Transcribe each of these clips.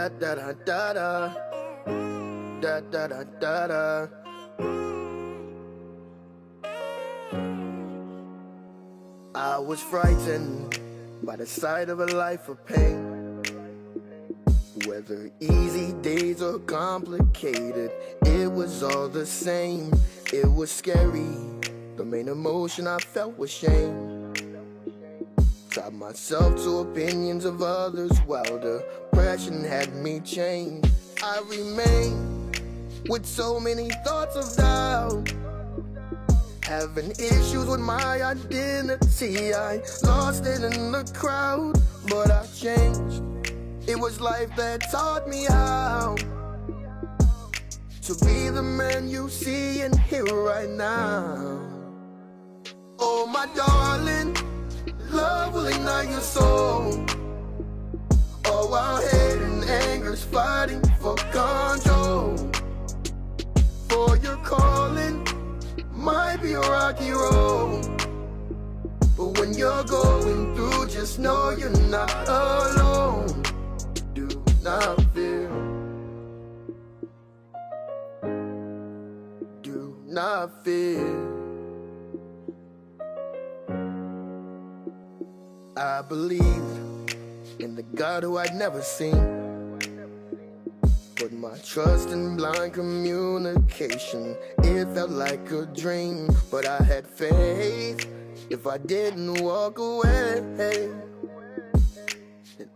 Da da da da da. Da da da da da. I was frightened by the sight of a life of pain. Whether easy days or complicated, it was all the same. It was scary. The main emotion I felt was shame. Tied myself to opinions of others while depression had me chained. I remain with so many thoughts of doubt. Having issues with my identity. I lost it in the crowd, but I changed. It was life that taught me how to be the man you see and hear right now. Oh, my darling, love will ignite your soul. All while hate and anger's fighting for control. For your calling might be a rocky road. But when you're going through, just know you're not alone. Do not fear. Do not fear. I believed in the God who I'd never seen. Put my trust in blind communication. It felt like a dream, but I had faith. If I didn't walk away, then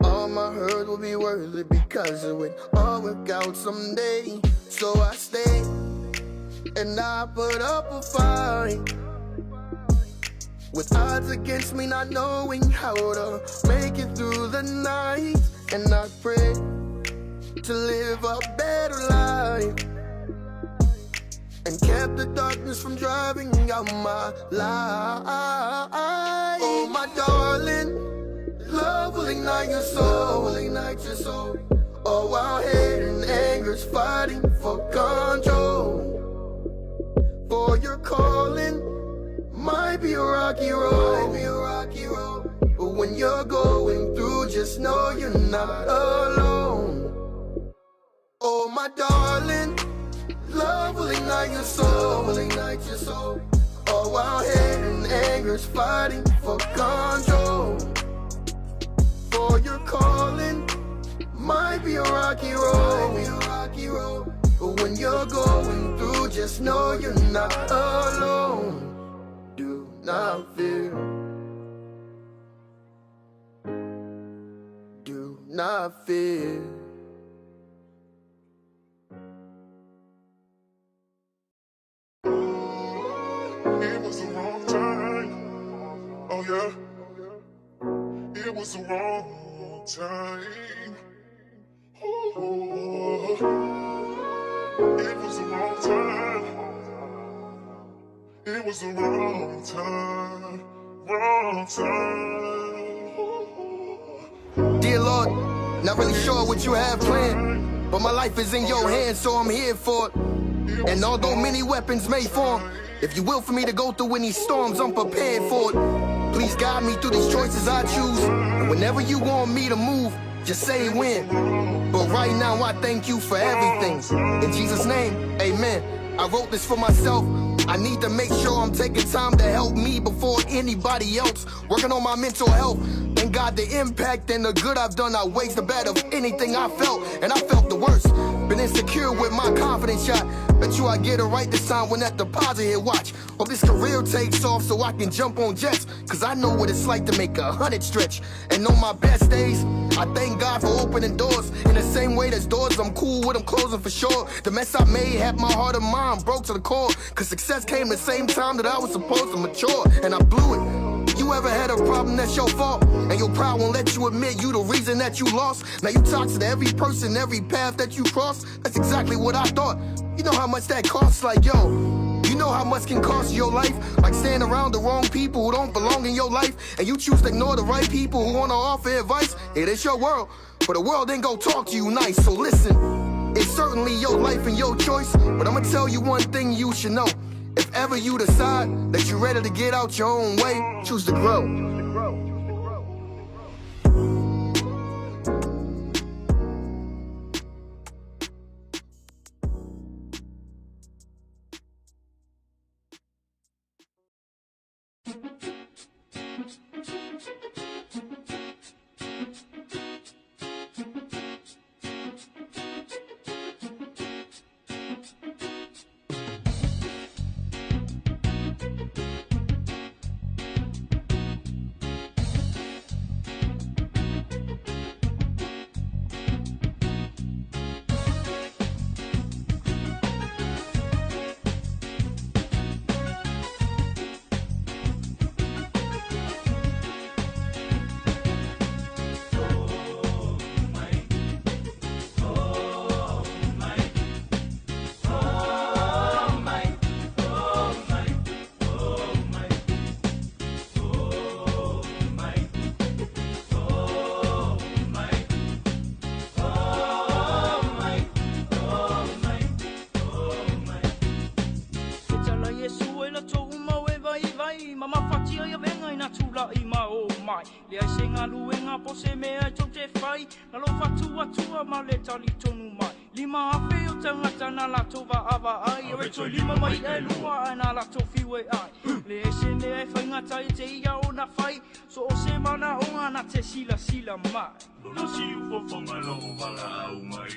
all my hurt would be worth it because it would all work out someday. So I stayed and I put up a fight. With odds against me, not knowing how to make it through the night. And I pray to live a better life. And kept the darkness from driving out my light. Oh, my darling, love will ignite your soul. Will ignite your soul. Oh, while hate and anger's fighting for control. For your calling might be a rocky road. Might be a rocky road. But when you're going through, just know you're not alone. Oh, my darling, love will ignite your soul. Will ignite your soul. All while hate and anger's fighting for control. For your calling might be a rocky road. Might be a rocky road. But when you're going through, just know you're not alone. Do not fear. Do not fear. It was the wrong time. Oh yeah. It was the wrong time. Ooh. It was the wrong time. It was the wrong time. Wrong time. Ooh. Dear Lord, not really sure what you have planned, but my life is in your hands, so I'm here for it. And although many weapons may form, if you will for me to go through any storms, I'm prepared for it. Please guide me through these choices I choose. And whenever you want me to move, just say when. But right now, I thank you for everything. In Jesus' name, amen. I wrote this for myself. I need to make sure I'm taking time to help me before anybody else. Working on my mental health. Thank God the impact and the good I've done outweighs the bad of anything I felt. And I felt the worst. Been insecure with my confidence shot. Bet you I get it right this time when that deposit hit watch. Hope this career takes off so I can jump on jets. Cause I know what it's like to make 100 stretch. And on my best days, I thank God for opening doors. In the same way there's doors, I'm cool with them closing for sure. The mess I made had my heart and mind broke to the core. Cause success came the same time that I was supposed to mature. And I blew it. You ever had a problem that's your fault? And your pride won't let you admit you the reason that you lost. Now you toxic to every person, every path that you cross. That's exactly what I thought. You know how much that costs, like yo. You know how much can cost your life? Like staying around the wrong people who don't belong in your life. And you choose to ignore the right people who want to offer advice. It is your world, but the world ain't gon' talk to you nice. So listen, it's certainly your life and your choice. But I'ma tell you one thing you should know. If ever you decide that you're ready to get out your own way, choose to grow. galuega po o se mea e tou te fai, na lou faatuatua ma le talitonu mai. 5000 o tagata na latou vaavaai, e toe lima ma i'a e lua ae na latou fiu e ai. Leai se mea e faigata ia te ia ona fai, so o se manaoga na te silasila mai. Lona siufofoga loo valaau mai.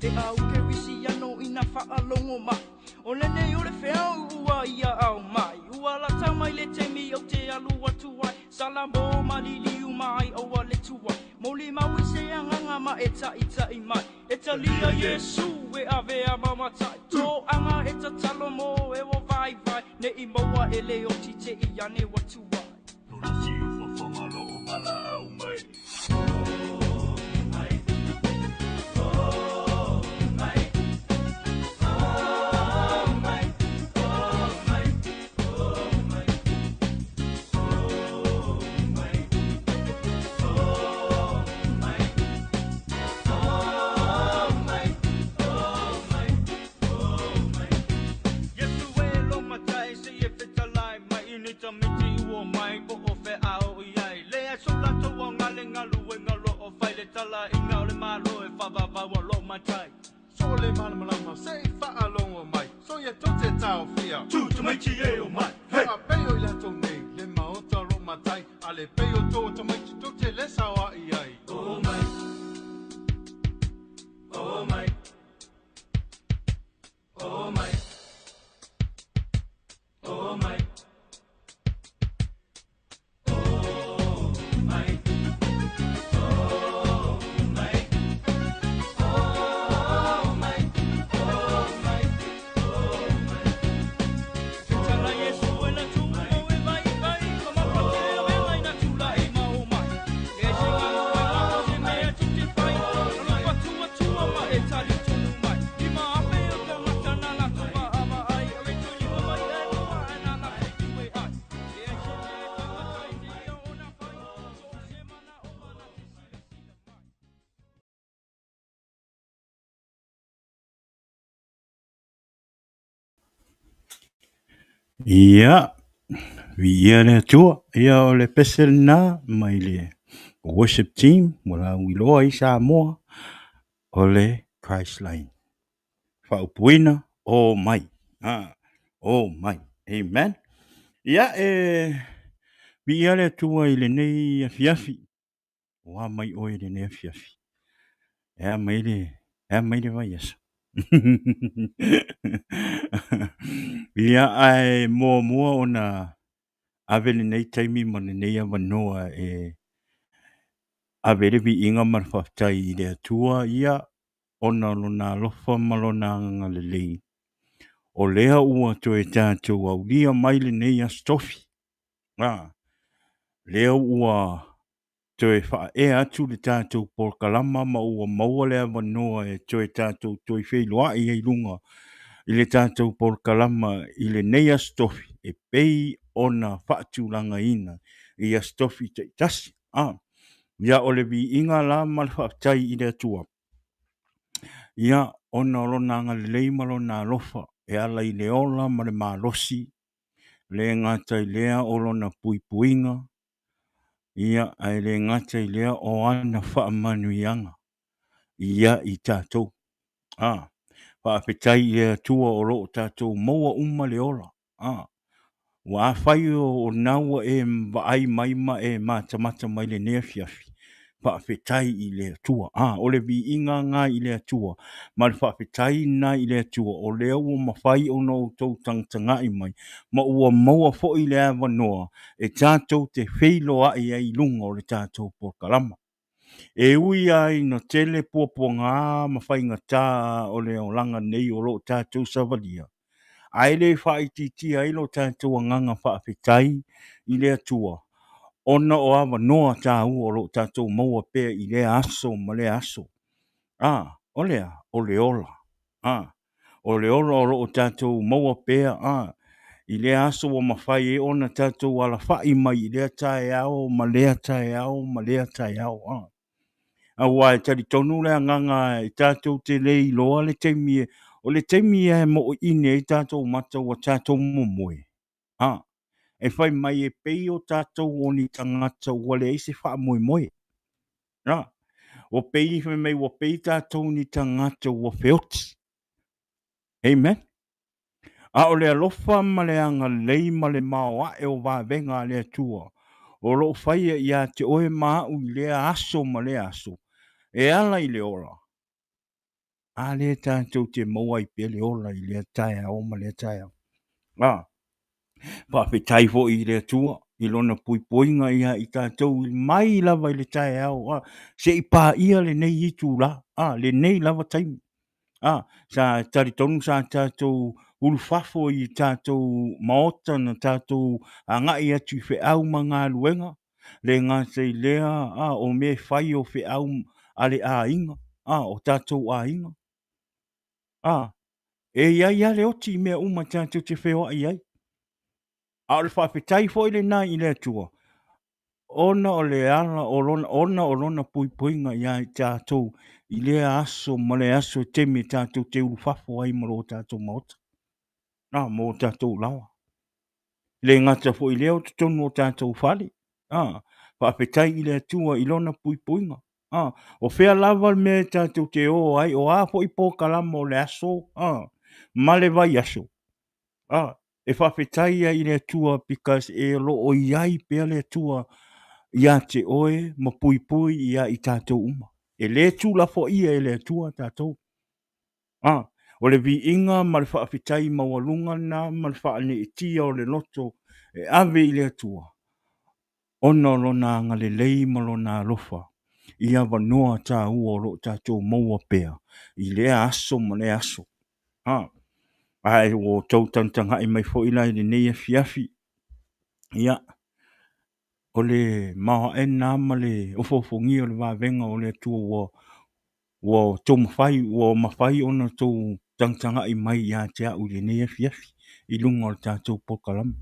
Te au kerisiano ina faalogo mai, o lenei o le feau ua ia ao mai. Ua lata mai le taimi ou te alu atu ai, Salamo maliliu mai aua le tuai. Molimau i se agaga ma e taʻitaʻi mai, E talia Iesu e avea ma matai. Toaga e tatalo mo e ua vaivai, ne i maua e le oti te i ane ua tuai. Lona siufofoga loo valaau mai. Iesu e lo matai se i fetalai mai i ni tamaiti ua mai po o fea o i ai. Le aso latou aoga le galuega lo o fai le talaiga o le Malo e faavavau a lo matai. So le malamalama se i faalogo mai, so ia tou te taofia. Tu tamaiti e o mai, hey! A pei o i latou nei le maota o lo matai, a le pei o tou tamaiti tou te le saoaʻi ai. O mai, o mai, o mai, o mai, o mai, o mai, o mai, o mai. Fetala Iesu e na tu mo e vaivai, ma mapatea vega ina tulai ma o mai. Le se galuega po o se mea tou te fai, na lou faatuatua ma e talitonu mai. 5000 o tagata na latou vaavaai, e toe lima ma i'a e lua ae na latou fiu e ai. Leai se mea e faigata i te ia ona fai, so o se manaoga na te silasila mai. Ia, viia le Atua. Ia o le pese lena mai le worship team ua lauiloa i Samoa o le Christ Line. Faaupuina, o mai. Ha, o mai. Amen. Ia, e viia le Atua i lenei afiafi. Ua mai oe i lenei afiafi. E a mai le, e a mai le vaiaso. Ia, ae muamua ona ave lenei taimi ma lenei avanoa e ave le viiga ma le faafetai i le Atua, ia, ona o lona alofa ma lona agalelei, o lea ua toe tatou aulia mai lenei Aso Tofi. A, lea ua toe faaea atu le tatou polokalama ma ua maua le avanoa e toe tatou toe feiloai ai luga i le tatou polokalama i lenei Aso Tofi e pei ona faatulagaina i Aso Tofi taitasi. A, ia o le viiga la ma le faafetai i le Atua, ia ona o lona agalelei ma lona alofa e ala i le ola ma le malosi, le gata i lea o lona puipuiga, ia, ae le gata i lea o ana faamanuiaga ia i tatou. A, faafetai i le Atua o lo o tatou maua uma le ola. A, ua afai o lena ua e vaai mai ma e matamata mai lenei afiafi, faafetai i le Atua. A, o le viiga lena i le Atua ma le faafetai lena i le Atua o lea ua mafai ona outou tagatagai mai ma ua maua foi le avanoa e tatou te feiloai ai i luga o le tatou polokalama. E ui lava ina tele puapuaga ma faigata o le olaga nei o lo o tatou savalia, ae le faaitiitia ai lo tatou agaga faafetai i le Atua ona o avanoa taua o lo o tatou maua pea i lea aso ma lea aso. A, o le a? O le ola. A, o le ola o lo o tatou maua pea, a, i lea aso ua mafai ai ona tatou alafai mai i lea taeao ma lea taeao ma lea taeao, a. Aua e talitonu le agaga e tatou te le iloa le taimi, o le taimi lava e moiine ai tatou mata ua tatou momoe, a, e fai mai e pei o tatou o ni tagata ua leai se faamoemoe. A, ua pei, fai mai ua pei tatou ni tagata ua feoti. Amen. A o le alofa ma le agalelei ma le maoae o vavega a le Atua o lo o faia ia te oe ma au i lea aso ma lea aso, e ala i le ola, a lea tatou te maua ai pea le ola i lea taeao ma lea taeao. A, faafetai foi i le Atua i lona puipuiga ia i tatou mai lava i le taeao, a, se i paia lenei itula, a, lenei lava taimi. A, sa talitonu sa tatou ulufafo i tatou maota na tatou agai atu i feau ma galuega, le gata i lea, a, o mea e fai o feau a le aiga, a, o tatou aiga. A, e i ai lava le oti i mea uma tatou te feoai ai. A o le faafetai foi lena i le Atua, ona o le ala o lona, ona o lona puipuiga ia i tatou i lea aso ma le aso i taimi e tatou te ulufafo ai ma lo tatou maota, a, ma o tatou laoa. E le gata foi i lea o totonu o tatou fale, a, faafetai i le Atua i lona puipuiga. A, o fea lava le mea e tatou te o ai, o a foi polokalama o le aso, a, ma le vaiaso, a, e faafetai ai i le Atua because e lo o i ai pea le Atua ia te oe ma puipui ia i tatou uma. E le tuulafoaia e le Atua tatou. A, o le viiga ma le faafetai maualuga lena ma le faaneetia o le loto e ave i le Atua, ona o Lona agalelei ma Lona alofa i avanoa taua o lo o tatou maua pea i lea aso ma lea aso. A, ae ua outou tagatagai mai foi la i lenei afiafi, ia, o le maoae lena ma le ofoofogia o le vavega o le Atua ua ua outou mafai, ua mafai ona outou tagatagai mai ia te au i lenei afiafi i luga o le tatou polokalame.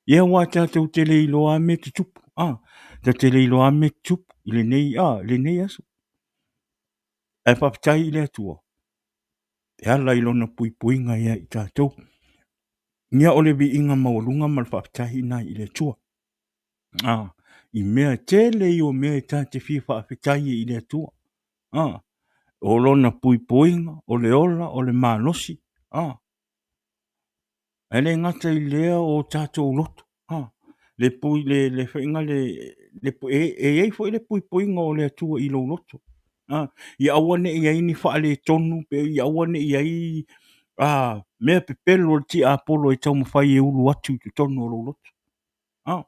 Ia aua tatou te le iloa lava mea tutupu, a, tatou te le iloa lava mea tutupu i lenei, a, lenei aso. Ae faafetai i le Atua e ala i lona puipuiga ia i tatou. Ia o le viiga maualuga ma le faafetai lena i le Atua. A, i mea e tele ia o mea e ta te fia faafetai ai i le Atua. A, o lona puipuiga, o le ola, o le malosi. A, ae le gata i lea o tatou loto. A, le pui, le, le faiga le, le, e, e i ai foi le puipuiga o le Atua i lou loto. A, ia aua ne i i ai ni faaletonu, pe ia aua ne i i ai a, mea pepelo o le tiapolo e taumafai e ulu atu i totonu o lou loto. A,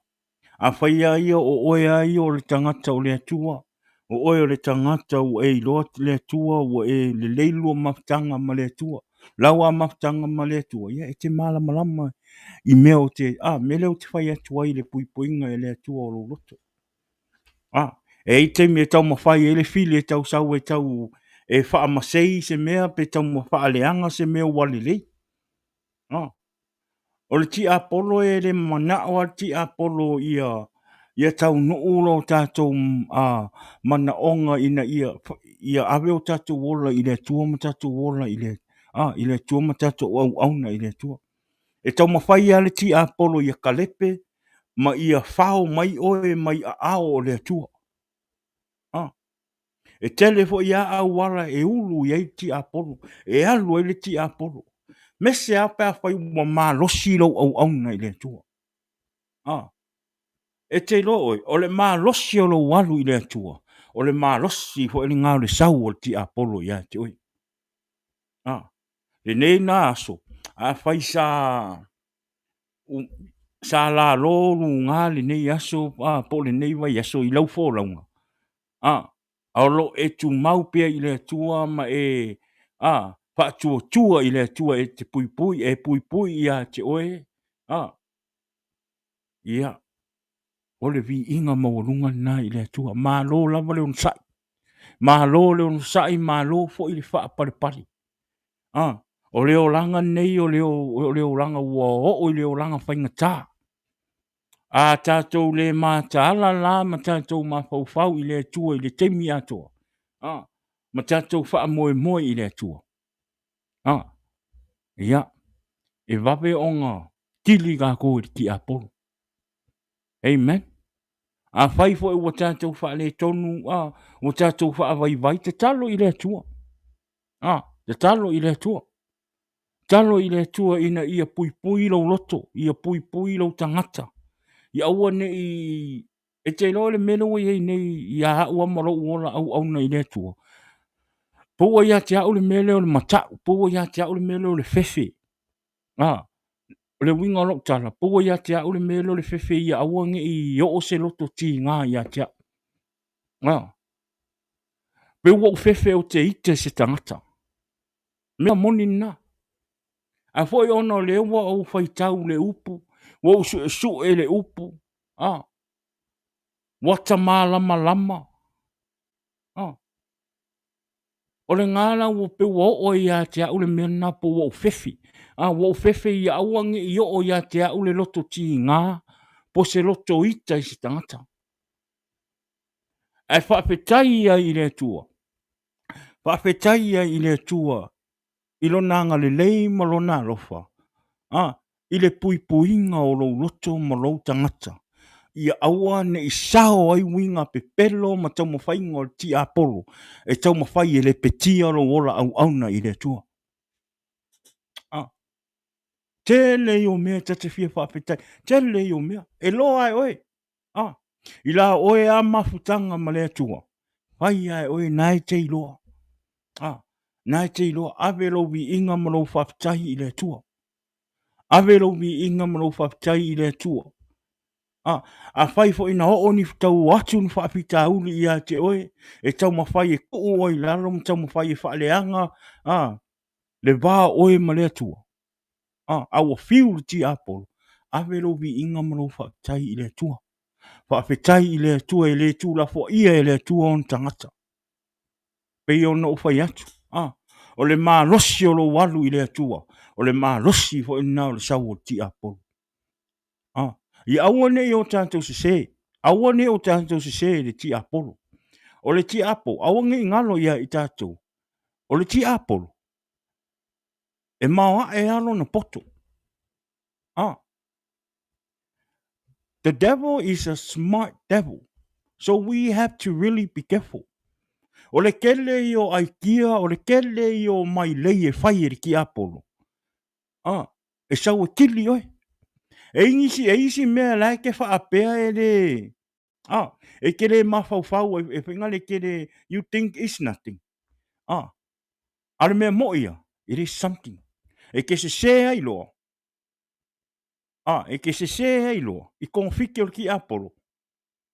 afai lava ia o oe lava ia o le tagata o le Atua, o oe o le tagata ua e iloa le Atua, ua e lelei lua mafutaga ma le Atua, lau lava mafutaga ma le Atua, ia e te malamalama i mea o te, a, mea lea ou te fai atu ai i le puipuiga e le Atua o lou loto. A, e i ai taimi e taumafai ai le fili e tau sau e tau e faamasei se mea pe tau faaleaga se mea ua lelei. A, o le tiapolo e le manao lava le tiapolo ia ia taunuu lo tatou manaoga ina ia ia ave o tatou ola i le Atua ma tatou ola i le a i le Atua ma tatou auauna i le Atua. E taumafai lava le tiapolo ia kalepe ma ia fao mai oe mai aao o le Atua. A E tele foi lava auala e ulu i ai le tiapolo, e alu ai le tiapolo. Mese lava pe afai ua malosi lou auauna i le Atua. A, e te iloa oe, o le malosi o lou alu i le Atua, o le malosi foi lena o le sau o le tiapolo ia te oe. A, lenei na aso, afai sa sa lalo luga lenei aso a, po o lenei vaiaso i lau folauga, a, a o lo o e tumau pea i le Atua ma e a, faatuatua i le Atua e te puipui, e puipui ia te oe, a, ia, o le viiga maualuga lena i le Atua. Malo lava le onosai, malo le onosai, malo foi le faapalepale. A, O le olaga nei o le, o le olaga ua oo i le olaga faigata. A tatou le mataala la ma tatou mafaufau i le Atua i le taimi atoa, a, ma tatou faamoemoe i le Atua, a, ia, e vave ona kili tatou e le tiapolo. Amen. Afai foi ua tatou faaletonu, a, ua tatou faavaivai, tatalo i le Atua. A, tatalo i le Atua. Tatalo i le Atua ina ia puipui lou loto, ia puipui lou tagata. Ia aua ne i... E te iloa le mea lea ua i ai nei ia au lava ma lou ola auauna i le Atua, pau ia te au le mea lea o le matau, pau ia te au le mea lea o le fefe. A, o le uiga o lau tala, pau ia te au le mea lea o le fefe ia aua ne i oo se loto tiga ia te au. A, pei ua ou fefe ou te ita i se tagata. Mea moni lena. A foi ona o lea ua ou faitau le upu, ua ou suesue le upu, a, ua ta malamalama. A, o lena la ua pei ua oo ai ia te au le mea lena po ua ou fefe. A, ua ou fefe ia aua ne i oo ia te au le loto tiga po se loto ita i se tagata. Ae faafetai ai i le Atua. Faafetai ai i le Atua i lona agalelei ma lona alofa, a, i le puipuiga o lou loto ma lou tagata, ia aua ne i sao ai uiga pepelo ma taumafaiga o le tiapolo e taumafai e lepetia lou ola auauna i le Atua. A, tele ia o mea ta te fia faafetai, tele ia o mea, e loa e oe. A, i la oe a mafutaga ma le Atua, fai a e oe na e te iloa. A, na e te iloa, ave lou viiga ma lou faafetai i le Atua. Ave lou viiga ma lou faafetai i le Atua. A, afai foi na oo ni tau atu ni faafitauli ia te oe, e taumafai e tuu oe i lalo ma taumafai e faaleaga, a, le va o oe ma le Atua. A, a ua fiu le tiapolo, ave lou viiga ma lou faafetai i le Atua. Faafetai i le Atua e le tuulafoaia e le Atua ona tagata. Pei ona ou fai atu, a, o le malosi o lou alu i le Atua, o le malosi foi lena o le sau o le tiapolo. A, ia aua ne i o tatou sese, aua ne i o tatou sese i le tiapolo. O le tiapolo, aua ne i galo ia i tatou, o le tiapolo, e maoae lava lona poto. Ah. The devil is a smart devil. So we have to really be careful. O le kele i o aikia, o le kele i o mailei e fai e le tiapolo. Ah, e sau e kili oe. E isi, e isi mea la e ke whaapea e le... Ah, e ke le mafaufau, e, e whainga le ke le... You think it's nothing. Ah, A o le mea moʻi ia, it is something. E ke sesē ai loa, a, e ke sesē ai loa i kogafiti o le tiapolo,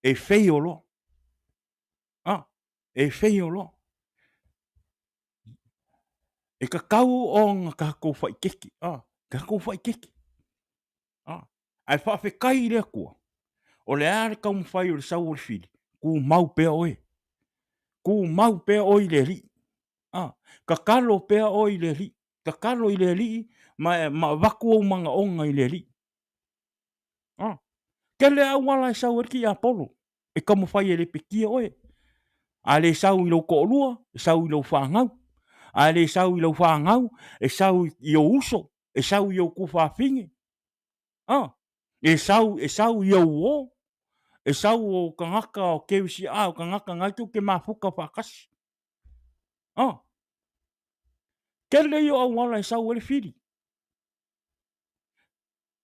e fail loa. A, e fail loa. E tatau ona tatou faitete, a, tatou faitete. A, ae faafetai i le Atua, o le a le taumafai o le sau o le fili, tumau pea oe. Tumau pea oe i le Alii. A, tatalo pea oe i le Alii. Tatalo i le Alii ma, ma avatu ou manaoga i le Alii. A, tele auala e sau ai le tiapolo e taumafai e lepetia oe. A le sau i lou toalua, e sau i lou fanau. A le sau i lau fanau, e sau i ou uso, e sau i ou tuafafine. A, e sau, e sau i ou uo, e sau o tagata o kerisi'a, o tagata na tou te mafuta faatasi. A, tele ia o auala e sau ai le fili.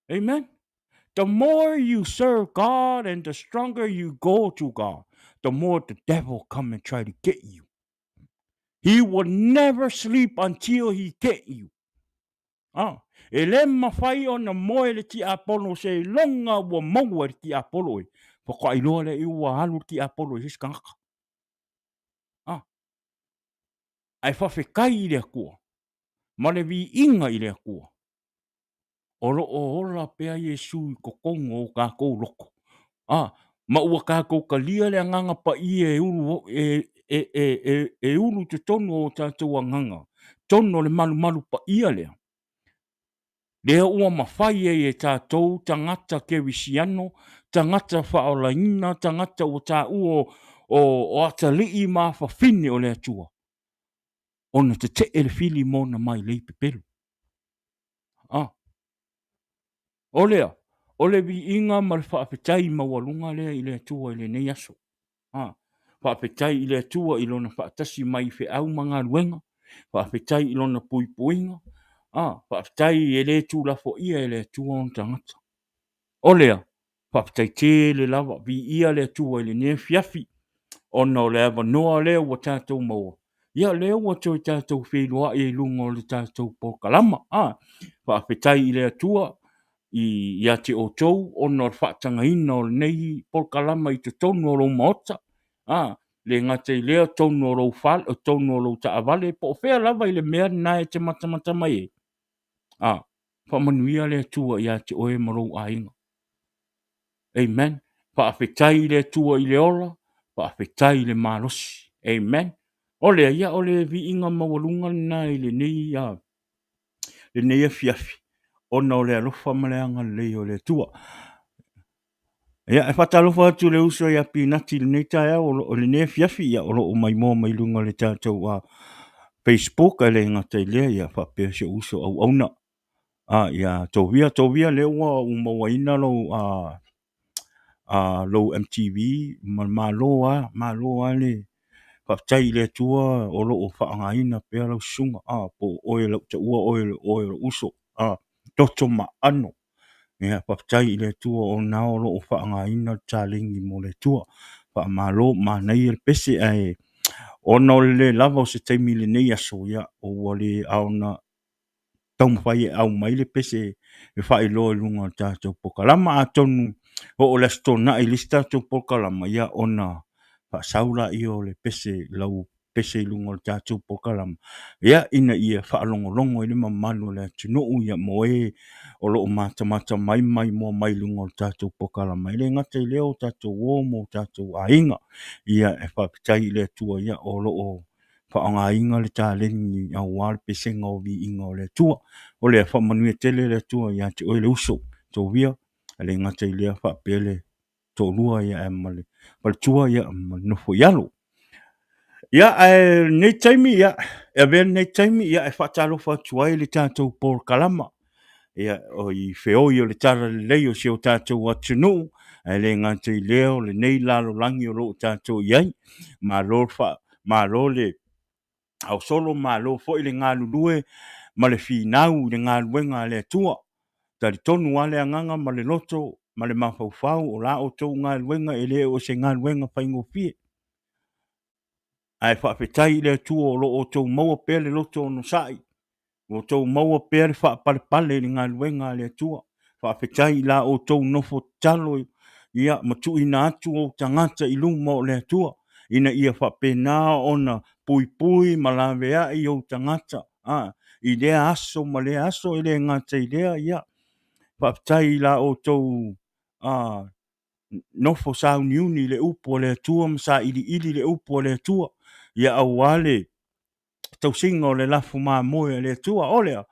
Amen. The more you serve God and the stronger you go to God, the more the devil come and try to get you. He will never sleep until he get you. Ah, e le mafai ona moe le tiapolo seiloga ua maua e le tiapolo e. Faatoa iloa lea ua alu le tiapolo i se isi tagata. Ah, ae faafetai i le Atua ma le viiga i le Atua o lo o ola pea Iesu i totonu o tatou loto. A, ma ua tatou talia le Agaga Paia e ulu e, e, e, e, e ulu i totonu o o tatou agaga, tonu o le malumalu paia lea, lea ua mafai ai e tatou tagata kerisiano, tagata faaolaina, tagata ua taua o, o atalii ma afafine o le Atua, ona tetee le fili ma ona mailei pepelo. Ah. O lea, o le viiga ma le faafetai maualuga lea i le Atua i lenei aso. A, faafetai i le Atua i Lona faatasi mai i feau ma galuega, faafetai i Lona puipuiga, a, faafetai e le tuulafoia e le Atua ona tagata. O lea, faafetai tele lava, viia le Atua i lenei afiafi, ona o le avanoa lea ua tatou maua, ia lea ua toe tatou feiloai i luga o le tatou polokalama. A, faafetai i le Atua i, ia te outou ona o le faatagaina o lenei polokalama i totonu o lou maota. A, le gata i lea, totonu o lou fale, totonu o lou taavale, po o fea lava i le mea lena e te matamata mai ai. A, faamanuia le Atua ia te oe ma lou aiga. Amen. Faafetai i le Atua i le ola, faafetai i le malosi. Amen. O lea, ia, o le viiga maualuga lena i lenei, uh, lenei afiafi, ona o le alofa ma le agalelei o le Atua. Ia, e faatalofa atu le uso ia Pinati i lenei taeao, o lenei afiafi, ia, o lo o maimoa mai luga o le tatou uh, Facebook, e le gata i lea, ia, faapea si ou uso auauna, a, ia Tovia, Tovia, lea ua ou mauaina lou, a, a, lou MTV, ma malo lava, malo lava le faafetai i le Atua o lo o faaaogaina pea lau susuga, a, po o oe o lau taua oe o oe o lou uso, a, toto ma aano. Ia, faafetai i le Atua o na o lo o faaaogaina le taleni mo le Atua. Faamalo, manaia le pese, ae ona o le le lava o se taimi i lenei aso, ia, ua le ao ona taumafai e aumai le pese e faailoa i luga o le tatou polokalama. Atonu oo i le Aso Toonai i le isi tatou polokalama, ia ona faasau laia o le pese, lau pese i luga o le tatou polokalama, ia ina ia faalogologo ai le mamalu o le atunuu, ia mo e o lo o matamata mai ma maimoa mai i luga o le tatou polokalama. E le gata i lea o tatou uo ma o tatou aiga. Ia e faafetai i le Atua ia o lo o faaaogaina le taleni aua le pesega o viiga o le Atua. O lea, faamanuia tele le Atua ia te oe le uso, Tovia, e le gata i lea faapea le toalua ia ma le faletua ia ma le nofo i alo. Ia, ae lenei taimi, ia, e avea lenei taimi, ia, e faatalofa atu ai le tatou polokalama. Ia, o i feoi o le talalelei o si o tatou atunuu, ae le gata i lea o lenei lalolagi o lo o tatou i ai. Malo le faa, malo le ausolo, malo foi le galulue ma le finau i le galuega a le Atua. Talitonu lava le agaga ma le loto ma le mafaufau o la outou galuega e le o se galuega faigofie. Ae faafetai i le Atua o lo o outou maua pea le loto onosai, ua outou maua pea le faapalepale i le galuega a le Atua. Faafetai i la outou nofo tatalo ia ma tuuina atu ou tagata i luma o le Atua, ina ia faapena ona puipui ma laveai ou tagata a, i lea aso ma lea aso. E le gata i lea, ia, faafetai i la outou a, nofo sauniuni i le upu a le Atua ma sailiili i le upu a le Atua, ia aua le tausiga o le lafo mamoe a le Atua. O lea,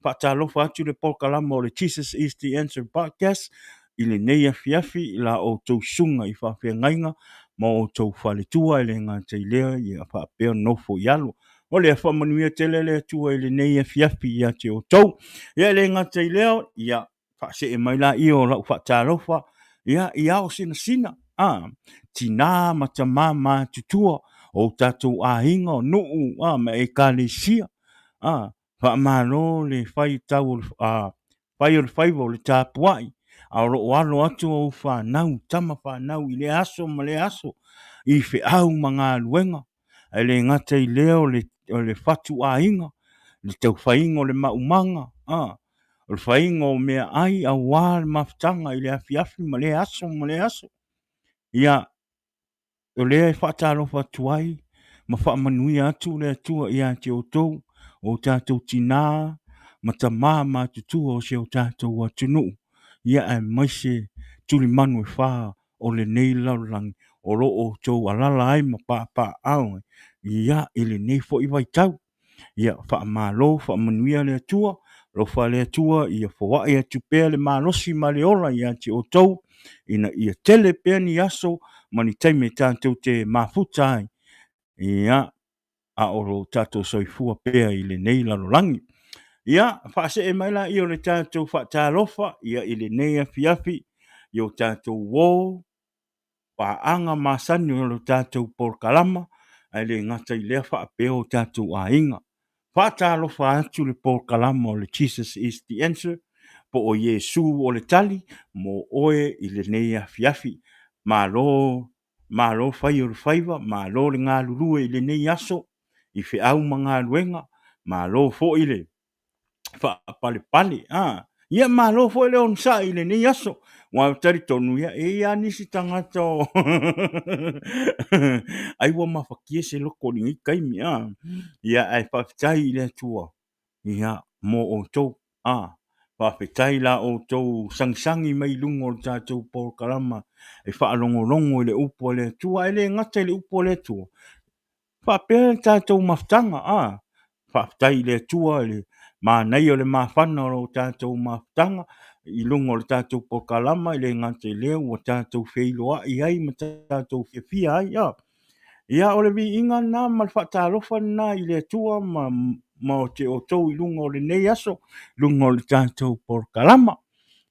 faatalofa atu le polokalama o le Jesus is the Answer Podcast i lenei afiafi i la outou susuga i faafeagaiga ma outou faletua, e le gata i lea, ia faapea nofo i alo. O lea, faamanuia tele le Atua i lenei afiafi ia te outou. Ia e le gata i lea, ia faasee mai laia o lau faatalofa, ia, i ao sinasina, a, tinā ma tamā matutua o tatou aiga, o nuu, a, ma ekalesia, a, faamalo le fai tau o le, a, fai o le faiva o le tapuai, a o lo o alo atu ou fanau, tama fanau i lea aso ma lea aso, i feau ma galuega, ae le gata i lea o le, o le fatuaiga, le taufaiga o le maumaga, a, o le faiga o meaai aua le mafutaga i le afiafi ma lea aso ma lea aso. Ia, o lea e faatalofa atu ai ma faamanuia atu le Atua ia te outou, o tatou tinā ma tamā matutua o si o tatou atunuu, ia aemaise tulimanu e fā. o lenei lalolagi o lo o outou alaala ai ma papaaao ai, ia, i lenei foi vaitau. Ia, faamalo, faamanuia le Atua, alofa le Atua ia foai atu pea le malosi ma le ola ia te outou, ina ia tele pea ni aso ma ni taimi e tatou te mafuta ai, ia, a o lo tatou soifua pea i lenei lalolagi. Ia, faasee mai laia o le tatou faatalofa ia i lenei afiafi i o tatou uo, paaga masani o le tatou polokalama, ae le gata i lea faapea o tatou aiga. Faatalofa atu le polokalama o le Jesus is the Answer, po o Iesu o le Tali mo oe i lenei afiafi. Malo, malo fai o le faiva, malo le galulue i lenei aso i feau ma galuega, malo foi le faapalepale. A, ia malo foi le onosai i lenei aso. Aua ou te talitonu, ia, e i ai lava nisi tagata o ai ua mafatia se loto i lenei taimi. A, ia, ae faafetai i le Atua, ia, mo outou. A, faafetai i la outou sagisagi mai i luga o le tatou polokalama e faalogologo i le upu a le Atua. Ae le gata i le upu a le Atua, faapea le tatou mafutaga, a, faafetai i le Atua i le manaia o le mafana o lo tatou mafutaga i luga o le tatou polokalama, e le gata i lea ua tatou feiloai ai ma tatou fiafia ai, a. Ia, o le viiga lena ma le faatalofa lena i le Atua ma te outou i luga o lenei aso, i luga o le tatou polokalama.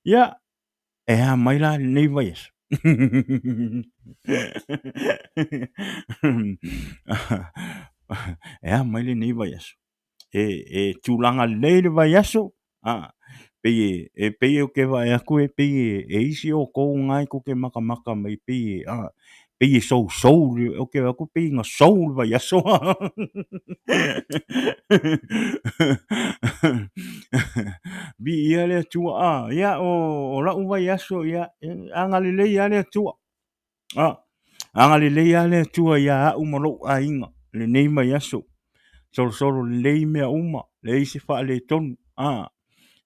Ia, E a mai la lenei vaiaso? E a mai lenei vaiaso? E tulaga lelei le vaiaso, a, pei e pei ou te vaai atu e pei e isi outou na e tou te matamata mai pei e, a, pei e sousou, ou te vaai atu pei na sou le vaiaso. Viia le Atua. A, ia, o lau vaiaso, ia, e agalelei lava le Atua. A, agalelei lava le Atua ia au ma lou aiga lenei vaiaso. Solosolo lelei mea uma, leai se faaletonu. A,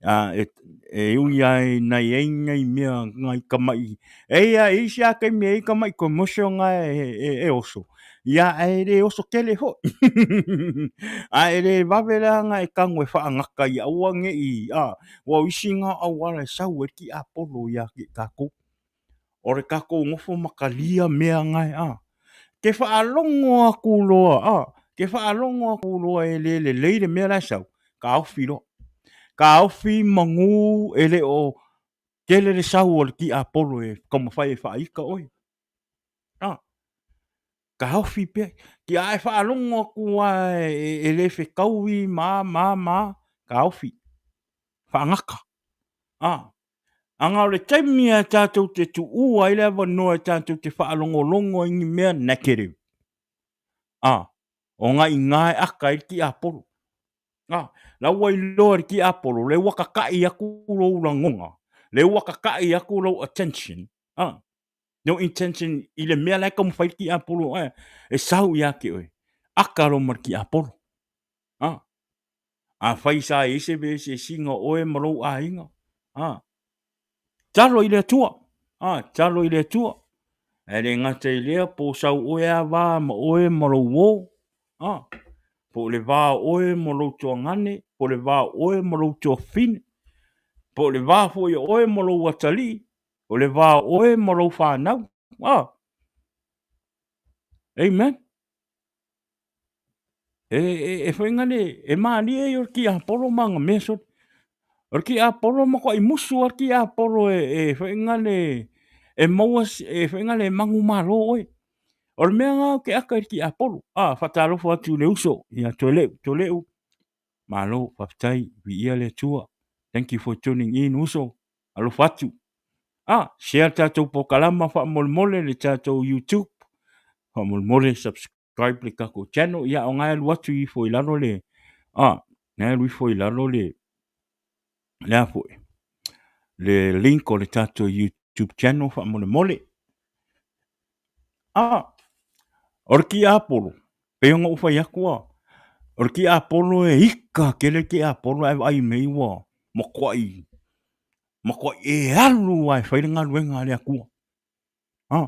a, e, e ui lava ina i ai nai mea, nai tamai, e i ai isi lava taimi e i ai tamai commercial na e oso, ia ae le oso tele foi. Ae le vave la ona e tago e faagata ia aua ne i, a, aua o isi na o auala e sau ai le tiapolo ia te tatou. O le tatou nofo ma talia mea na e, a. Te faalogo atu loa, a, te faalogo atu loa e le lelei le mea la e sau, taofi loa. Taofi manu e le o tele le sau o le tiapolo e taumafai e faaita oe. A, taofi pea. Ia a e faalogo atu lava e le fetaui ma a ma a ma a, taofi, faagata. A, aga o le taimi lava tatou te tuua ai le avanoa e tatou te faalogologo ai i ni mea negative, a, ona i ina e aka ai le tiapolo. A, la ua iloa e le tiapolo, lea ua tata'i atu lou lagona, lea ua tata'i atu lou attention, a, no intention i le mea la e taumafai le tiapolo e sau ia te oe, aka loa ma le tiapolo. A, afai sa i ai se vesiesiga o oe ma lou aiga, a, talo i le Atua, a, talo i le Atua. Ae le gata i lea, po o sau oe a va ma oe ma lou uo, a, po o le va o oe ma lou tuagane, po o le va o oe ma lou tuafafine, po o le va foi o oe ma lou atalii, o le va o oe ma lou fanau. A, amen. E foi ngale, e malie i o le tiapolo ma ana mea sole. O le tiapolo e matuai musu lava le tiapolo e foi ngale, e maua, e foi ngale e manumalo oe. O le mea lena ou te aka i le tiapolo. A, faatalofa atu i le uso ia Toeleu. Toeleu, malo, faafetai, viia le Atua. Thank you for tuning in, uso. Alofa atu. A, share le tatou polokalama faamolemole le tatou YouTube. Faamolemole subscribe. subscribe le tatou channel ia o na e alu atu ifo i lalo le a na e alu ifo i lalo le le a foi le link o le tatou YouTube channel faamolemole. A o le tiapolo pei ona ou fai atu a o le tiapolo e ika tele le tiapolo ae vaai mai ua matuai matuai e alu lava e fai le galuega a le Atua. A.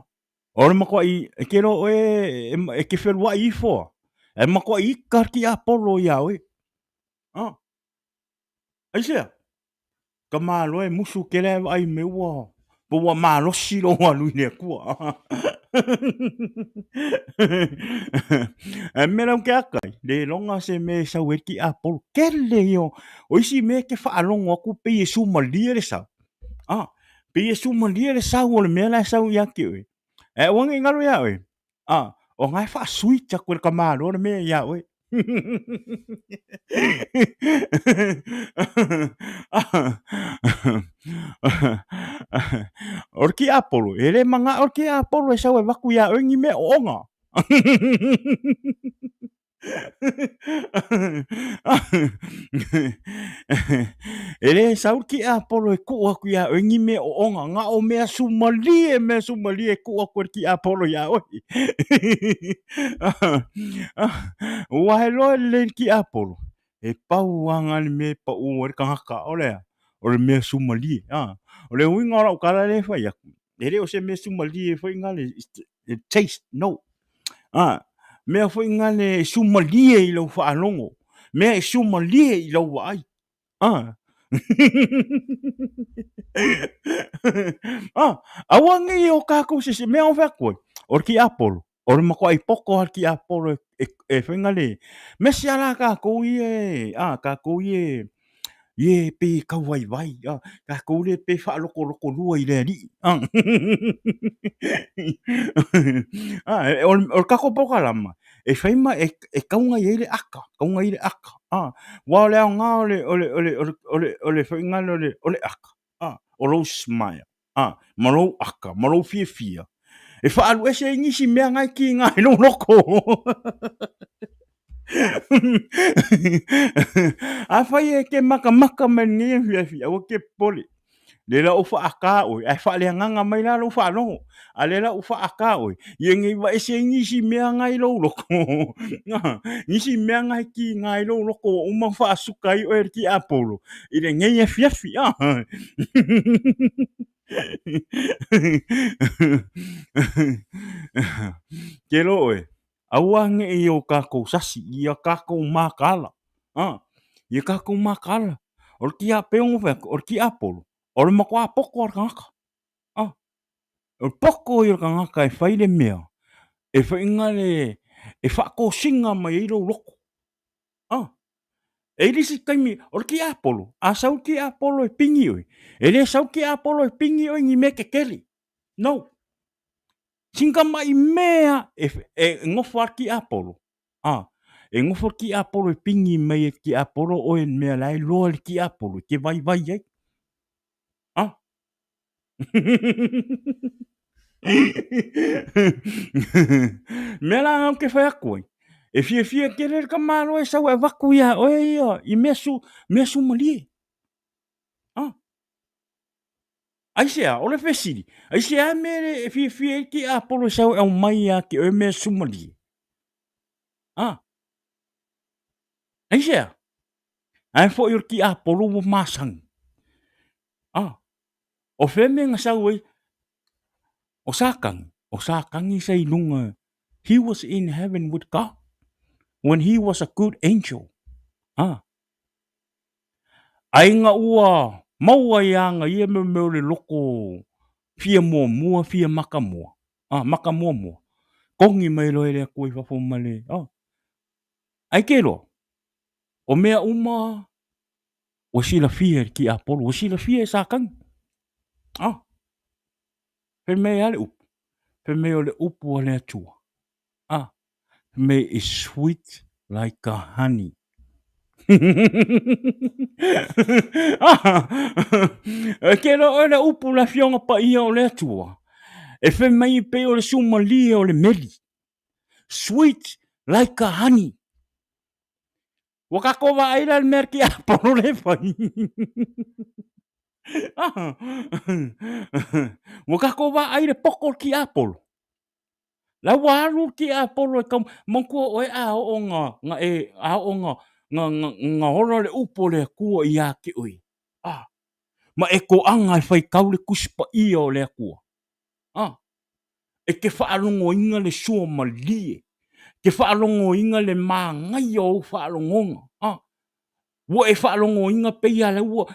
O le matuai e te iloa oe e te feluai ifo a, e matuai ika le tiapolo ia oe. A, aisea? Tamaloa e musu tele ae vaai mai ua po ua malosi lou alu i le Atua. Ae mea la ou te ata ai, le iloga se mea e sau ai le tiapolo. Tele ia o isi mea e te faalogo atu pei e sumalie le sau. A, pei e sumalie le sau o le mea la e sau ia te oe. Ae aua ne i galo ia oe, a, o na e faa-sweet atu e le tamaloa le mea ia oe. O le tiapolo, e le manao le tiapolo e sau e avatu ia oe ni mea oona. E le sau le tiapolo e tuu atu ia oe ni mea oona, na o mea sumalie, mea sumalie e tuu atu e le tiapolo ia oe. Ua iloa lelei le tiapolo, e pau lava lena le mea e pau ai le tagata, o le a? O le mea sumalie. O le uiga o lau tala lea e fai atu, e le o se mea sumalie foi lena le taste, no. Mea foi lena e sumalie i lau faalogo, mea e sumalie i lau vaai. Aua ne i o tatou se mea o fai atu ai, o le tiapolo, o le matuai poto lava le tiapolo e fai na le mea sia la tatou ia e, tatou ia e pei e tau vaivai, tatou lea pei e faalotolotolua i le Alii. O le tatou polokalama, e fai ma e tatau ona i ai le ata, tatau ona i ai le ata, aua o le aoga o le faiga lea o le ata, o lou smile, ma lou ata, ma lou fiafia, e faaalu ese ai nisi mea na e kiga i lou loto. Afai e te matamata mai lenei afiafi, aua te popole. Lea la ua faata oe, ae faaleagaga mai la lou faalogo. A lea la ua faata oe, ia ne i vaese ai nisi mea na i lou loto, nisi mea na e kiga i lou loto ua uma ona faasuka ai oe e le tiapolo i lenei afiafi. Ke loa oe, aua ne i o tatou sasi, ia tatou mataala, ia tatou mataala. O le tia, pei ona ou fai atu, o le tiapolo, o le matua poto lava o le tagata. O le poto ia o le tagata e fai le mea, e faiga le, e faatosina mai ai lou loto. E i ai le isi taimi, o le tiapolo, a sau le tiapolo e pigi oe, e le sau le tiapolo e pigi oe i ni mea tetele. No. Sina tamai mea e nofo lava le tiapolo, e nofo le tiapolo e pigi mai e le tiapolo oe i le mea la e iloa e le tiapolo e te vaivai ai. Mea la ou te fai atu ai, e fiafia tele le tamaloa e sau e avatu ia oe ia i mea su, mea sumalie. Aisea, o le fesili, aisea mea e fiafia ai le tiapolo e sau e aumai ia te oe mea sumalie? Aisea? Ae foi o le tiapolo ua masani. O fea mea na sau ai? O Satani, o Satani sa i luga, he was in heaven with God when he was a good angel. Ai ina ua maua ia ga ia mea mea o le loko fia muamua fia makamua, maka muamua, togi mai loa e le Atua i fafo ma le, ai ke loa, o mea uma ua silafia e le tiapolo, ua silafia e Satani. Fai mai a le upu, fai mai o le upu a le Atua. Fai mai is sweet like a honey. E ke loa oe le upu le Afioga Paia o le Atua, e fai mai e pei o le sumalie o le meli. Sweet like a honey. Ua tatou vaai la i le mea tiapolo lea e fai. Ua tatou vaai i le poto o le tiapolo. La ua alu le tiapolo e tau, manatua oe a oo na, na e, a oo na, na, na, na ola le upu o le Atua ia te oe. Ah, ma e toaga e faitau le Tusi Paia o le Atua. Ah, E te faalogoina le sua malie, te faalogoina le magaia o ou faalogoga. Ah, ua e faalogoina pei a lea ua,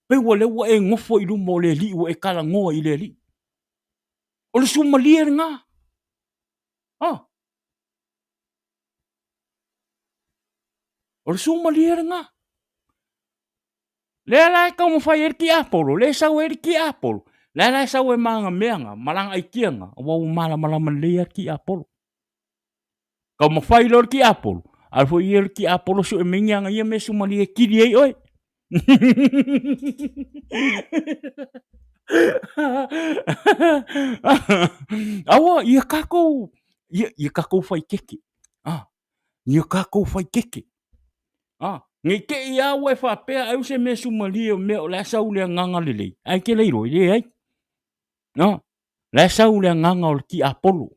pei ua lea ua e nofo i luma o le Alii ua e talanoa i le Alii. O le sua malie lena. Ah. O le sua malie lena. Lea la e taumafai ai le tiapolo, lea e sau ai le tiapolo, lea la e sau ai ma ana mea na, ma lana aitia na, aua ua malamalama lelei lava le tiapolo. Taumafai loa le tiapolo, alu foi ia le tiapolo sue mai ni ana ia mea sumalie e kili ai oe. Aua, ia tatou, ia, ia tatou faikeke. Ah, ia tatou faikeke. Ah, nei te i a ua e faapea ai o se mea sumalie o mea o le a sau le agaga lelei, ae te le iloa, e leai. No, la e sau le agaga o le tiapolo.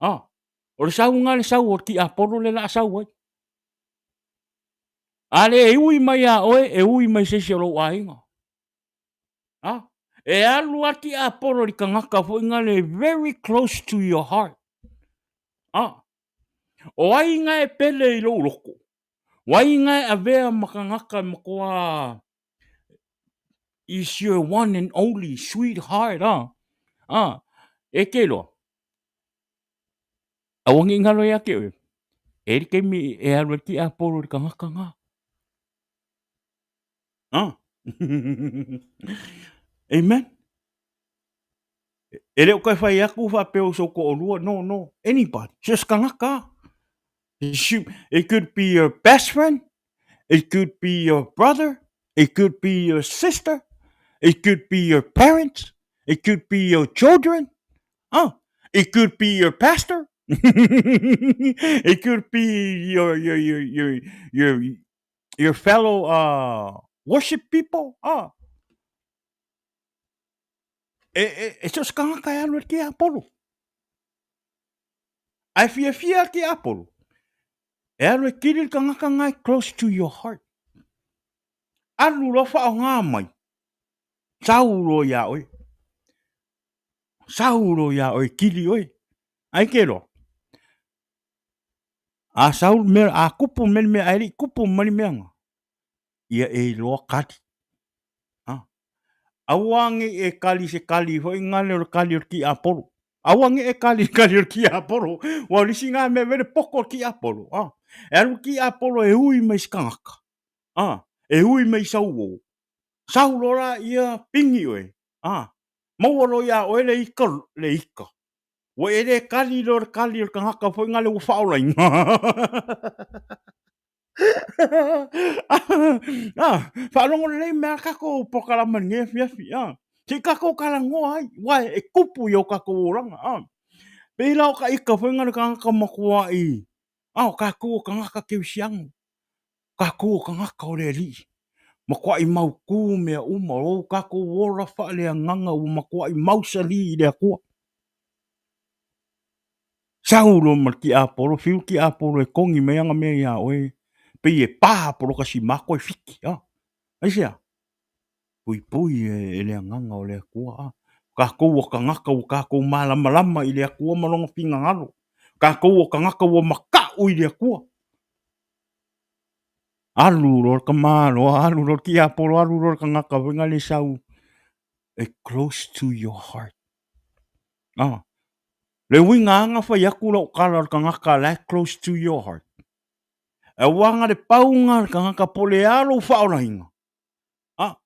Ah, o le sauga le sau o le tiapolo le la sau ai. A le ui mai a oe, e ui mai se isi o lou aiga. Ah, e alu a tiapolo i le tagata foi na le very close to your heart. Ah, o ai nga e pele i lou loko? O ai nga e avea ma tagata e matua is your one and only sweetheart, ah? Ah, e te iloa. Aua ne i ngalo ia te oe. E i le taimi e alu ai le tiapolo i le tagata na. Ah. Amen. E le o toe fai atu faapea o sou toalua. No, no. Anybody. So se tagata. It could be your best friend. It could be your brother. It could be your sister. It could be your parents. It could be your children. Oh, it could be your pastor. It could be your your your your your your fellow uh worship people. Oh. E, e, e so se kangaka e alu e ke Apollo. Ae fiafia ke Apollo. E alu e kili le kangaka ngai close to your heart. Alu loa whaonga mai. Sau loa ia oe. Sau loa ia oe, kili oe. Ai ke loa. A sau mea, a kupu mea mea, ai li kupu mali mea nga. Ia e iloa kali. Ha. Aua nge e kali se kali foi ngale o le kali o le ki Apollo. Aua nge e kali le kali o le ki Apollo. Ua o lisi ngā mea vele poko o le ki Apollo. Ha. E alu ki Apollo e ui mai se kangaka. Ha. E ui mai sau o. Sau loa la ia pingi oe. Ha. Maua loa iā oe le ika, le ika. Ua e le kali loa le kali o le kangaka foi ngale ua whaolaina. ah, faalogo lelei mea kako polokalama lenei afiafi. Ah. Se i kākou talanoa ai, uae e kupu i o kākou olaga. Ah. Pei la o ka ika foi ngale kangaka makuaʻi. Ah, o kākou o kangaka kerisiano. Kākou o kangaka o le Alii. Makuaʻi mautū mea uma, o kākou ola faaleagaga ua makuaʻi mausalī i le Akua. Sau loa ma le tiapolo, fiu le tiapolo e kogi mai ana mea iā oe, pei e pā poloka simā koe fiki, a. Aisea? Puipui e le agaga o le Akua, a. Kākou o kangaka ua kākou mālamalama i le Akua ma lona finagalo. Kākou o kangaka ua makaʻu i le Akua. Alu loa le tamāloa, alu loa le tiapolo, alu loa le kangaka foi lea sau e close to your heart. Ah. Le uiga anga fai atu lau tala o le kangaka la e close to your heart. E uaga le paunga le kangaka po le a lou faaolaina. Ah.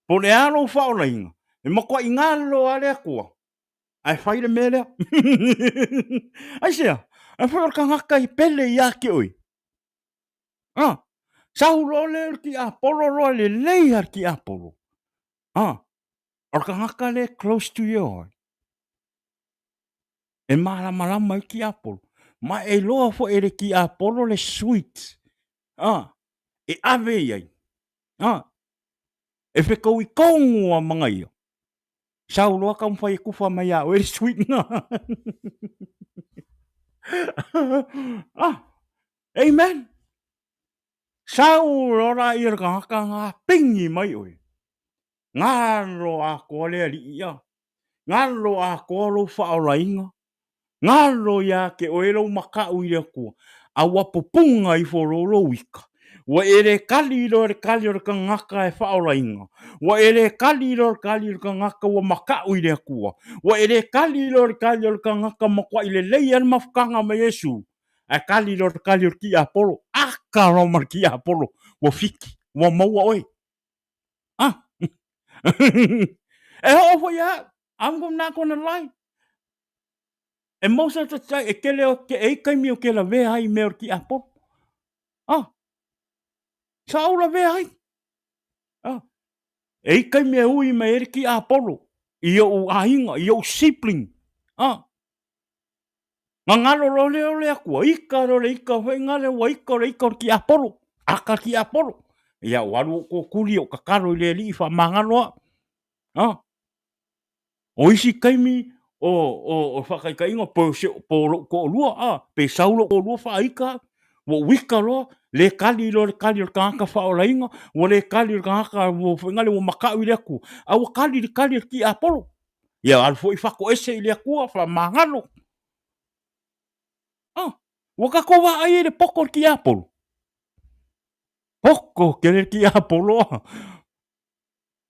Po le a lou faaolaina. E matuai galo a le Atua. Ae fai le mea lea. Aisea? Ae fai o le kangaka i pele ia te oe. Ah. Sau loa lea o le tiapolo loa lelei a le tiapolo. Ah. O le kangaka lea close to your heart. E malamalama ai tiapolo. Ma e iloa foi e le tiapolo le sweet. Ah, e ave i ai. Ah, e fetau i tonu a manaia. Sau loa taumafai e kufa mai ia oe le sweet na. Ah, amen. Sau loa la ia le kangaka ngā pingi mai oe. Ngalo atoa le alii ia. Galo atoa lou faaolaina, galo ia te oe lou makaʻu i le Atua, a ua pupuna ifo loa lou ika, ua e le kali loa i le kali o le tagata e faaolaina, ua e le kali loa i le kali o le tagata ua makaʻu i le Atua, ua e le kali loa i le kali o le tagata matuai lelei lava le mafutaga ma Iesu, ae kali loa i le kali o le tiapolo, aka loa ma le tiapolo, ua fiki, ua maua oe. Ah! e oo foi ia au, I'm not gonna lie. E most of the time, e tele o te, e i taimi o te lavea ai i mea o le tiapolo. Ah! Sa ou lavea ai. Ah! E i taimi e ui mai ai le tiapolo i ou aiga, i ou sibling. Ah! Gagalo loa lea o le Atua, ika loa le ika foi gale ua ika o le ika o le tiapolo, aka le tiapolo. Ia ua alu ou tootuli ou tatalo i le Alii faamagalo au. Ah. O isi taimi o, o, o faataitaiga po o, se, po o lou toalua, ah, pe sau lou toalua faaita au, ua ou ika loa, le kali loa le kali o le tagata faaolaina, ua le kali le tagata ua foi gale ua makaʻu i le Atua, a ua kali le kali a le tiapolo. Ia alu foi fatoese i le Atua, faamagalo. Ah, ua tatou vaai i le poto o le tiapolo. Poto tele le tiapolo.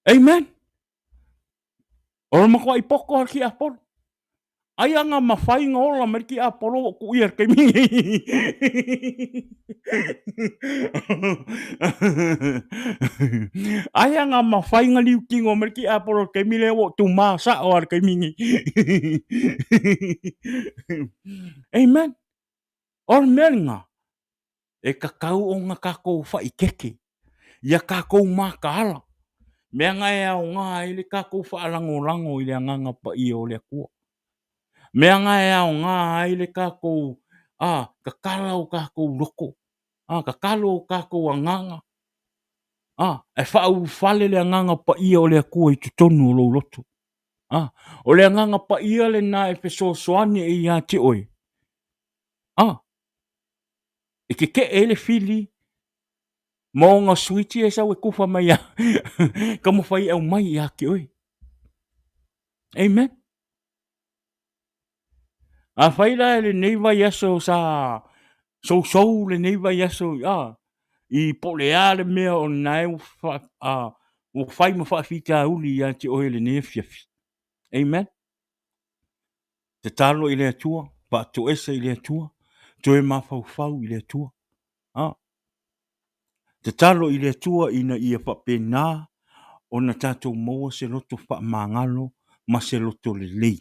Amen. O le matuai poto a le tiapolo. Ai ana mafai na ola mai le tiapolo ua ou tuuia i le taimi nei. Ai ana mafai na liu tino mai le tiapolo i le taimi lea ua ou tumā sao lava i le taimi nei. Amen. O le mea lena, e tatau ona tatou faikeke ia tatou mataala, mea na e aoga ai le tatou faalagolago i le Agaga Paia o le Atua. Mea na e aoga ai le tatou a, tatala o tatou loto, a, tatalo o tatou agaga, a, e faaulufale le Agaga Paia o le Atua i totonu o lou loto. A, o le Agaga Paia lena e fesoasoani ai ia te oe, a, e tetee ai le fili ma ona switch e sau e tufa mai a taumafai e aumai ia te oe. Amen. Afai la i lenei vaiaso sa sousou lenei vaiaso a i po o le a le mea o lena e ua ua fai ma faafitauli ia te oe i lenei afiafi. Amen. Tatalo i le Atua, faatoese i le Atua, toe mafaufau i le Atua. A. Tatalo i le Atua ina ia faapena ona tatou maua se loto faamagalo ma se loto lelei.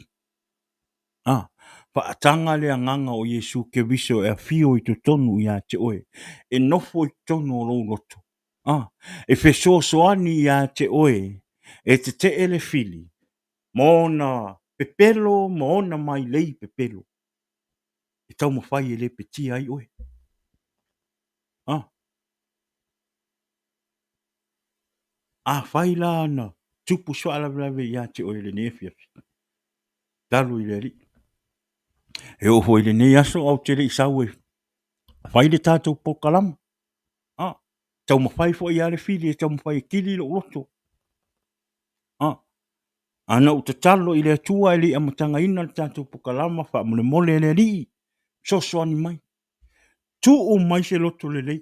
A. Faataga le agaga o Iesu Keriso e afio i totonu ia te oe, e nofo i totonu o lou loto. A. E fesoasoani ia te oe e tetee le fili ma ona pepelo ma ona mailei pepelo e taumafai e lepetia ai oe. A. Afai la na tupu se faalavelave ia te oe i lenei afiafi, talo i le Alii. E oo foi i lenei aso ae ou te le i sau e fai le tatou polokalama. A, taumafai foi lava le fili e taumafai e kili lou loto. A, a na ou tatalo i le Atua e le i amatagaina le tatou polokalama, faamolemole e le Alii, fesoasoani mai. Tuu mai se loto lelei.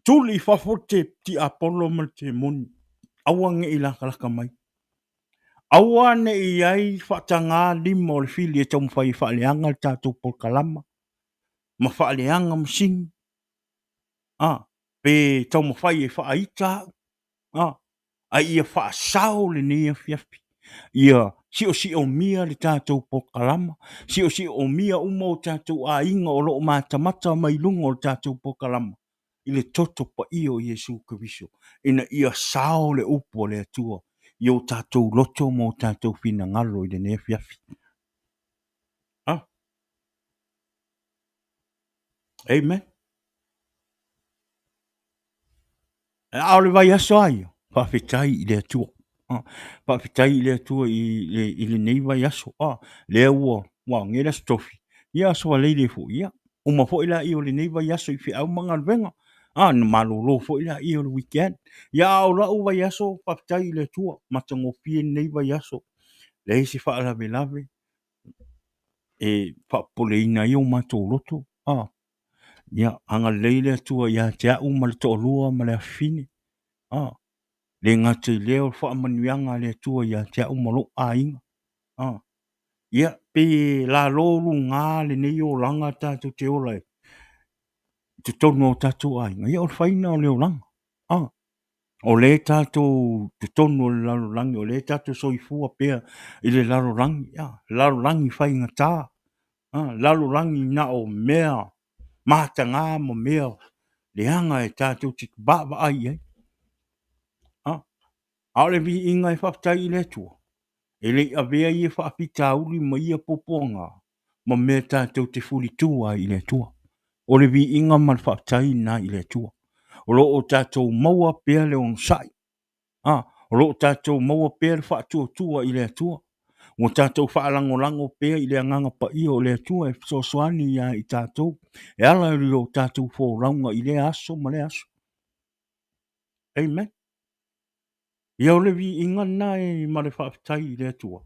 Tuli i fafo le tiapolo ma le temoni. Aua ne i latalata mai. Aua ne i i ai faatagā lima o le fili e taumafai e faaleaga le tatou polokalama ma faaleaga masini, a, pe taumafai e faaita au, a, a ia faasao lenei afiafi, ia siosiomia le tatou polokalama, siosiomia uma o tatou aiga o lo o matamata mai luga o le tatou polokalama i le toto paia o Iesu Keriso, ina ia sao le upu a le Atua i o tatou loto ma o tatou finagalo i lenei afiafi. Ah. Amen. A o le vaiaso a ia, faafetai i le Atua. Faafetai i le Atua i lenei vaiaso. Lea ua, ua nei le Aso Tofi, ia Aso Faraile foi, ia, uma foi laia o lenei vaiaso i feau ma galuega. Na malolo foi laia o le weekend. Ia, a o lau vaiaso, faafetai i le Atua, matagofie lenei vaiaso. Leai se faalavelave e faapopoleina ai o matou loto. A, ia, agalelei le Atua ia te au ma le toalua ma le afafine. A, le gata i lea o le faamanuiaga a le Atua ia te au ma lou aiga. A, ia, pei e lalo luga lenei olaga tatou te ola ai i totonu o tatou aiga, ia o le fai lena o le olaga. A, o lea e tatou totonu o le lalolagi, o lea e tatou soifua pea i le lalolagi, a, lalolagi faigata, a, lalolagi na o mea mataga ma mea leaga e tatou te vaavaai i ai. A, a o le viiga e faafetai i le Atua, e le i avea ia faafitauli ma ia puapuaga ma mea tatou te fulitu ai i le Atua. O le viiga ma le faafetai lena i le Atua. O lo o tatou maua pea le onosai. A, o lo o tatou maua pea le faatuatua i le Atua. Ua tatou faalagolago pea i le Agaga Paia o le Atua e fesoasoani ia i tatou e ala i o tatou folauga i lea aso ma lea aso. Amen. Ia o le viiga lena e ma le faafetai i le Atua.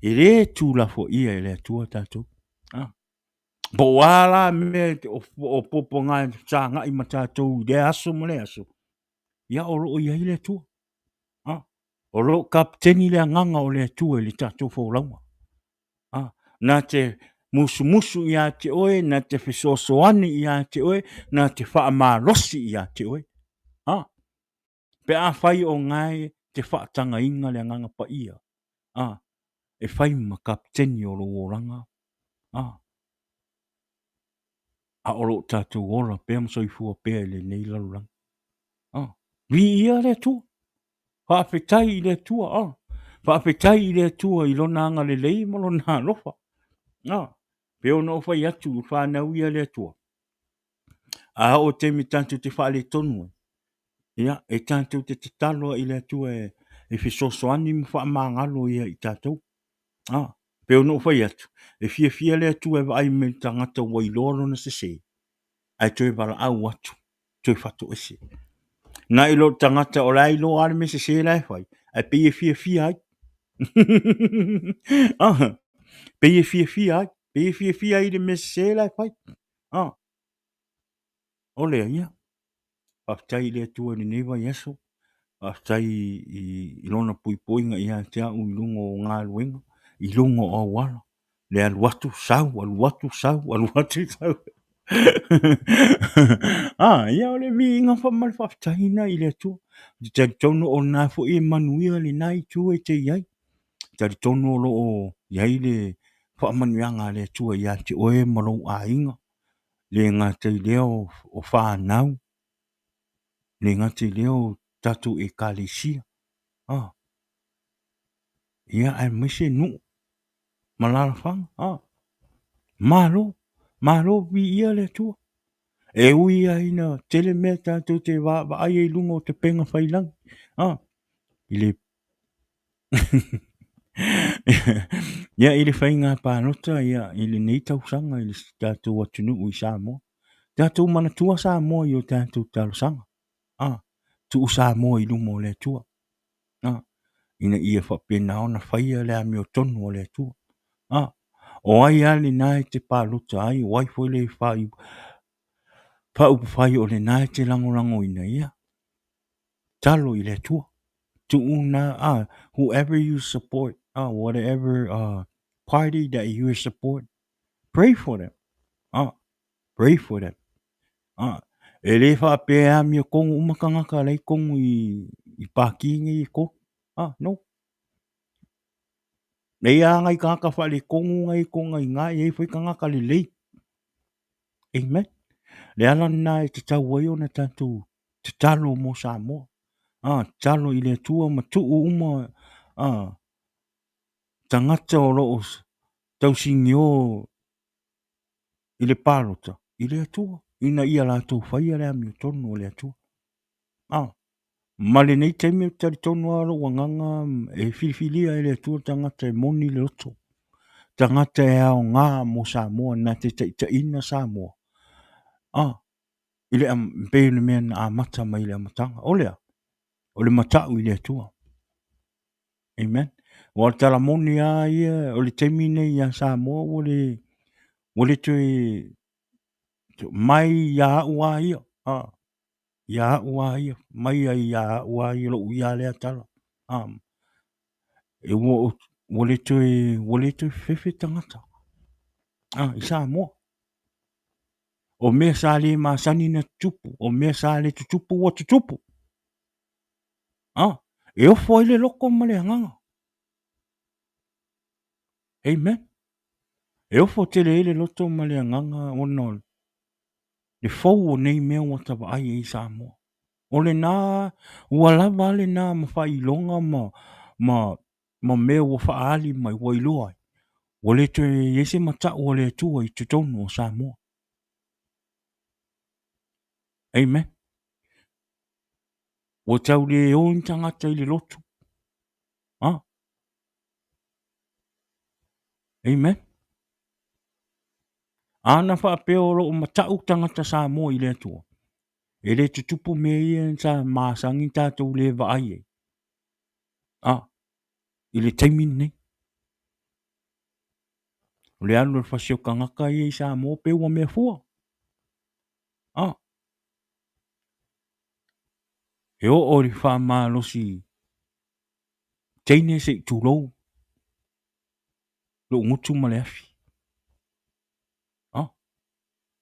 E le tuulafoaia e le Atua tatou. Ah. Po o a la mea o puapuaga e fesagai ma tatou i lea aso ma lea aso, ia o lo o i ai le Atua. Ah. O lo o kapeteni le agaga o le Atua i le tatou folauga. Ah. Na te musumusu ia te oe, na te fesoasoani ia te oe, na te faamalosi ia te oe. Ah. Pe afai o gae te faatagaina le Agaga Paia, a, e fai ma kapeteni o lou olaga, a, a o lo o tatou ola pea ma soifua pea i lenei lalolagi. A, viia le Atua. Faafetai i le Atua, a, faafetai i le Atua i lona agalelei ma lona alofa. A, pei ona ou fai atu, o fanau ia a le Atua. A oo i taimi tatou te faaletonu ai, ia, e tatou te tatalo ai i le Atua e fesoasoani ma faamagalo ia i tatou. A, pei ona ou fai atu, e fiafia le Atua e vaai mai i le tagata ua iloa lona sese, ae toe valaau atu, toe fatoese. Nai lo le tagata o la e iloa lava le mea sese la e fai, ae pei e fiafia ai. Ah, pei e fiafia ai, pei e fiafia ai i le mea sese la e fai. Ah, o lea ia. Faafetai i le Atua i lenei vaiaso. Faafetai i, i lona puipuiga ia te au i luga o galuega, i luga o auala. Le alu atu, sau, alu atu, sau, alu atu, sau. ah, ia o le viiga fa ma le faafetai na i le Atua. Te talitonu o lena foi e manuia lena itu e te i ai. Talitonu o lo o i ai le faamanuiaga a le Atua ia te oe ma lou aiga, le gata i lea o fanau, le gata i lea o tatou ekalesia. Ah. Ia, aemaise nuu ma alaalafaga. Ah. Malo, malo viia le Atua. E ui lava ina tele mea tatou te vaavaai ai i luga o tapega faiilagi. Ah. I le Ia i le faiga palota ia i lenei tausaga i le tatou atunuu i Samoa. Tatou manatua Samoa i o tatou talosaga. A, tuu Samoa i luma o le Atua. A, ina ia faapena ona faia le amiotonu a le Atua. A, o ai lava lena e te palota ai, o ai foi le faaupufai o lena e te lagolagoina, ia, talo i le Atua. Tuu na, ah, whoever you support, ah, whatever uh, party that you support, pray for them. Ah, pray for them. Ah, e le faapea e amio kongu uma tagata la i kongu i, i pāti nei e kolu. Ah, no. Nei a ngai tagata faaletonu ngai konga i ngā, i ai foi tagata lelei. Amen. Le ala lena e tatau ai ona tatou tatalo mo Samoa. Ah, tatalo i le Atua ma tuu uma ah, tagata o lo o tausigiō i le palota i le Atua, ina ia latou faia le amiotonu o le Atua. Ah, ma lenei taimi ou te talitonu lava lou agaga e filifilia e le Atua tagata e moni le loto, tagata e aoga mo Samoa na te taitaiina Samoa. Ah, i le pei o le mea na amata mai i le amataga. O le a? O le matau i le Atua. Amen. Aua o le tala moni lava ia, o le taimi lenei ia Samoa ua le, ua le toe mai ia au lava ia, a, ia au lava ia, mai ai ia au lava ia lou ia lea tala. A, e ua, ua le toe, ua le toe fefe tagata, a, i Samoa. O mea sa le masani na tutupu, o mea sa le tutupu ua tutupu. A, e ofo ai le loto ma le agaga. Amen. E ofo tele ai le loto ma le agaga ona o le fou o nei mea ua ta vaai ai i Samoa. O lena, ua lava lena ma faailoga ma, ma, ma mea ua faaali mai, ua iloa ai, ua le toe i ai se matau a le Atua i totonu o Samoa. Amen. Ua tau le o ni tagata i le lotu. Ah. Amen. Ana faapea o loo matau tagata Samoa i le Atua, e le tutupu mea ia sa masani tatou le vaai ai. Ah, i le taimi lenei. O le alu o le fasi o tagata ia i Samoa pe ua mea fua. Ah. E oo i le faamalosi teine se i tulou lou gutu ma le afi. Ah.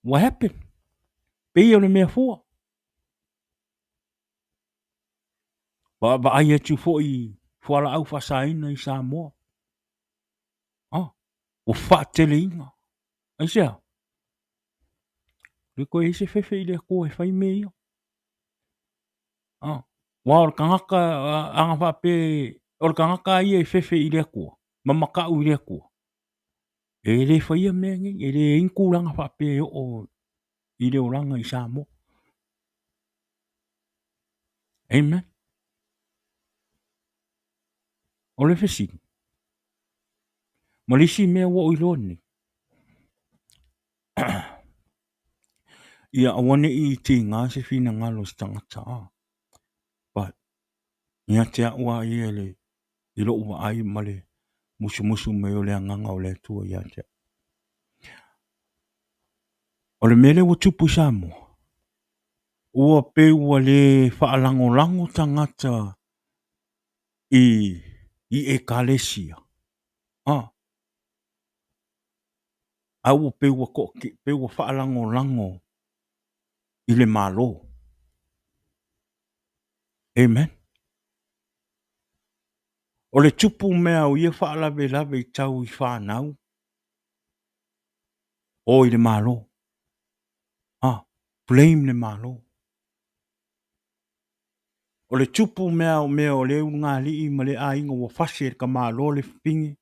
What happened? Pei o le mea fua. Vaavaai atu foi i fualaau faasaina i Samoa. Ah, ua faateleina. Aisea? Le koe i se fefe i le Atua e fai mea ia. Ah, aua o le tagata ana faapea o le tagata ia e fefe i le Atua, ma mataʻu i le Atua, e le faia mea nei, e leai ni tulaga faapea e oo i le olaga i Samoa. Amen. O le fesili, ma le isi mea ua ou iloa nei, ia aua ne i tiga se finagalo o se tagata, a, but ia te au lava ia le, i lou vaai ma le musumusu mai o le Agaga o le Atua ia te au. O le mea lea ua tupu i Samoa, ua pei ua le faalagolago tagata i i Ekalesia, a, a ua pei ua toatele, pei ua faalagolago i le Malo. Amen. O le tupu mea o ia faalavelave i tau i fanau, o i le Malo. A, blame le Malo. O le tupu mea o mea o le ulugalii ma le aiga ua fasi e le tamaloa le fafine,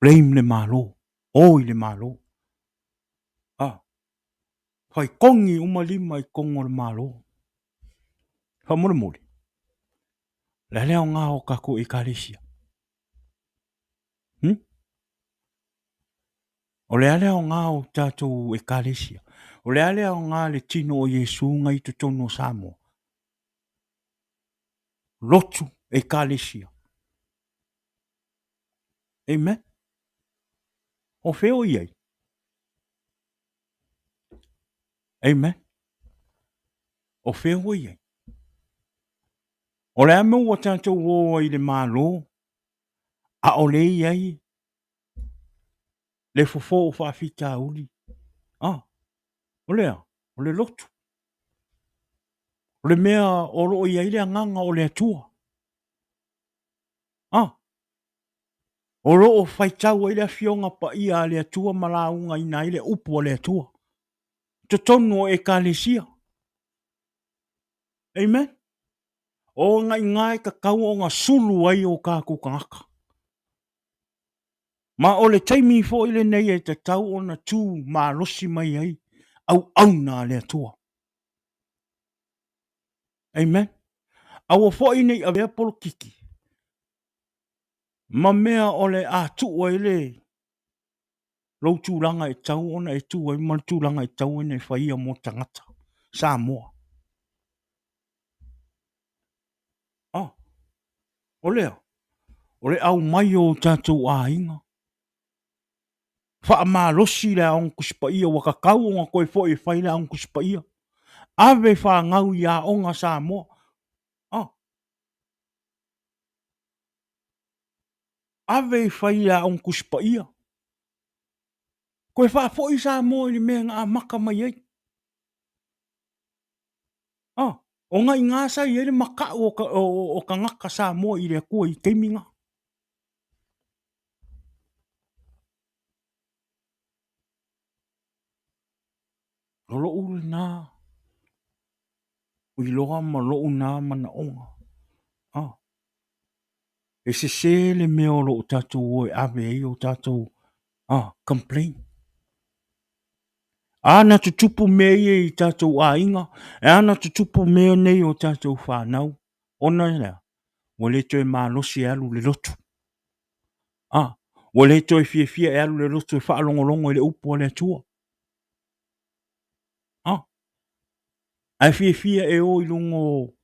blame le Malo, o i le Malo. A, fai kogi uma lima i totonu o le Malo. Faamolemole, o le a le aoga o tatou Ekalesia? Hmm? O le a le aoga o tatou Ekalesia? O le a le aoga le tino o Iesu na i totonu o Samoa? Lotu Ekalesia. Amen. O fea o i ai? Amen. O fea ua i ai? O le a mea ua tatou o ai i le Malo, ʻaʻole i ai le fofo o faafitauli. Ah, o le a? O le lotu. O le mea o lo o i ai le agaga o le Atua. Ah, o lo o faitau ai le Afioga Paia a le Atua ma laugaina ai le upu a le Atua. Totonu o Ekalesia. Amen. O gaiga e tatau ona sulu ai o tatou tagata. Ma o le taimi foi lenei e tatau ona tu malosi mai ai auauna a le Atua. Amen. Aua foi ne i avea polokiki ma mea o le a tuu ai le lou tulaga e tatau ona e tu ai ma le tulaga e tatau ona e faia mo tagata Samoa. Oh, o lea. O le aumai o tatou aiga, faamalosi le Aoga Tusi Paia, ua tatau ona toe foi e fai le Aoga Tusi Paia. Ave fanau i aoga a Samoa. Ah. Ave e fai le Aoga Tusi Paia. Toe faafoi Samoa i le mea na amata mai ai. Ah, ona i ina sa i ai le mata'u o, o, o tagata Samoa i le Atua i taimi na. O lo'u lena iloa ma lo'u na manaoga. Ah. E sese le mea o lo o tatou o e ave ai o tatou ah, complain. A na tutupu mea ia i tatou aiga, e a na tutupu mea nei o tatou fanau, ona e lea, ua le toe malosi e alu i le lotu. A, ua le toe fiafia e alu i le lotu e faalogologo i le upu a le Atua. A, ae fiafia e o i luga o,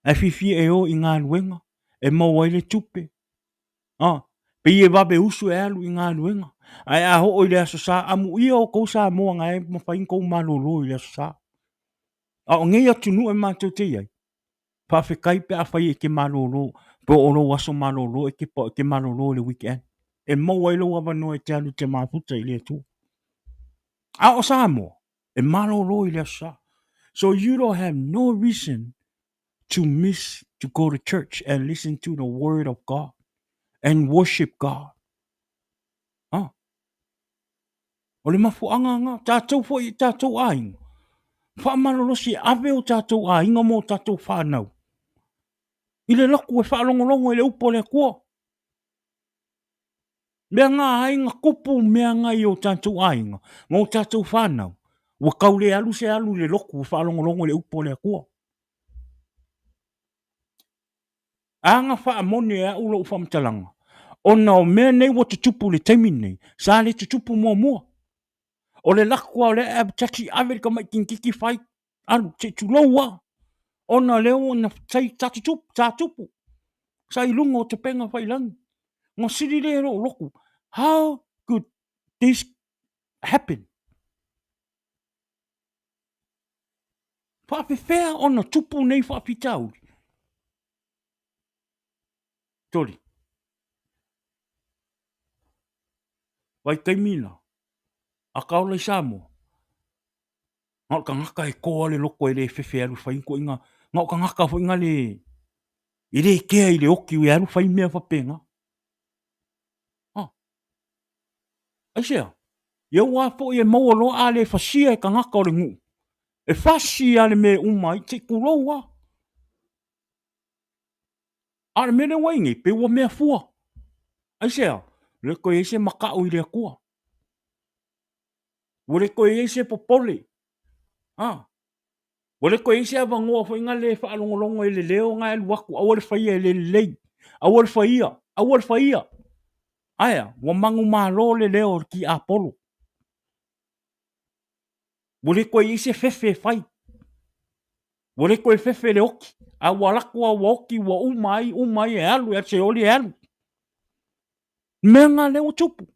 ae fiafia e o i galuega, e maua ai le tupe, A, pei e vave usu e alu i galuega. Ae a oo i le Aso Sa, amuia outou Samoa na e mafai ona tou malolo i le Aso Sa. A o nei atunuu e matou te i ai, faafetai pe afai e te malolo, po o lou aso malolo e te, e te malolo i le weekend. E maua ai lou avanoa e te alu e te mafuta i le Atua. A o Samoa, e malolo i le Aso Sa. So you don't have no reason to miss to go to church and listen to the word of God and worship God. Ah. O le mafuaaga nga, tatou foi i tatou aiga. Faamalolosi e ave o tatou aiga mo tatou whanau. I le lotu e faalogologo i le upu a le Atua. Mea nga ai na tupu mea nga i o tatou aiga ma o tatou whanau. Ua tau le alu se alu i le lotu e faalogologo i le upu a le Atua. A na faamoni e au lou faamatalaga, ona o mea nei ua tutupu i le taimi lenei, sa le tutupu muamua. O le lako lava o lea ave taxi ave le tamai teineitiiti fai, alu, se i tulou lava. Ona o lea ua na sai sa tutupu, sa tupu, sa i luga o tapega faiilagi. Ona sili lea i lou lotu, how could this happen? Faapefea ona tupu nei faafitauli? Toli. Vaitaimi la, a ka ola i Samoa, na o le tagata e toa le loto e le fefe e alu e fai ni ituaiga, na o tagata foi na le, e le kea i le oti e alu fai mea faapena. Ah. Aisea? Ia ua foi e maua loa a le fasia e tagata o le nuu. E fasi lava le mea e uma ai, se i tulou lava. A o le mea lea ua i nei, pei ua mea fua. Aisea? Ua le toe i ai se makaʻu i le Atua. Ua le toe i ai se popole. A. Ua le toe i ai se avanoa foi na le faalogologo i le leo na e alu atu, aua le faia e le lelei. Aua le faia, aua le faia. Aea, ua manumalo le leo o le tiapolo. Ua le toe i ai se fefe e fai. Ua le toe fefe le oti. A ua alu atu lava ua oti ua uma ai, uma ai e alu, e alu se oli e alu. Mea na lea ua tupu.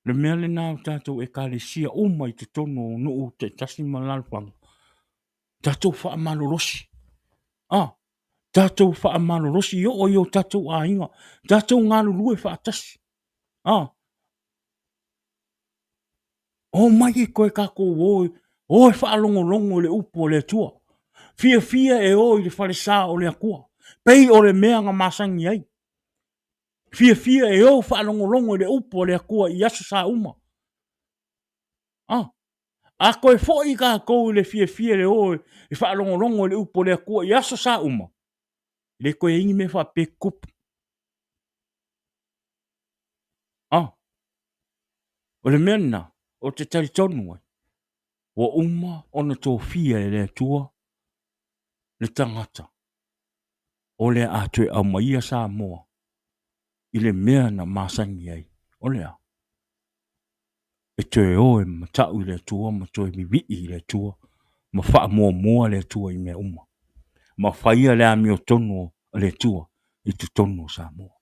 Le mea lena o tatou Ekalesia uma i totonu o nuu taitasi ma alaalafaga, tatou faamalolosi. Ah, tatou faamalolosi i oo i o tatou aiga, tatou galulue faatasi. Ah, omai e toe tatou o, o e faalogologo i le upu a le Atua. Fiafia e o i le falesa o le Atua, pei o le mea na masani ai. Fiafia e o faalogologo i le upu a le Atua i aso sa uma. Ah, a toe foi tatou i le fiafia e o e faalogologo i le upu a le Atua i aso sa uma, e le toe i ai ni mea faapea e tutupu. Ah, o le mea lena, ou te talitonu ai, ua uma ona tofia e le Atua le tagata o le a toe aumaia Samoa i le mea na masani ai, o le a? E toe o e matau i le Atua ma toe vivii i le Atua. ma faamuamua le Atua i mea uma, ma faia le amiotonu a le Atua i totonu o Samoa.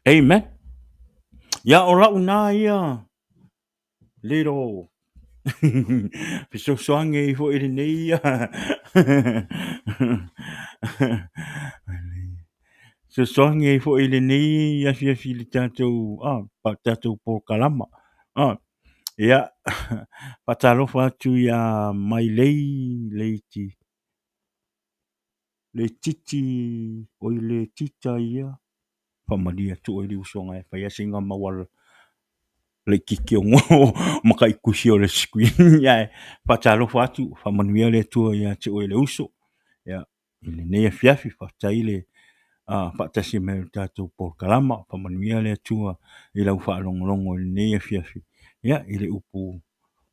Amen. Ia o lau na ia little fesoasoani ai foi i lenei ia fesoasoani ai foi i lenei afiafi i le tatou ah, tatou polokalama. Ah, ia, faatalofa atu ia Mailei Leiti Letiti oi Letita ia faamalie atu oe le usoga e fai lava sina mau ala laitiiti o mataitusi o le screen ae faatalofa atu, faamanuia le Atua ia te oe le uso. Ia i lenei afiafi, faafetai le faatasi mai o le tatou polokalama, faamanuia le Atua i lau faalogologo i lenei afiafi, ia i le upu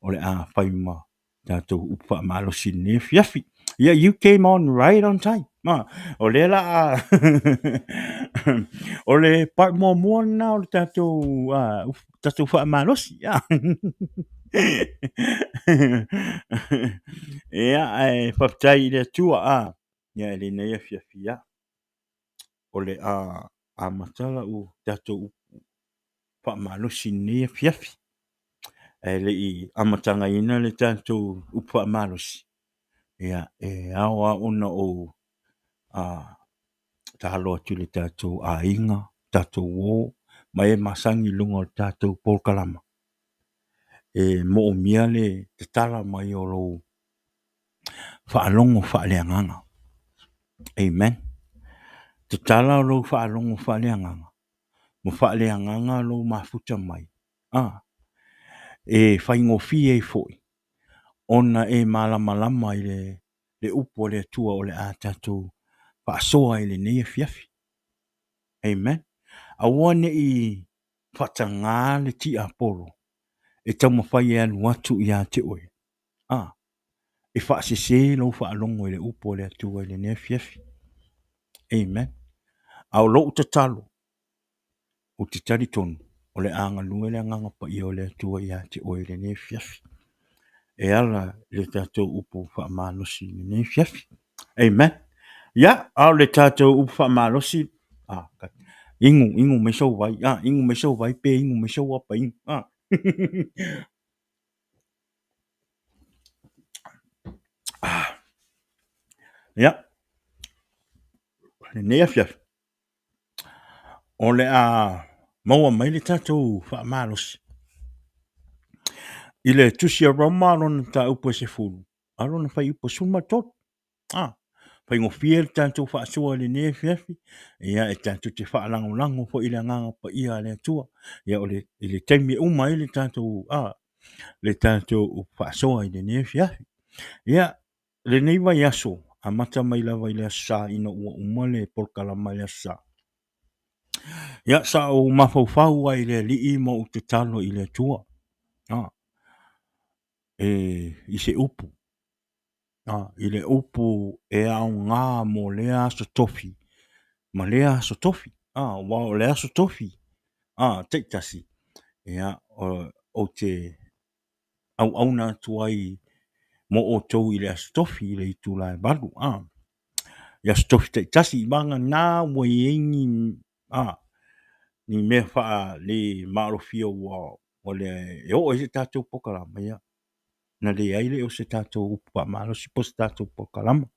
o le a fai ma tatou upu faamalosi i lenei afiafi. Yeah, you came on right on time. Ma, o lea la a o le part muamua lena o le tatou, tatou faamalosi. Ia, ae faafetai i le Atua, ia i lenei afiafi, ia, o le a amata lau tatou upu faamalosi i lenei afiafi. Ae le i amatagaina le tatou upu faamalosi, ia e ao lava ona ou tatalo atu i le tatou aiga, tatou uo ma e masani i luga o le tatou polokalama, e moomia le tatala mai o lou faalogo faaleagaga. Amen. Tatala lou faalogo faaleagaga ma faaleagaga lou mafuta mai a e faigofie ai foi ona e malamalama i le upu a le Atua o le a tatou faasoa i lenei afiafi. Amen. Aua ne i faataga le tiapolo e taumafai e alu atu ia te oe, a e faasese lou faalogo i le upu a le Atua i lenei afiafi. Amen. A o lou tatalo, Ou te talitonu, o le a galue le Agaga Paia o le Atua ia te oe i lenei afiafi, e ala i le tatou upu faamalosi i lenei afiafi. Amen. Ia, a o le tatou upu faamalosi, ah, inu, inu mai sou vai, ah, inu mai sou vai pe inu mai sou apa inu, ah. ah. Ia, lenei afiafi, O le a maua mai le tatou faamalosi i le Tusi a Roma lona mataupu e 10 a lona fuaiupu e 13. A, faigofie le tatou faasoa i lenei afiafi, ia e tatou te faalagolago foi i le Agaga Paia a le Atua. Ia o le, i le taimi e uma ai le tatou, a, le tatou faasoa i lenei afiafi. Ia, Lenei vaiaso, amata mai lava i le Aso Sa ina ua uma le polokalama i le Aso Sa. Ia, sa ou mafaufau ai i le Alii ma ou tatalo i le Atua, a, e, i se upu, a, i le upu e aoga mo lea Aso Tofi ma lea Aso Tofi, a, aua o le Aso Tofi, a, taitasi, ia, ou te auauna atu ai mo outou i le Aso Tofi i le itula e 8, a. I Aso Tofi taitasi, vagana ua i ai ni, a, ni mea faale maalofia ua, ua le e oo ai se tatou polokalama, ia, na leai lea o se tatou upu faamalosi po o se tatou polokalama.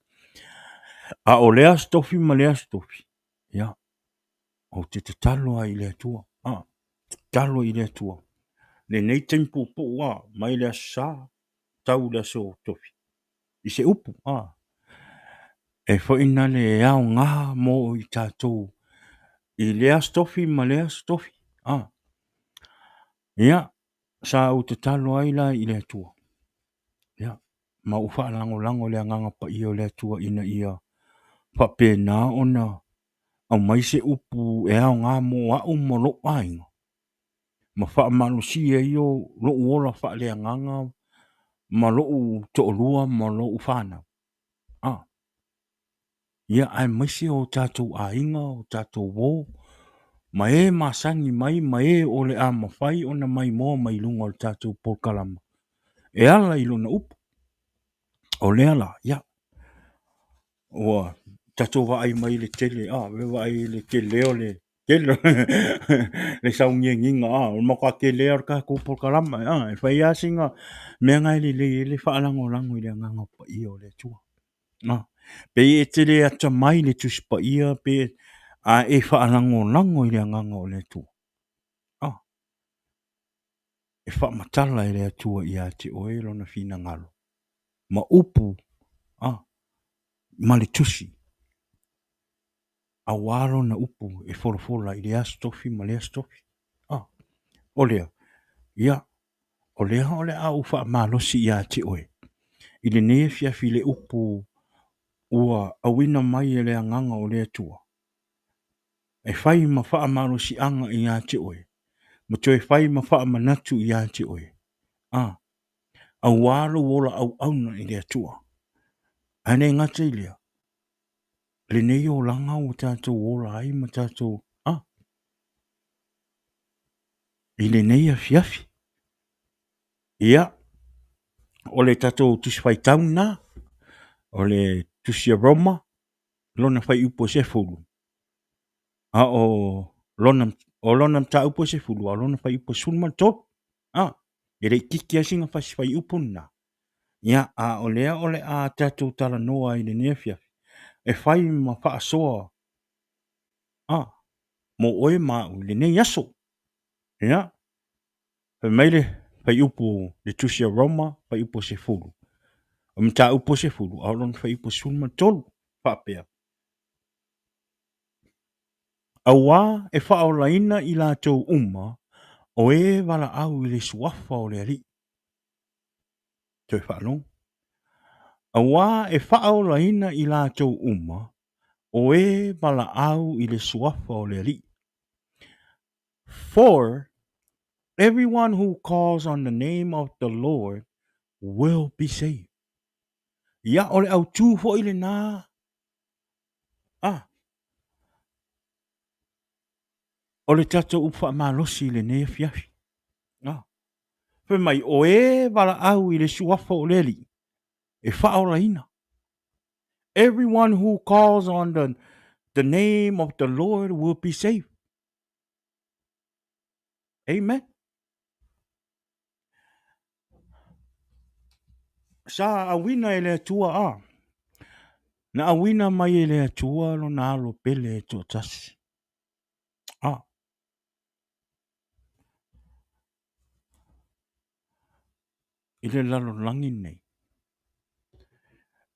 A o lea Aso Tofi ma lea Aso Tofi, ia, ou te tatalo ai i le Atua, a, tatalo i le Atua. Lenei taimi puupuu a, mai le Aso Sa, tau i le Aso Tofi, i se upu, a, e foi na le aoga mo i tatou i lea Aso Tofi ma lea Aso Tofi, a. Ia, sa ou tatalo ai la i le Atua, ia, ma ou faalagolago i le Agaga Paia o le Atua ina ia faapena ona aumai se upu e aoga mo au ma lou aiga, ma faamalosia ai lou ola faaleagaga ma lou toalua ma lou fanau. A, ia, aemaise o tatou aiga, o tatou uo, ma e masani mai ma e o le a mafai ona maimoa mai i luga o le tatou polokalama e ala i lona upu. O lea la, ia, ua tatou vaai mai i le tele, a, ua vaai i le tele o le tele le saunianiga, a, o le matua tele lava o le tatou polokalama, a, e fai lava sina mea lena e lelei ai le faalagolago i le Agaga Paia o le Atua. A, pei e te le atamai i le Tusi Paia pe a e faalagolago i le Agaga o le Atua, a, e faamatala e le Atua ia te oe lona finagalo ma upu a, ma le tusi, auā lona upu e folafola i lea Aso Tofi ma lea Aso Tofi. A, o lea, ia, o lea o le a ou faamalosi ia te oe i lenei afiafi i le upu ua auina mai e le Agaga o le Atua, e fai ma faamalosiaga ia te oe, ma toe fai ma faamanatu ia te oe, a, auā lou ola auauna i le Atua. Ae le gata i lea, lenei olaga ua tatou ola ai ma tatou, a, i lenei afiafi. Ia, o le tatou Tusi Faitau lena, o le Tusi a Roma, lona fuaiupu e 10, a o lona, o lona mataupu e 10, a o lona fuaiupu e 13. A, e le itiiti lava sina fasi fuaiupu lena. Ia, a o lea o le a tatou talanoa ai i lenei afiafi, e fai ma faasoa, a, mo oe ma au i lenei aso. Ia, fai mai le fuaiupu le Tusi a Roma, fuaiupu e 10. O mataupu e 10, a o lona fuaiupu e 13, faapea, Auā e faaolaina i latou uma o e valaau i le suafa o le Alii. Toe faalogo. Auā e faaolaina i latou uma o e valaau i le suafa o le Alii. For everyone who calls on the name of the Lord will be saved. Ia, o le autū foi lenā. Ah, o le tatou upu faamalosi i lenei afiafi. Ah, fai mai, o e valaau i le suafa o le Alii, e faaolaina. Everyone who calls on the name of the Lord will be saved. Amen. Sa auina e le Atua a. Na auina mai e le Atua lona alo pele e toatasi. A. I le lalolagi nei.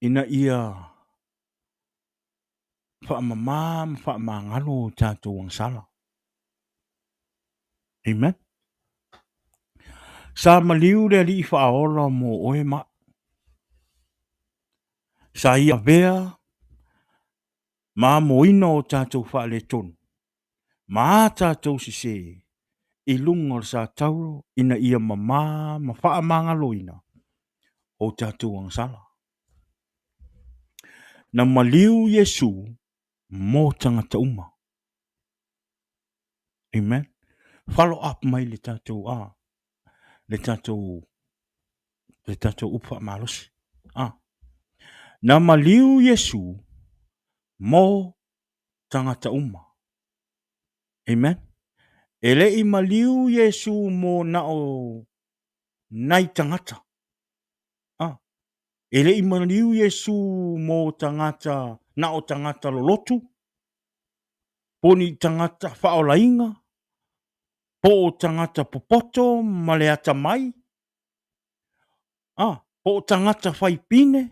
Ina ia faamama ma faamagalo o tatou agasala. Amen. Sa maliu le Alii Faaola mo oe ma au. Sa ia avea ma amoina o tatou faaletonu ma a tatou sesē i luga o le satauro ina ia mamā ma faamagaloina o tatou agasala. Na maliu Iesu mo tagata uma. Amen. Follow up mai le tatou a le tatou le tatou upu faamalosi. A. Na maliu Iesu mo tagata uma. Amen. E le i maliu Iesu mo na o nai tagata. A. E le i maliu Iesu mo tagata na o tagata lolotu, po o ni tagata faaolaina, po o tagata popoto ma le atamai, a, po o tagata faipine,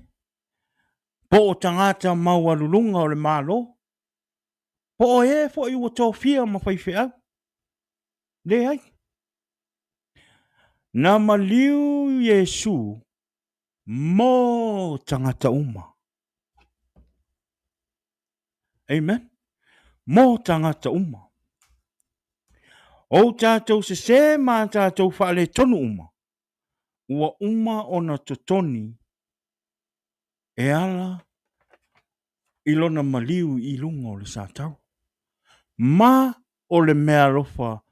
po o tagata maualuluga o le Malo, po o e foi ua tofia ma faifeau. Leai. Na maliu Iesu mo tagata uma. Amen. Mo tagata uma. O tatou sesē ma a tatou faaletonu uma, ua uma ona totoni e ala i lona maliu i luga o le satau. Ma o le meaalofa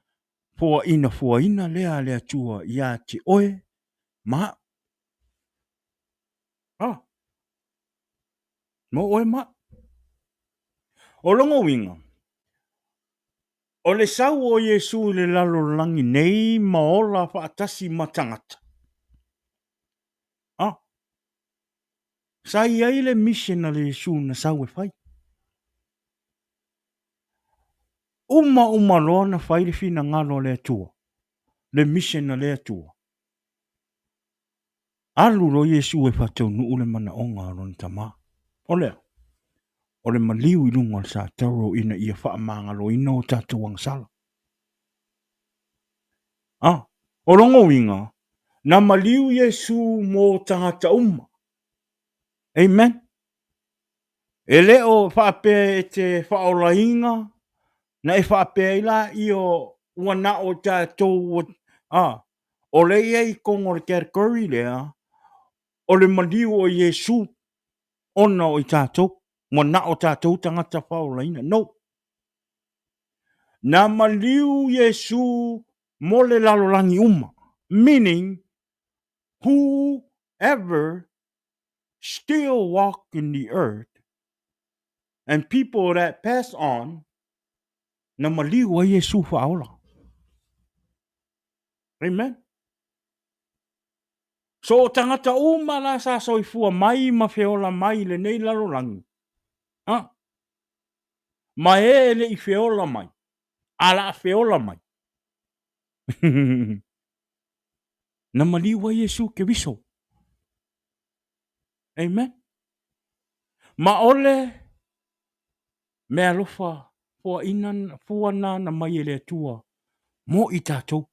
foaina fuaina lea a le Atua ia te oe ma au. Ah. Mo oe ma. O lona uiga, o le sau o Iesu i le lalolagi nei ma ola faatasi ma tagata. A. Sa i ai le mission a le Iesu na sau e fai. Uma uma loa na fai le finagalo a le Atua, le mission a le Atua. Alu loa Iesu e faataunuu le manaoga o lona Tama. O le a? O le maliu i luga o le sataro ina ia faamagaloina o tatou agasala. A, o lona uiga, na maliu Iesu mo tagata uma. Amen. E le o faapea e te faaolaina na e faapea ai laia ua na o tatou ua, a, o lea e i ai i totonu o le category lea, o le maliu o Iesu ona o i tatou, ua na o tatou tagata faaolaina. No. Na maliu Iesu mo le lalolagi uma, meaning whoever still walk in the earth and people that pass on, na maliu ai Iesu faaola. Amen. So o tagata uma la sa soifua mai ma feola mai i lenei lalolagi, ha? Ma e e le i feola mai, a la feola mai. Na maliu ai Iesu Keriso. Amen. Ma ole mealofa foaina fua nana mai e le Atua mo i tatou.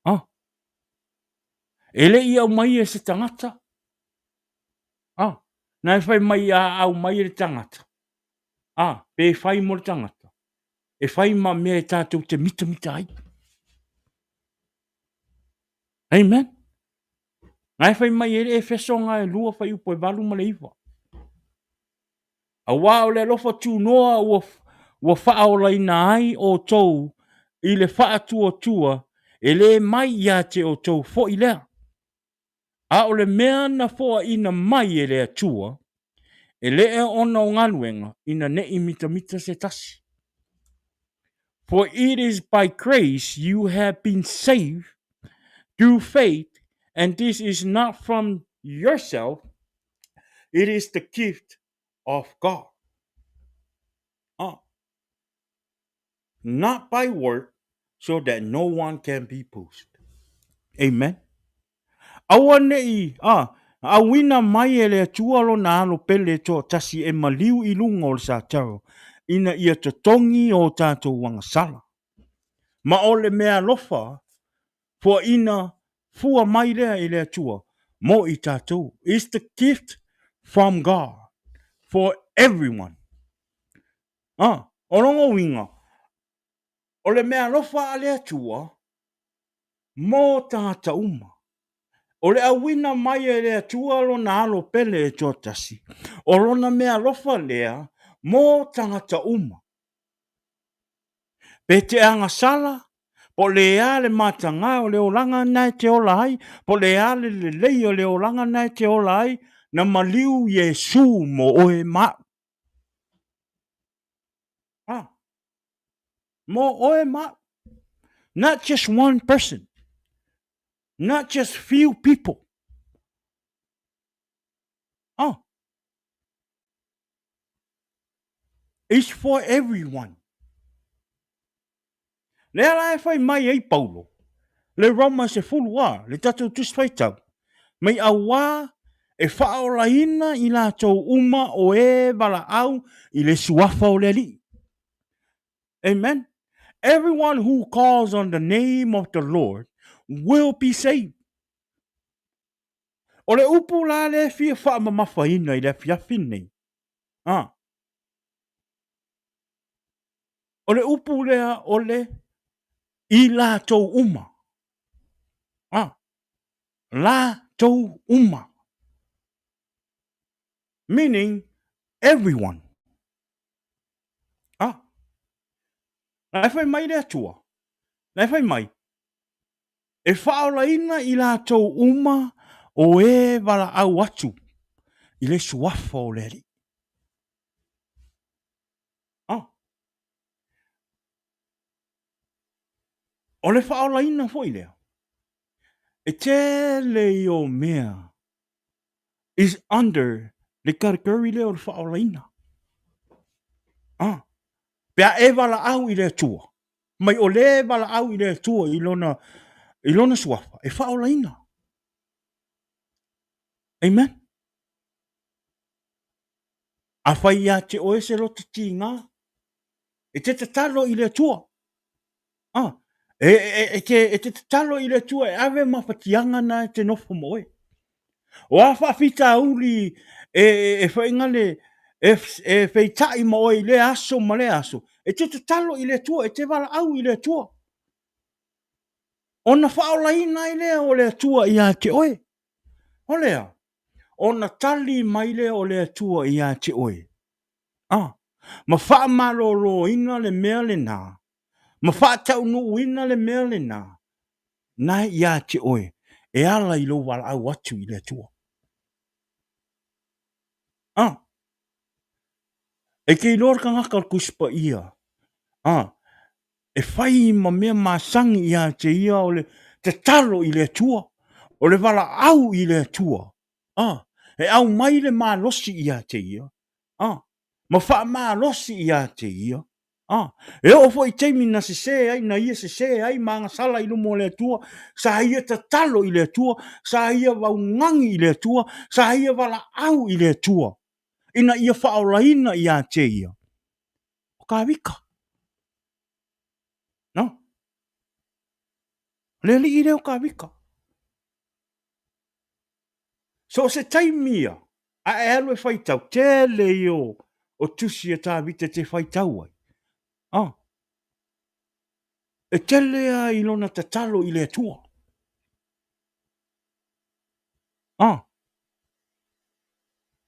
Ah. E le i aumai e se tagata. Ah. Na e fai mai a aumai e le tagata. Ah, pe fai mo le tagata. E fai ma mea e tatou te mitamita ai. Amen. Na e fai mai e le Efeso nga e 2 fuaiupu e 8 ma le 9. Auā o le alofa tunoa ua, ua faaolaina ai outou i le faatuatua e lē mai ia te outou foi lea, a o le mea na foaina mai e le Atua, e le ona o galuega, ina ne i mitamita se tasi. For it is by grace you have been saved through faith, and this is not from yourself, it is the gift of God. Not by work, so that no one can be boasted. Amen. Aua ne i, a, auina mai e le Atua lona alo pele toatasi e maliu i luga o le sataro, ina ia totogi o tatou agasala. Ma o le meaalofa foaina fua mai lea i le Atua mo i tatou. It's the gift from God for everyone. Ah, o lona uiga, o le meaalofa a le Atua mo tagata uma. O le auina mai e le Atua lona alo pele e toatasi, o lona meaalofa lea mo tagata uma. Pe te agasala, po o le a le matagā o le olaga na e te ola ai, po o le a le lelei o le olaga na e te ola ai, na maliu Iesū mo oe ma au. Ah, mo oe ma au. Not just one person. Not just few people. Oh. It's for everyone. Lea la e fai mai ai Paulo, le Roma 12, le tatou Tusi Faitau, mai auā e faaolaina i latou uma o e valaau i le suafa o le Alii. Amen. Everyone who calls on the name of the Lord will be saved. O le upu la lea e fia faamamafaina i le afiafi lenei, a, o le upu lea o le i latou uma. A, latou uma. Meaning everyone. A, la e fai mai le Atua, la e fai mai, E faaolaina i latou uma o e valaau atu. i le suafa o le Alii. Ah. O le faaolaina foi lea, e tele i o mea is under le category lea o le faaolaina. Ah. Pe a e valaau i le Atua, mai o le valaau i le Atua i lona, i lona suafa, e faaolaina. Amen. Afai ia te oe se loto tigā, e te tatalo i le Atua. Ah, e, e, e, te, e te tatalo i le Atua e ave mafatiaga na e te nofo ma oe. O a faafitauli e, e, e whainga le, e, e feita'i ma oe i le aso ma le aso, e te tatalo i le Atua, e te valaau i le Atua. Ona faaolaina ai lea o le Atua ia te oe. O lea, ona tali mai lea o le Atua ia te oe. A, ma faamaloloina le mea lenā, ma faataunuuina le mea lenā, na ia te oe, e ala i lou valaau atu i le Atua. A, e te iloa le tagata o le Tusi Paia, a, e fai ma mea masani ia te ia o le tatalo i le Atua, o le valaau i le Atua, a, e aumai le malosi ia te ia, a, ma faamalosi ia te ia, a, e oo foi i taimi na sese ai, na ia sese ai ma agasala i luma o le Atua, sa ia tatalo i le Atua, sa ia vaugagi i le Atua, sa ia valaau i le Atua, ina ia faaolaina ia te ia. O Kāvika. No. Le alii lea o Kāvika. So o se taimi ia, a e alu e faitau, tele ia o, o tusi a Tāvita te faitau ai. Ah. E tele a i lona tatalo i le Atua. Ah.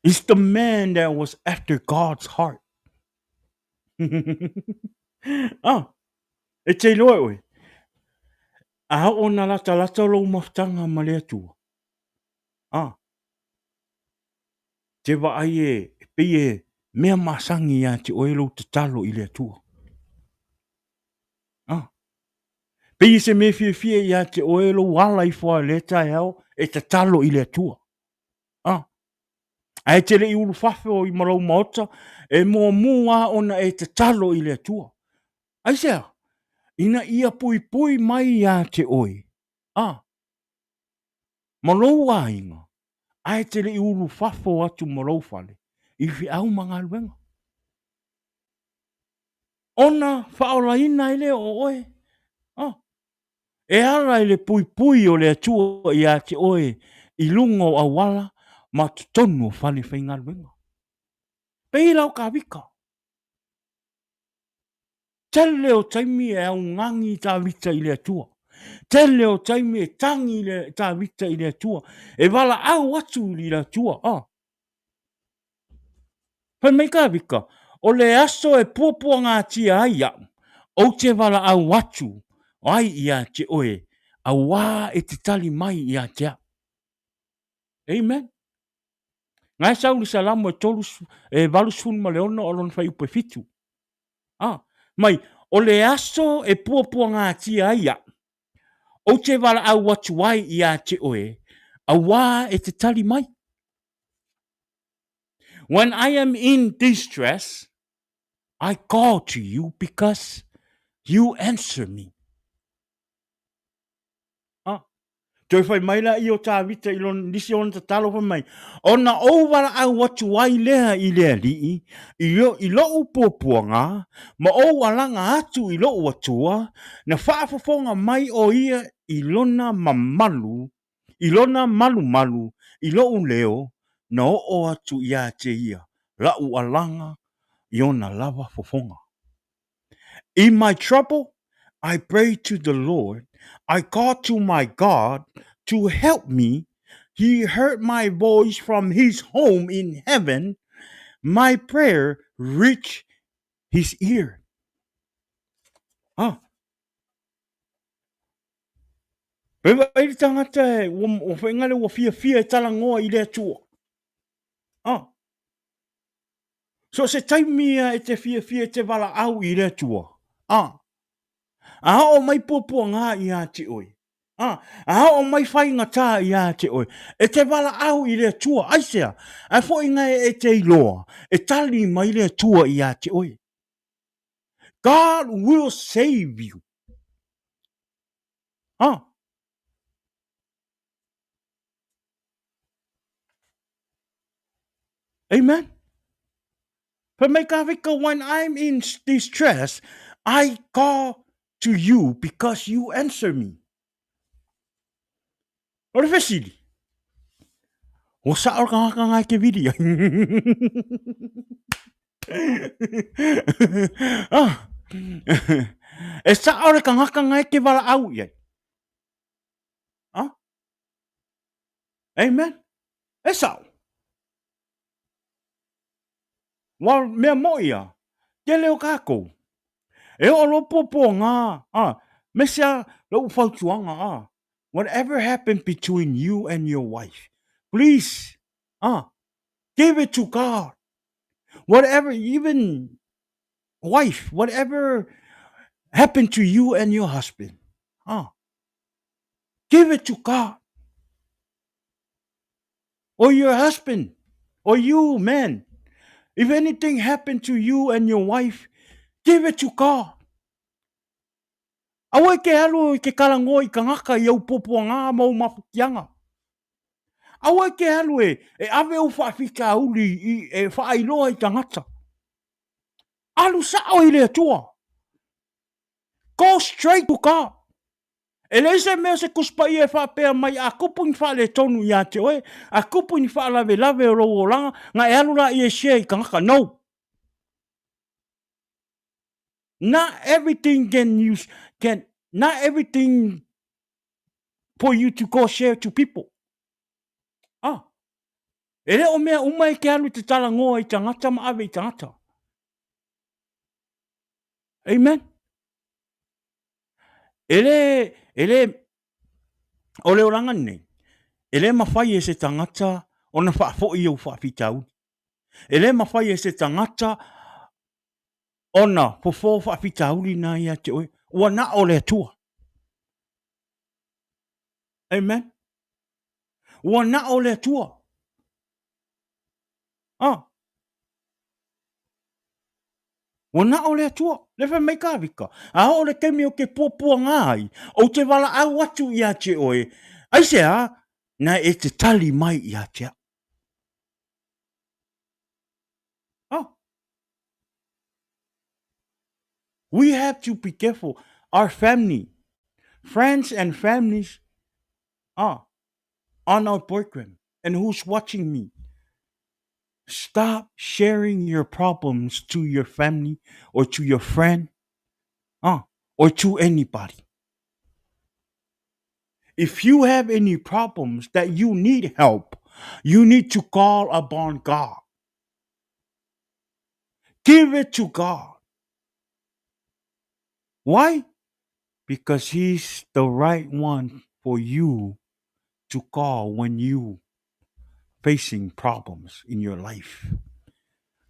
It's the man that was after God's heart. ah, e te iloa e oe. A oo na latalata lou mafutaga ma le Atua. Ah, te vaai e, e pei e mea masani ia te oe lou tatalo i le Atua. Ah, pei e se mea fiafia ia te oe lou ala ifo a lea taeao e tatalo i le Atua. Ah, Ae te le i ulufafo i ma lou maota, e muamua a ona e tatalo i le Atua. Aisea? Ina ia puipui mai ia te oe, a, ma lou aiga, ae te le i ulufafo atu ma lou fale i feau ma galuega. Ona faaolaina ai lea o oe. A, E ala i le puipui o le Atua ia te oe i luga o auala ma totonu o fale faigaluega. Pei la o Kāvika. Tele o taimi e augani Tāvita i le Atua. Tele o taimi e tangi le Tāvita i le Atua. E valaau atu i le Atua. Ah. Fai mai Kāvika, o le aso e puapuagatia ai au, ou te valaau atu ai ia te oe, auā e te tali mai ia te au. Amen. Ngae sau le Salamo e tolu, e 86 o lona fuaiupu e fitu. Ah, mai, o le aso e puapuagatia ai au, ou te valaau atu ai ia te oe, auā e te tali mai. When I am in distress, I call to you because you answer me. Ah. Toe whai mai la i o Tāvita i lona nisi ona tatalo whai mai. Ona ou walaau atu ai lea i le alii, i, lo, i lou puapuaga, ma ou alaga atu i lou atua, na whaafofoga mai o ia i lona mamalu I lona malumalu i loʻu leo na oo atu iā te ia laʻu alaga i ona lava fofoga. In my trouble, I pray to the Lord, I call to my God to help me. He heard my voice from his home in heaven. My prayer reached his ear. Ah. Pei vaai le tagata e, ua, ua whainga le ua fiafia e talanoa i le Atua. Ah. So se taimi ia e te fiafia e te valaau i le Atua. Ah. A oo mai puapuagā iā te oe. Ah, a oo mai faigata iā te oe. E te valaau i le Atua. Aisea? Ae foi ngai e te iloa, e tali mai le Atua iā te oe. God will save you. Ah. Amen. Fai mai ka vika, when I'm in distress, I call to you because you answer me. O le fesili, ua sao le kangaka ngai ke vili ai. ah. E sao le kangaka ngai ke valaau i ai. Ah? Amen. E sao. Ua mea moʻi a, tele o kākou. E oo loa puapuagā, a, me se a loʻu fautuaga, a, whatever happened between you and your wife, please, a, give it to God. Whatever, even wife, whatever happened to you and your husband, a, give it to God. Or your husband, or you, man. If anything happened to you and your wife, give it to God. Aua e ke alu i ke kalangoa i kangaka i au puapuagā ma ou mafutiaga. Aua e ke alu e, e ave ou faafitauli i, e faailoa i tangata. Alu sao i le Atua. Go straight to God. E leai se mea se Tusi Paia e faapea mai a kupu ni faaletonu ia te oe, a kupu ni faalavelave o lou olaga, na e alu laia e share i kangaka. No! Not everything can you, can, not everything for you to go share to people. Ah. E le o mea uma e ke alu te talanoa i tangata ma ave i tangata. Amen. E le, e le, o le olaga lenei, e le mafai e se tagata ona faafoi ou faafitauli. E le mafai e se tagata ona fofo faafitauli na ia te oe. Ua na o le Atua. Amen. Ua na o le Atua. Ah. Ua na o le Atua, le fai mai Kāvika, a oo le taimi o ke puapuagā ai, ou te valaau atu iā te oe, aisea, na e te tali mai iā te au. Oh. We have to be careful. Our family, friends and families are on our program and who's watching me. Stop sharing your problems to your family or to your friend or to anybody. If you have any problems that you need help, you need to call upon God. Give it to God. Why? Because he's the right one for you to call when you facing problems in your life.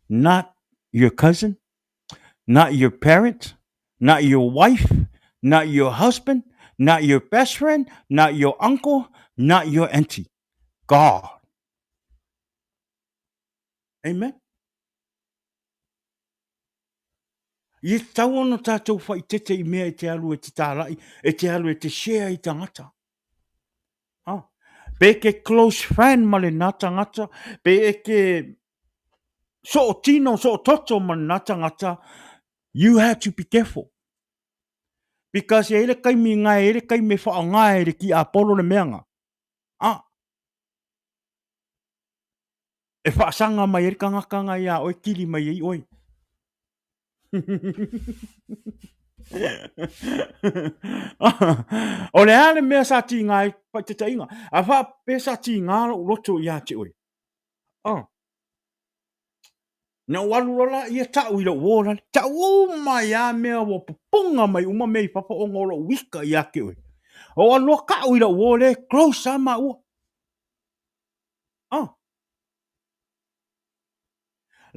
Not your cousin, not your parent, not your wife, not your husband, not your best friend, not your uncle, not your auntie. God. Amen. I tatau ona tātou whaitete i mea e te alu e te tāla'i, e te alu e te share i tangata. Ha? Pe ke close friend ma le nā tangata, pe e ke so'o tino, so'o toto ma le nā tangata, you have to be careful. Because e ele kaimi ngai, e ele kaimi e whaangae le ki apolo le meanga. Ah, E whaasanga mai e le kangaka ngai a oe kili mai ei oe. O le a le mea sa tīngā e whaitetaiga. A wha pe sa tīngā lou loto i a te oe. Oh. Na o alu lola ia tau i lou ola. Tau uma i a mea ua pupunga mai uma mea i fafo ona o lou wika i a te oe. O alu loa kau i lou ole, close a maua. Oh.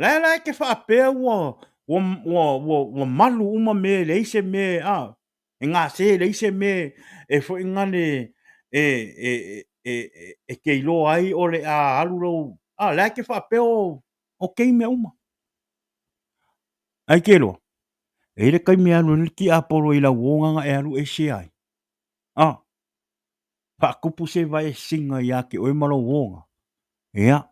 La e la e te faapea ua, ua, ua, ua, ua malu uma mea e leai se mea, a, e gase e leai se mea e foi gale e, e, e, e, e te iloa ai o le a alu lou, a, la e te faapea o, okay mea uma. Ai te iloa, e i ai le taimi e alu ai le tiapolo i lau ogaga e alu ese ai. A, faatupu se vaesiga ia te oe ma lou oga. Ia,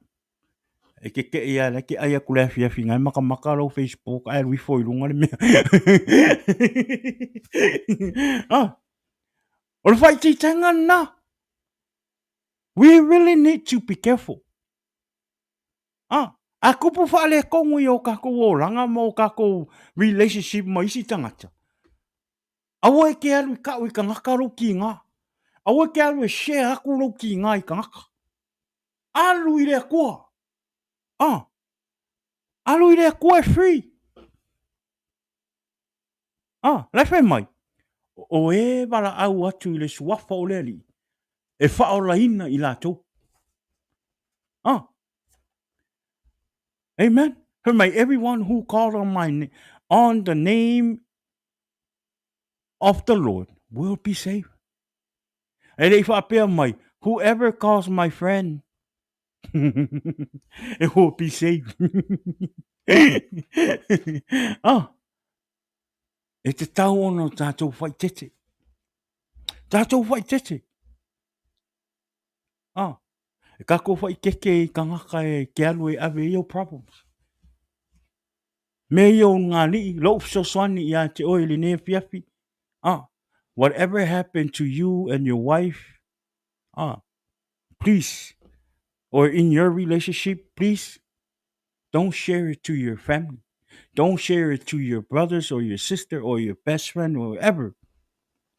e te tei lava la e te ai atu le afiafi na e makamaka lou Facebook ae alu ifo i luga le mea. ah, o le faaitiitaga lena. We really need to be careful. Ah, a kupu faaletonu i o tatou olaga ma o tatou relationship ma isi tagata. Aua e te alu i kau i tagata lou kiga. Aua e te alu e share atu lou kiga i tagata. Alu i le Atua. Ah, alu i le Atua e free. Ah, la e fai mai, o e valaau atu i le suafa o le Alii, e faaolaina i latou. Ah, amen. Fai mai, everyone who called on my on the name of the Lord will be saved. E le i faapea mai, whoever calls my friend it will be saved. ah, e te tau ona o tātou whaitete. Tātou whaitete. Ah, e kākou whaikeke i ka ngaka e ke alu e ave i o problems. Me ia o ngā li'i, lou fesoasoani iā te oe i lenei afiafi. Ah, whatever happened to you and your wife, ah, please, or in your relationship, please, don't share it to your family. Don't share it to your brothers or your sister or your best friend or whatever.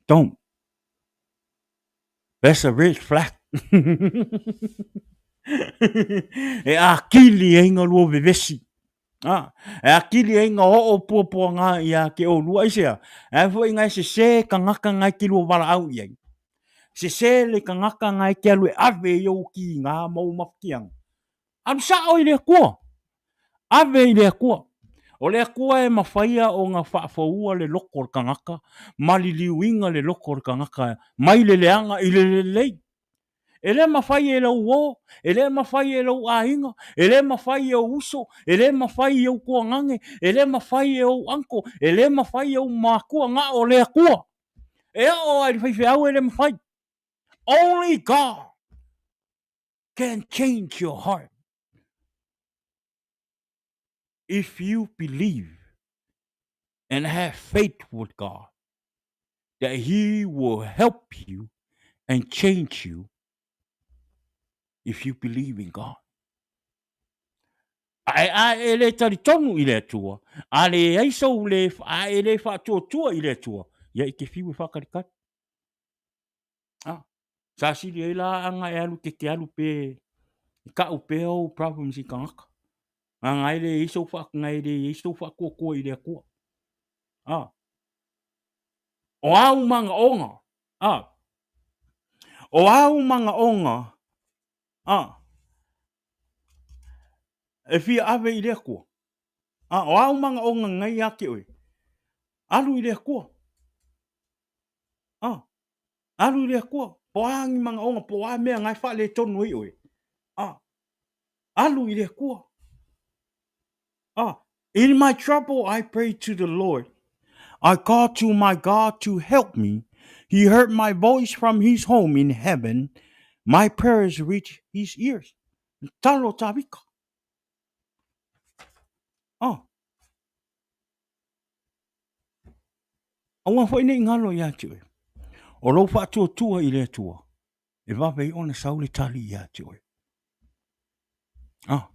Don't. That's a red flag. e ākili ai ngā lua vevesi. Ah, e ākili ai ngā oo puapua ngā i a ke ōlua. Aisea, e foi ngā e sese ka ngaka ngā ki lua wala au i ai. Sese le ka ngaka ngā ki alu e ave i au ki ngā mau mawhitianga. Alu sao i le Atua. Ave i le Atua. O le Atua e mawhaia o nga whaafaua le loko o le kangaka, maliliuinga le loko o le kangaka, mai le leanga i le lelei. E le mawhai e lou o, e le mawhai e lou aiga, e le mawhai e ou uso, e le mawhai i ou tuagange, e le mawhai e ou uncle, e le mawhai e ou makua, nga o le Atua. E oo ai le faifeau e le mawhai. Only God can change your heart if you believe and have faith with God that He will help you and change you if you believe in God. Ae a e le talitonu i le Atua, a le ai sou le, a e le faatuatua i le Atua, ia i te fiu e whakalikali. Ah, sa sili ai la anga e alu te te alu pe i ka'u pea ou problems i kangaka. Nga ngai le i sou wha, ngai le i sou whakuakua i le Atua. Ah. O au manaonga. Ah. O au manaonga. Ah. E fia ave i le Atua. Ah, o au manaonga ngai a ke oe. Alu i le Atua. Ah. Alu i le Atua, po a ni manaonga, po a mea ngai faaletonu ai oe. Ah. Alu i le Atua. Ah. In my trouble I prayed to the Lord. I called to my God to help me. He heard my voice from his home in heaven. My prayers reached his ears. Talo Tavika. Ah. Aua foi nei ngalo ia te oe. O lou faatuatua i le Atua, e vave ai ona sau le tali ia te oe. Ah.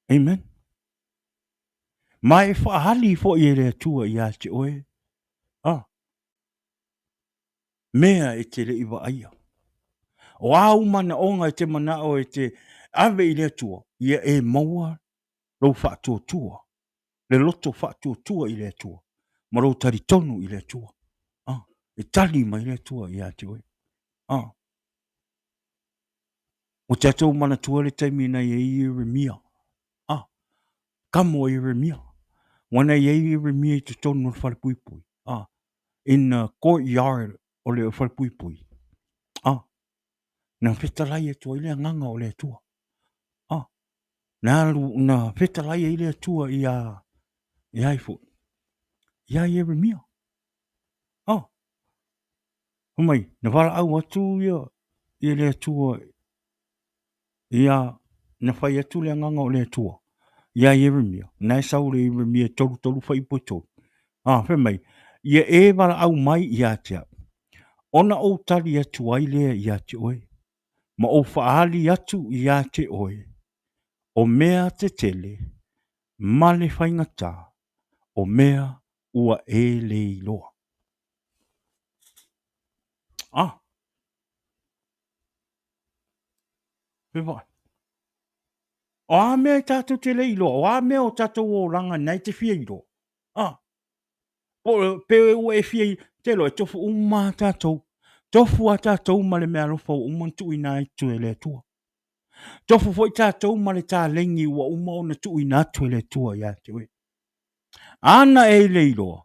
Amen. Ma e faahali foi e le Atua ia te oe. Ah. Mea e te le i vaaia. O āu manaonga e te manao e te ave i le Atua, ia e maua lou faatuatua, le loto faatuatua i le Atua, ma lou talitonu i le Atua. Ah, e tali mai le Atua ia te oe. Ah. O tatou manatua le taimi na i ai Ieremia. Kamo o Ieremia. Ua na i ai Ieremia i totonu o le falepuipui. Ah, in the courtyard o le falepuipui. Ah, na fetalai atu ai le agaga o le Atua. Ah, na alu, na fetalai ai le Atua ia, ia ai foi, ia Ieremia. Ah, mai, na valaau atu ia, ia le Atua Ia, na fai atu le agaga o le Atua iā Ieremia, na e sau le Ieremia e 33 fuaiupu e 3. A, fai mai, Ia e valaau mai ia te au, ona ou tali atu ai lea ia te oe, ma ou faaali atu ia te oe o mea tetele ma le faigata, o mea ua e le iloa. A, O a mea e tātou te le iloa, o a mea o tātou olaga na e te fia iloa. Ah, po, pe ua e fia, te loa, e tofu uma a tātou. Tofu a tātou ma le mea alofa ua uma ona tuuina atu e le Atua. Tofu foi tātou ma le tālengi ua uma ona tuuina atu e le Atua ia te oe. Ana e le iloa,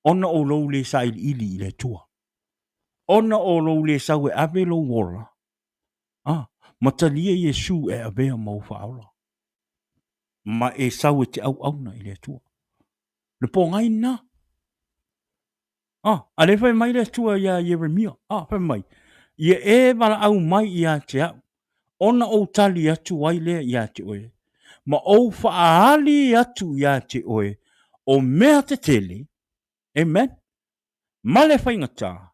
ona o lou le sailiili i le Atua. Ona o lou le sau e ave lou ola, a, ma talia Iesu e avea ma ou faaola, ma e sau e te auauna i le Atua. Le pōgai lena. A, a le fai mai le Atua iā Ieremia, a, fai mai, Ia e valaau mai ia te au, ona ou tali atu ai lea ia te oe, ma ou faaali atu ia te oe o mea tetele, amen, ma le faigata,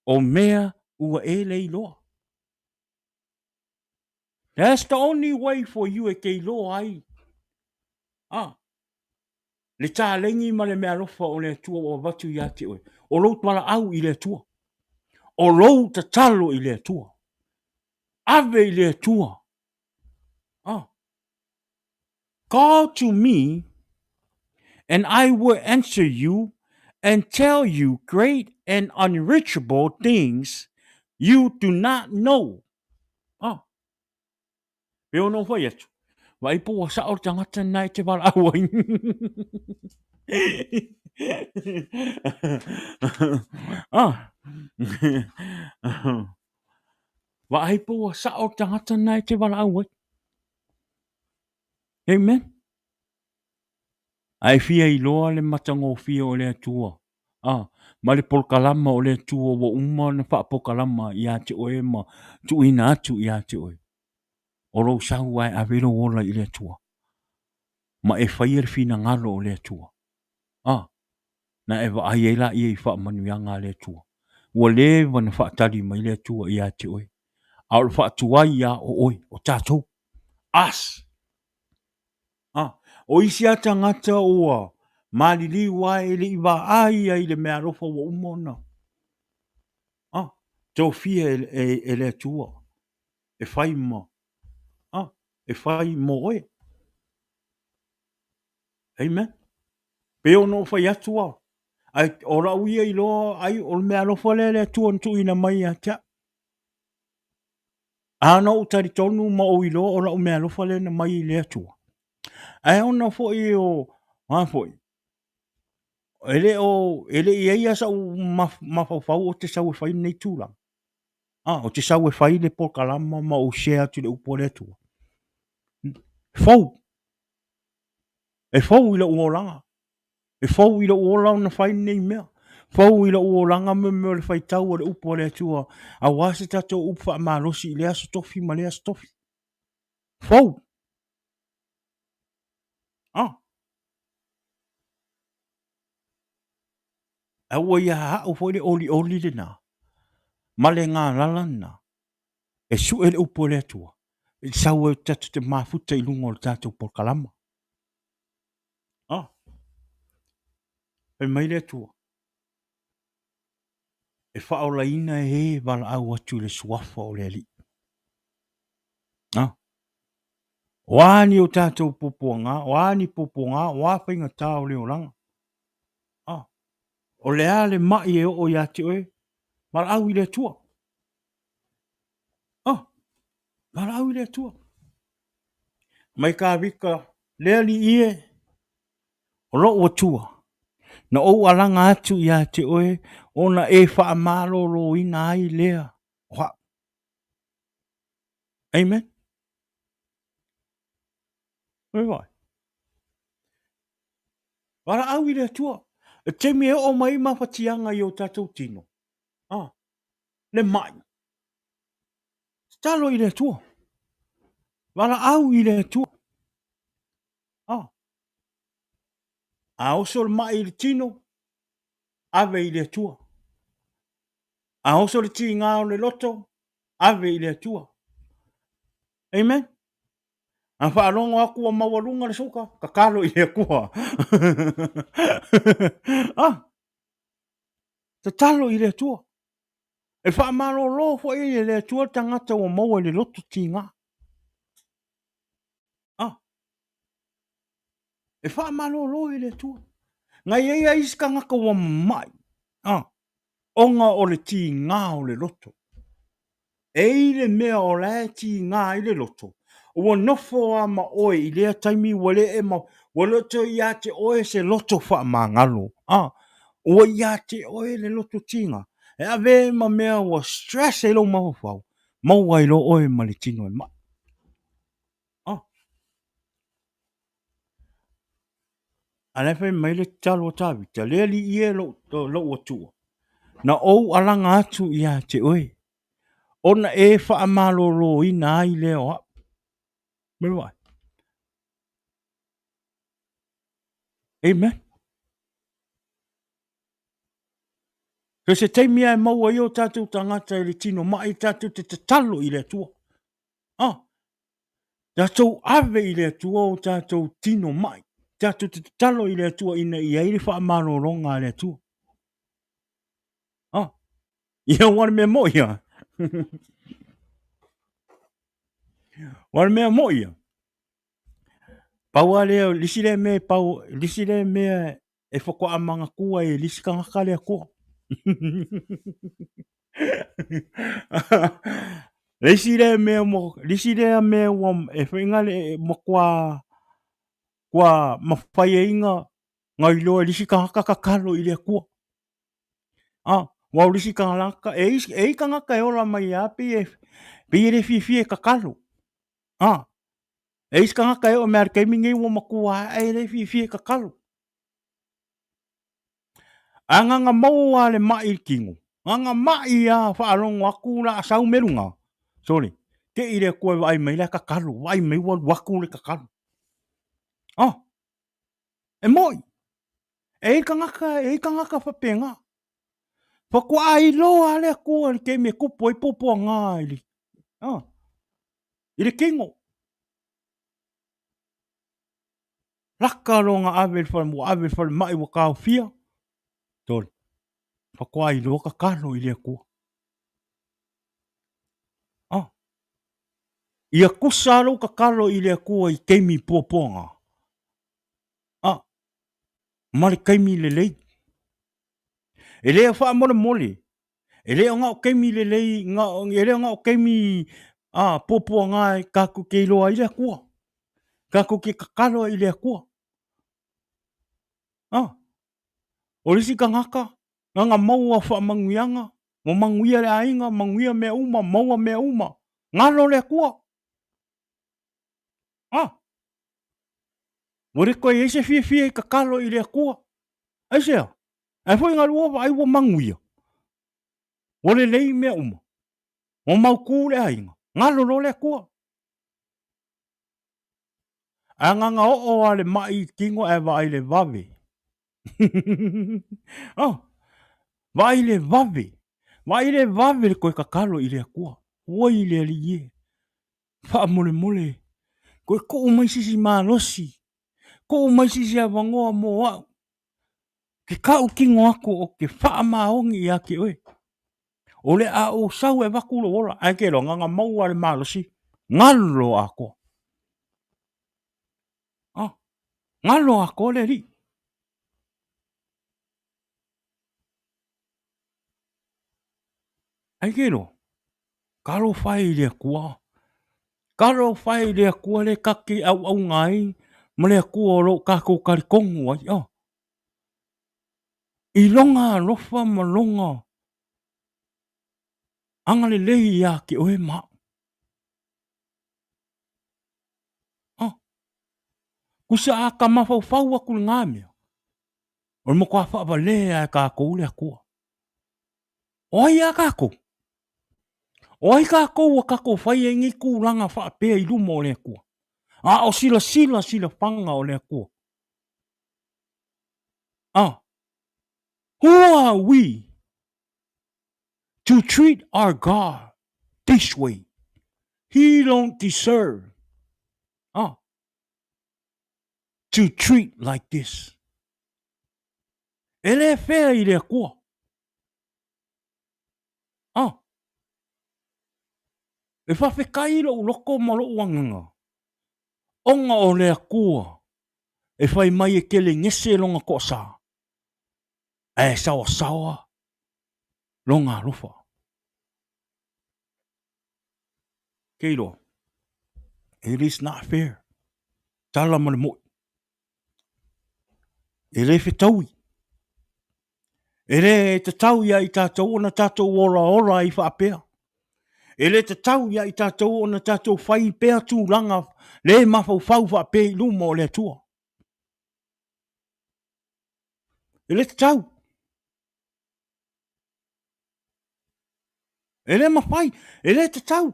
o mea ua e le iloa. That's the only way for you e te iloa ai. Ah, le taleni ma le mealofa o le Atua ua avatu ia te oe. O lou valaau i le Atua. O lou tatalo i le Atua. Ave i le Atua. Ah. Call to me and I will answer you and tell you great and unreachable things you do not know. Ah. Pe ono whai atu. Vai po ua sao le tangata nā e te valaau ai. ah. Vaai po ua sao le tangata nā e te valaau ai. Amen. Ae fia iloa le matagofie o le Atua, a, ma le polokalama o le Atua ua uma ona faapokalama ia te oe ma tuuina atu ia te oe. O lou sau ae ave lou ola i le Atua, ma e faia le finagalo o le Atua. A, na e vaai ai laia i faamanuiaga a le Atua. Ua leva ona faatali mai le Atua ia te oe, a o le faatuai ia o oe, o tatou. Us! A, o isi a tagata ua maliliu a e le i vaai ia i le mea alofa ua uma ona a, tofia e, e, e le Atua e fai ma a, e fai mo oe. Amen. Pei ona ou fai atu a, ai, o lau ia iloa ai o le mea alofa lea le Atua na tuuina mai ia te au. A na ou talitonu ma ou iloa o lau mea alofa lea na mai i le Atua. Ae ona foi o, a foi, e le o, e le i ai a sau mafaufau o te sau e fai lenei tulaga. A, o te sau e fai le polokalama ma ou share atu i le upu a le Atua. Fou. E fou i lou olaga. E fou i lou ola ona fai lenei mea. Fou i lou olaga me mea o le faitau o le upu a le Atua, aua se tatou upu faamalosi i lea aso tofi ma lea aso tofi. Fou. Ah. A ua ia au foi le olioli lena, ma le galala lena, e sue le upu a le Atua, e sau ai tatou te mafuta i luga o le tatou polokalama. Ah. Fai mai le Atua, e faaolaina e valaau atu i le suafa o le Alii. Ah. O a ni o tātou puapuaga, o a ni puapuaga, o a faigata o le olaga. Ah. O le a le mai e oo ia te oe, valaau i le Atua. Ah. Valaau i le Atua. Mai ka vika, le Alii e. O lou Atua, na ou alaga atu ia te oe ona e faamaloloina ai lea o au. Amen. Oi vai. Valaau i le Atua. E taimi e oo mai mafatiaga i o tatou tino. Ah, le mai. Tatalo i le Atua. Valaau i le Atua. Ah. A oso le mai i le tino, ave i le Atua. A oso le tigā o le loto, ave i le Atua. Amen. A faalogo aku ua maualuga le suka, tatalo i le Atua. ah, tatalo i le Atua. E faamalolo foi e le Atua le tagata ua maua i le loto tigā. Ah, e faamalolo e le Atua. Na i ai a isi tagata ua mamai, ah, ona o le tigā o le loto. E i le mea o la e tigā ai le loto, ua nofo a ma oe i lea taimi ua le e ma, ua le toe ia te oe se loto faamagalo. Ah, ua ia te oe le loto tigā. E ave ma mea ua stress ai lou mafaufau, maua ai loa oe ma le tino e mai. Oh. A la e fai mai le tatalo a Tavita, le Alii e lou, lou Atua, na ou alaga atu ia te oe, ona e faamaloloina ai lea o au. Mai vai. Amen. So se taimi lava e maua ai o tatou tagata i le tino mai, tatou te tatalo i le Atua. Ah, tatou ave i le Atua o tatou tino mai. Tatou te tatalo i le Atua ina ia i ai le faamalologa a le Atua. Ah, ia ua le mea moi ia. Ua le mea moi ia. Pau lava lea, le isi lea mea e pau, le isi lea mea e faatoa manatua ai e le isi tagata le Atua. Le isi lea mea mo, le isi lea mea ua e faiga le matua ua mafai ai na na iloa e le isi tagata tatalo i le Atua. Ah, ua o le isi tagata e isi e i tagata e ola mai lava pei e pei e le fiafia e tatalo. Ah, e isi tagata e oo mai lava i le taimi lenei ua matua ae e le fiafia e tatalo. A na maua lava le mai i le tino, na na mai lava faalogo atu la a sau meluga, sole, te i le Atua e vaai mai la e tatalo, vaai mai ua alu atu le tatalo. Oh, e moi, e i ai tagata, e i ai tagata faapena. Faatoa iloa lava le Atua i le taimi e tupu ai puapuaga i le, oh, i le tino. Laka lona ave i le fale, ua ave i le falemai ua taofia. Tole. Faatoa iloa tatalo i le Atua. Ah. Ia kusa lou tatalo i le Atua i taimi puapuaga. Ah. Ma le taimi lelei. E le o faamolemole. E le o na o taimi lelei, na o, e le o na o taimi ah, puapuaga e tatou te iloa ai le Atua. Tatou te tatalo ai i le Atua. Ah. O le isi tagata, na na maua faamanuiaga, ua manuia le aiga, manuia mea uma, maua mea uma. Galo le Atua. Ah. Ua le toe i ai se fiafia i tatalo i le Atua. Aisea? Ae foi na lua vaai ua manuia. Ua lelei mea uma. Ua mautū le aiga. Galo loa le Atua. A na na oo lava le mai i tino ae vaai le vave. oh, vaai le vave. Vaai le vave le toe tatalo i le Atua. Oi le Alii e. Faamolemole. Toe tuu mai sisi malosi. Tuu mai sisi avanoa mo au. Ke kau tino aku o ke faamaoni ia te oe. O le a ou sau e avatu lou ola, ae ke iloa na na maua le malosi, galo atoa. Ah, galo atoa le Alii. Ai ke iloa, talofa e i le Atua. Talofa e i le Atua le ta te auauna ai ma le Atua o lo o tatou talitonu ai, oh. I lona alofa ma lona agalelei ia te oe ma au. Oh. Kusa a ka mafaufau atu i lena mea, o le matua faavalea e tatou le Atua. O ai a tatou? O ai tatou ua tatou fai ai nei tulaga faapea i luma o le Atua? A o silasila silafaga o le Atua. Ah, who are we to treat our God this way? He don't deserve ah, to treat like this. E le fea i le Atua. Ah. E faafetai lou loto ma lou agaga, ona o le Atua e fai mai e kelegese lona toasa, ae saoasaoa lona alofa. Keiloa, it is not fair. Tala ma le moi. E le fetaui. E le tatau ia i tatou ona tatou olaola ai faapea. E le tatau ia i tatou ona tatou fai pea tulaga le mafaufau faapea i luma o le Atua. E le tatau. E le mafai, e le tatau.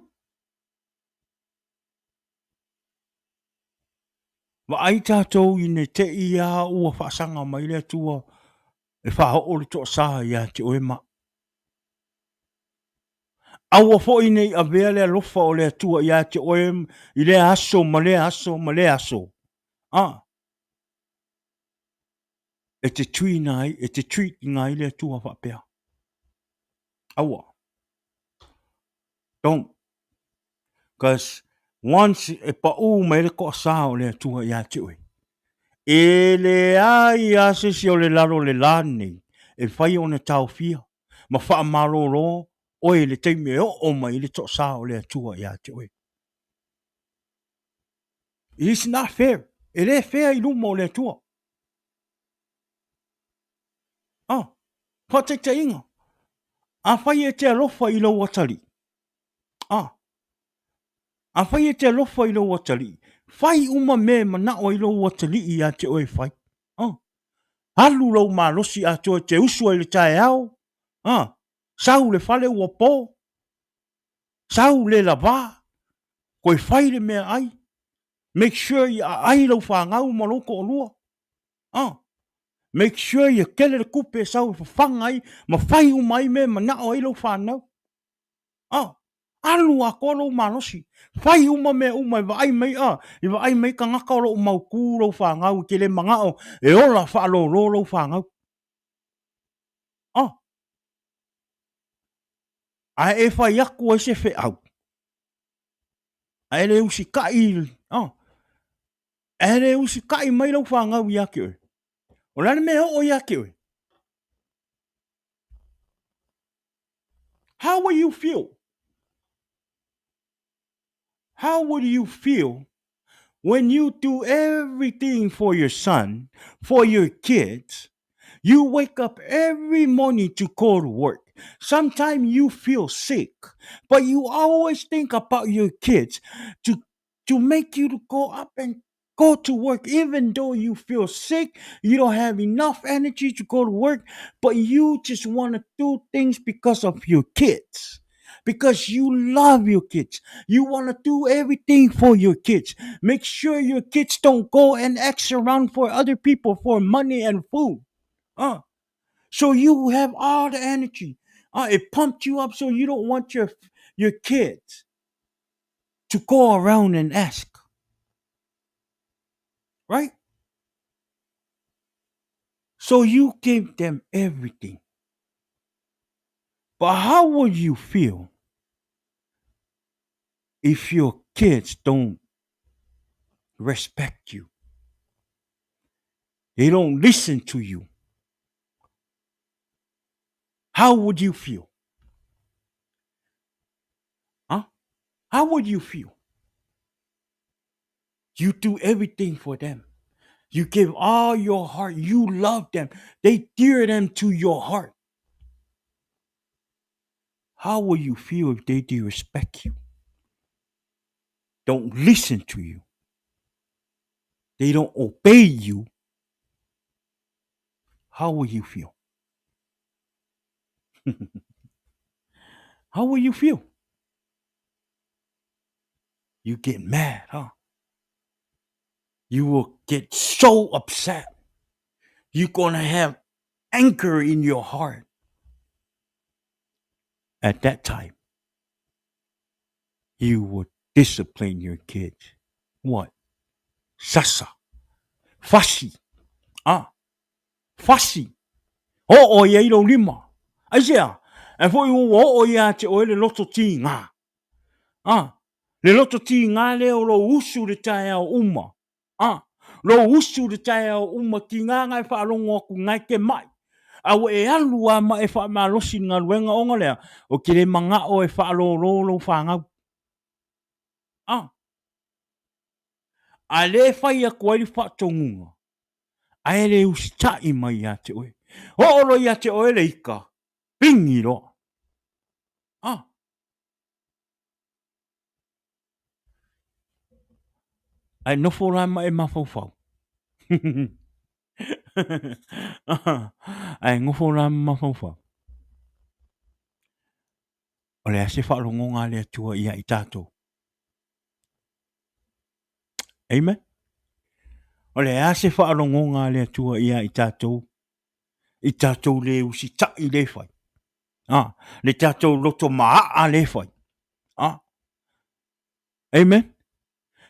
Vaai tatou ina te i a ua faasaga mai le Atua e faaoo le toasa ia te oe ma au. Aua foi ne i avea le alofa o le Atua ia te oe i lea aso ma lea aso ma lea aso. A, e te tuina ai, e te treat ina ai le Atua faapea. Aua. Don't. Cause once e paʻū mai le toasā o le Atua iā te oe, e leai lava se isi o le lalo o le lā lenei e fai ona taofia ma faamalōlō oe i le taimi e oo mai ai le toasā o le Atua iā te oe. It is not fair. E le fair i luma o le Atua. Ah, faataitaiga, afai e te alofa i lou atalii, ah, afai e te alofa i lou atalii, fai uma mea e manao ai lou atalii ia te oe e fai. Ah, alu lou malosi atoa e te usu ai i le taeao, ah, sau le fale ua po, sau le lavā, toe fai le meaai, make sure ia aai lau fanau ma lou toalua. Ah, make sure ia tele le tupe e sau e fafaga ai ma fai uma ai mea e manao ai lau fanau. Ah, alu atoa lou malosi, fai uma mea uma e vaai mai, ah, i vaai mai tagata o lo o mautu lau fanau, e te le manao e ola faalōlō lau fanau. Ah, ae e fai atu ai se feau, ae le usitai, ah, Ae le usitai mai lau fanau ia te oe. O le a le mea e oo ia te oe? How will you feel? How would you feel when you do everything for your son, for your kids? You wake up every morning to go to work. Sometimes you feel sick, but you always think about your kids to to make you to go up and go to work even though you feel sick you don't have enough energy to go to work but you just want to do things because of your kids because you love your kids you want to do everything for your kids make sure your kids don't go and ask around for other people for money and food uh, so you have all the energy uh, it pumped you up so you don't want your your kids to go around and ask. Right? So you gave them everything. But how would you feel if your kids don't respect you? They don't listen to you. How would you feel? Huh? How would you feel? You do everything for them. You give all your heart. You love them. They dear them to your heart. How will you feel if they disrespect you? Don't listen to you. They don't obey you. How will you feel? How will you feel? You get mad, huh? You will get so upset. You're going to have anger in your heart. At that time, you would discipline your kids. What? Sasa. Fasi. Ah. Fasi. Oo i ai lou lima. Aisea? E foi ua oo ia te oe le loto tīgā. Ah. Le loto tīgā lea o lou usu le taeao uma. Ah. Lou usu le taeao uma ki ngā ngai whaalongo aku ngai ke mai. A ua e alu a ma e whaamalosi le galuega ona lea, o ke le mangao e whaalōlō lou whāngau. Ah. A le whai aku ai le whaatonuga, ae le usitaʻi mai iā te oe. Oo loa iā te oe le ika, pingi loa. Ah. Ae nofo la ma e mafaufau. Ae nofo la ma mafaufau. O le a se faalogoga a le Atua ia i tatou. Amen. O le a se faalogoga a le Atua ia i tatou, i tatou le usitaʻi le fai. Ah, le tatou loto maa le fai. Ah. Amen.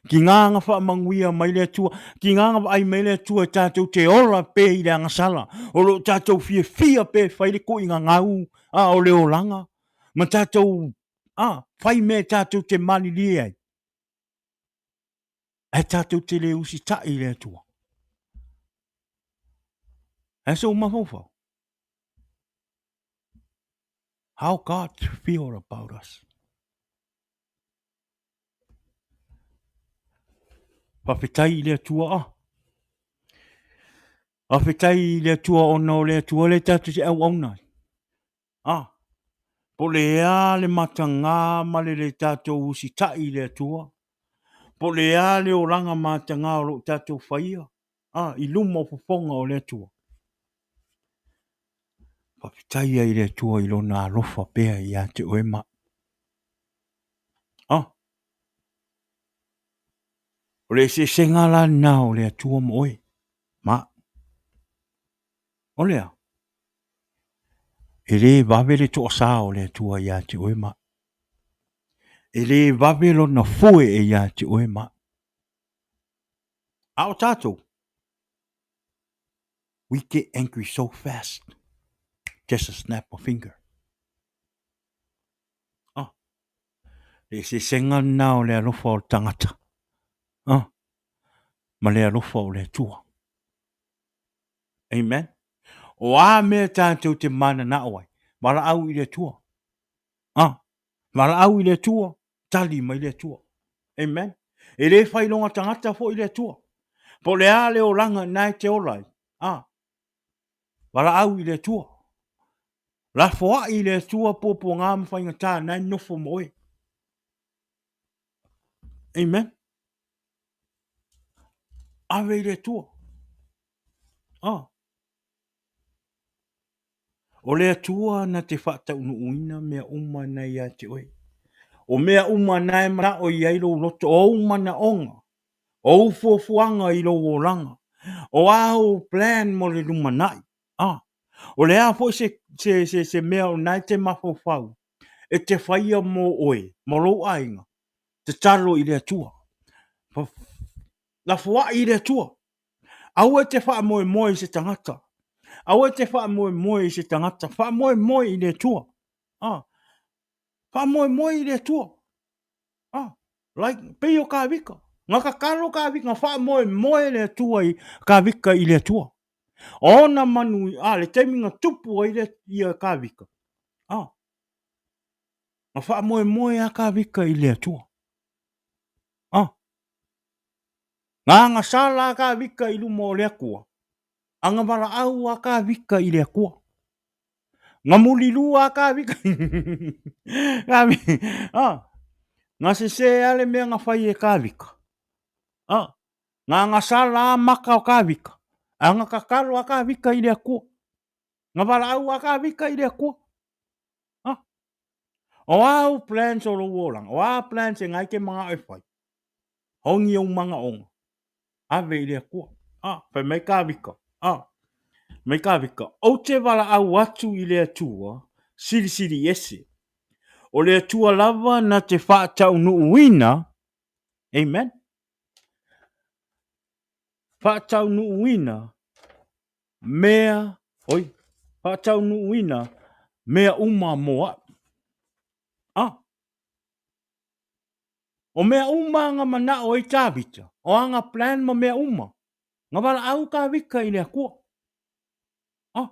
Ki ngā anga whaamanuia mai le Atua, ki ngā anga vaai mai le Atua e tātou te ola pē i le agasala, o lo tātou fiafia pē whai le koʻiga gau, a o le olaga, ma tātou, a, whai mea e tātou te malilie ai. Ae tātou te le usitaʻi i le Atua. Ae so mafaufau. How God feel about us. Faafetai i le Atua a. Faafetai i le Atua ona o le Atua le tātou te auauna ai. A, po le a le matagā ma le le tātou usitaʻi i le Atua, po le a le olaga matagā o loo tātou faia, a, i luma o fofoga o le Atua. Faafetai ai i le Atua i lona alofa pea ia te oe ma. A, o le eseesega la lena o le Atua ma oe, ma. O le a? E lē vave le toasā o le Atua iā te oe ma. E lē vave lona fue e iā te oe ma. A o tātou, we get angry so fast. Just a snap of finger. Ah. Le eseesega lena o le alofa o le tagata. Ah. Ma le alofa o le Atua. Amen. O a mea tātou te mananao ai, valaau i le Atua. Ah, valaau i le Atua, tali mai le Atua. Amen. E le whai longa tangata fo i le Atua. Po le a le olaga na e te ola ai. Ah, valaau i le Atua. Lafoai i le Atua puapuaga ma faigata na e nofo ma oe. Amen. Ave i le Atua. Ah. O le Atua na te faataunuuina mea uma na ia te oe. O mea uma na e manao i ai lou loto, o ou manaoga, o ou fuafuaga i lou olaga, o āu plan mo le lumanai. Ah. O le a foi se, se, se, se mea o na e te mafaufau, e te whaia mō oe, mō lou aiga, tatalo i le Atua. Lafoai i le Atua. Aua e te whaamoemoe i se tangata. Aua e te whaamoemoe i se tangata. Whaamoemoe i le Atua. Ah. Whaamoemoe i le Atua. Ah. Like, pei o ka vika. Nga kakalo ka vika, nga whaamoemoe le Atua i ka vika i le Atua. Ona manu, ah, le taimi nga tupu ai le ia ka vika. Ah. Nga whaamoemoe a ka vika i le Atua. Ah. Nga agasala a Kavika i luma o le Atua, agavalaau a Kavika i le Atua. Nga mulilua a Kavika ah, nga sese a le mea nga fai e Kavika. Ah, nga agasala a maka o Kavika, agakakalo a Kavika i le Atua. Nga valaau a Kavika i le Atua. Ah. O a ou plans o lou olaga? O a plans e ngai ke mangao e fai? Hongi ou manaoga, ave i le Atua. Ah, fai mai Kavika. Ah, mai Kavika, ou te valaau atu i le Atua, silisili ese. O le Atua lava na te faataunuuina, amen, faataunuuina mea, oi, faataunuuina mea uma mo a'u. Ah, O mea uma nga manao ai Tavita, o anga plan ma mea uma, nga valaau Kavika i le Atua. Ah.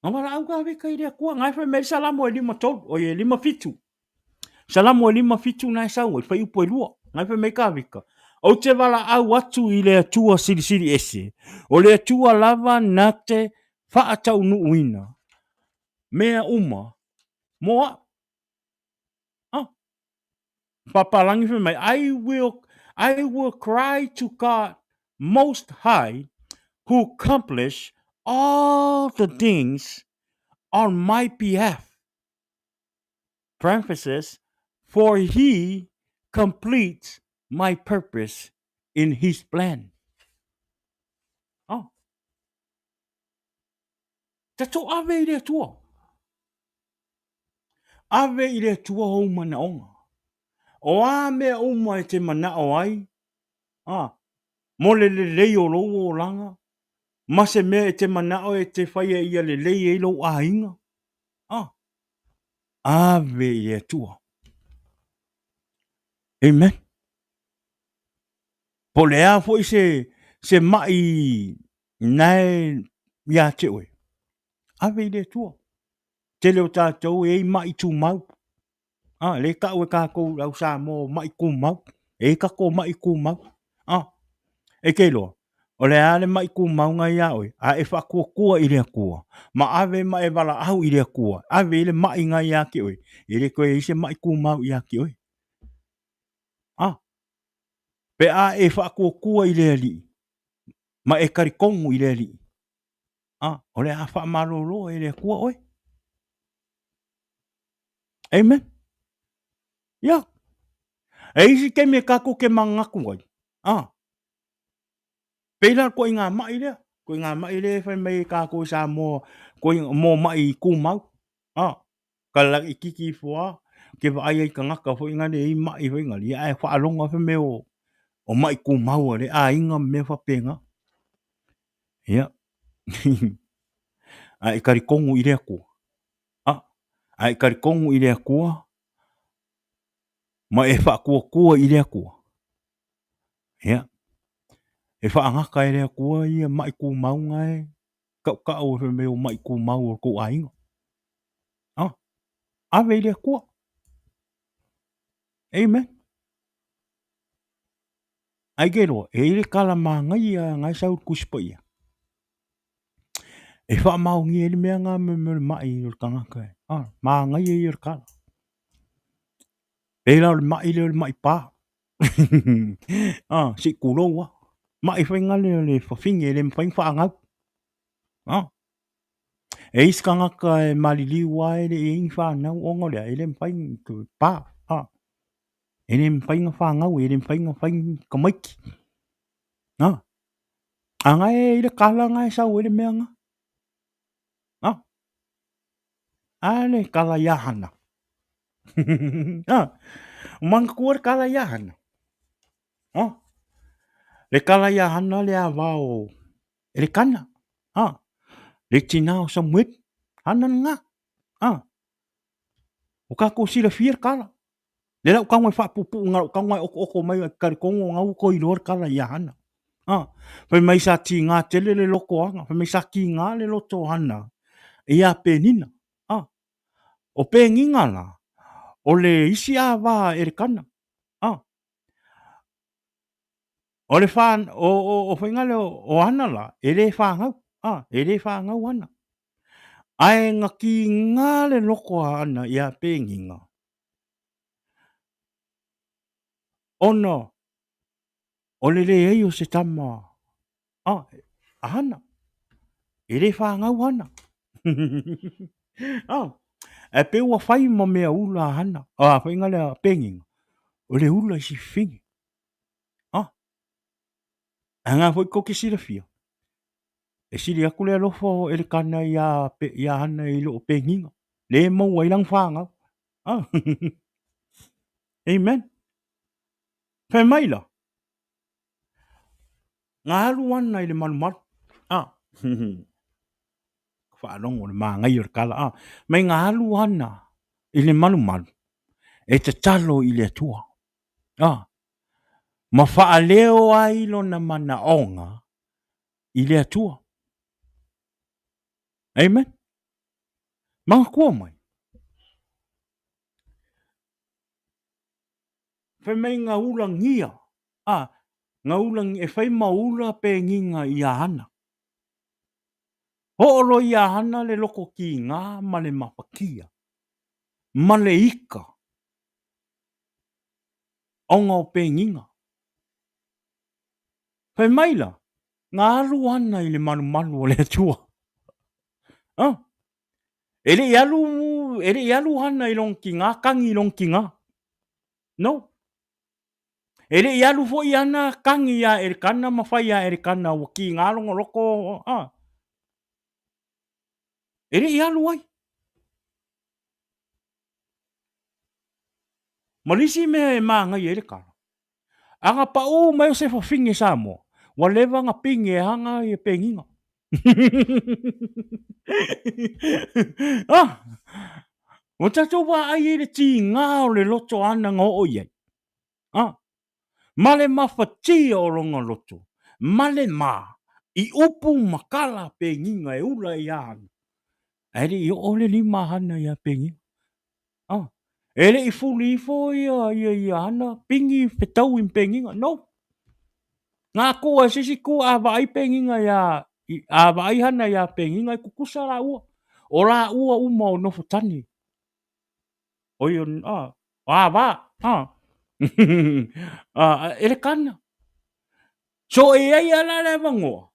Nga valaau Kavika i le Atua, nga e fai mai Salamo e 53, oi e 57. Salamo e 57 na e sau ai, fai upu e lua. Nga e fai mai Kavika, ou te valaau atu i le Atua silisili ese, o le Atua lava na te faataunuuina mea uma mo a'u. Ah. Papalangi fai mai, I will cry to God Most High who accomplish all the things on my behalf. Parenthesis, for he completes my purpose in his plan. Oh. Tatou ave i le Atua. Ave i le Atua ou manaoga. O a mea uma e te manao ai, a, mo le lelei o lou olaga, ma se mea e te manao e te faia ia lelei ai lou aiga, a, ave i le Atua. Amen. Po o le a foi se, se mai nae ia te oe, ave i le Atua. Tele o tatou e i ai mai tumau. Ah, le tau e tatou le au Samoa o mai tumau. E i ai tatou mai tumau. Ah, e te iloa, o le a le mai tumau na ia oe, a e faatuatua i le Atua, ma ave ma e valaau i le Atua, ave i le mai na ia te oe, e le toe i ai se mai tumau ia te oe. Ah, pe a e faatuatua i le Alii, ma e talitonu i le Alii, ah, o le a faamalolo e le Atua oe. Amen. Ia. E isi taimi e tatou te manatu ai, ah, pei la koe i ngā maʻi lea, koe i ngā maʻi lea e fai mai e kākou i Samoa, koe mō maʻi tumau, ah, ka laʻikiki ifo a, ke vaai ai tagata foi nale e i maʻi foi nale, ia ae faalogo fai mai o, o maʻi tumau a le aiga ma mea faapena. Ia. Ae i talitonu i le Atua. A, ae i talitonu i le Atua, ma e faatuatua i le Atua. Ia. E faagata e le Atua ia maʻi tumau na e taʻutaʻu e fai mai o maʻi tumau o kou aiga. A, ave i le Atua. Amen. Ai ke loa, e i le kala māngaia ngai sau le Tusi Paia. E whaamaongia ai le mea ngā me me le mai o le tangata e. Ah, māngaia ia o le kala. Pēlā o le mai lea o le mai pā. ah, si kulou ah. Mai whaingale o le whawhinge e le mwhai whaangau. Ah. E isi tangata e maliliu a e le i ni whanau onga o lea, e le mwhai pā. Ah. E le mawhai nga whangau, e le mawhai nga whai tamaiti. Na. A ngai e i le kala ngai sau e le mea nga. Na. A le kala ia hana. Na. O manga kua le kala ia hana. Na. Le kala ia hana le awa o e le kana. Ha. Le tina o Samuel. Hana nga. Ha. O kākou silafia le kala. Le lau tago e faapuupuu nga lou tago ae okooko mai ai talitonu o gau ua toe iloa le kala ia Hana. A, fai mai sa tigā tele le loto o Hana, fai mai sa tigā le loto o Hana iā Penina. A, o Penina la, o le isi ava a Elekana. A, O le wha, o, o, o whainga leo, o ana la, e le whangau, a, e le whangau ana. Ae nga ki ngā le loko a ana i a pēnginga. Ona, o le le ei o se tama, a, a hana, e le whangau ana. a, e pe ua whai ma mea ula a hana, a whainga lea pēnginga, o le ula i si whingi. Ah, a ngā foi ko ke silafia. E sili aku le alofa o Elekana iā, pe, iā Hana i loo pengiga. Le maua ai lana fanau. Ah. Amen. Fai mai la. Ngā alu ana i le malumalu. Ah. Whaalongo le māngai o le kala. Ah. Mai ngā alu ana i le malumalu. E tatalo i le Atua. Ah. Ma whaaleo ai lona manaonga i le Atua. Amen. Manatua mai. Fai mai ngā ula ngia. A, ngā ula, e whai ma ula pēnginga i a Hana. Ho'olo i a Hana le loko ki ngā ma le mapakia, ma le ika o ngā o pēnginga. Fai mai la, nga alu ana i le malumalu o le Atua. Ah. E le i alu, e le i alu ana i long ki ngā kangi i long ki ngā. No. E le i alu foi ana kangi a Elikana ma whai a Elikana ua ki ngā longo loko. Ah. E le i alu ai. Ma nisi mea e māngai e le kala. Anga paʻū mai o se fafine Samoa, ua leva nga pine e hanga ai e pengiga. ah! Ua tatou vaai ai le tigā o le loto āna na oo i ai. Ah! Ma le mafatia o lona loto, ma le mā, i upu ma kala pengiga e ula ai iā Hana. Ae le i oo le lima a Hana iā pengiga. Ah, e le i fuli ifo ia, ia, ia hana, pingi fetau i pengiga. No. Ngā kua, se isi kua a vaai pengiga ia, i, a vaai hana ia pengiga i kukusa la ua. O la ua uma o nofo tani. O ia, ah, a vā, ah. ah, e le kana. So e ai ala le avangoa,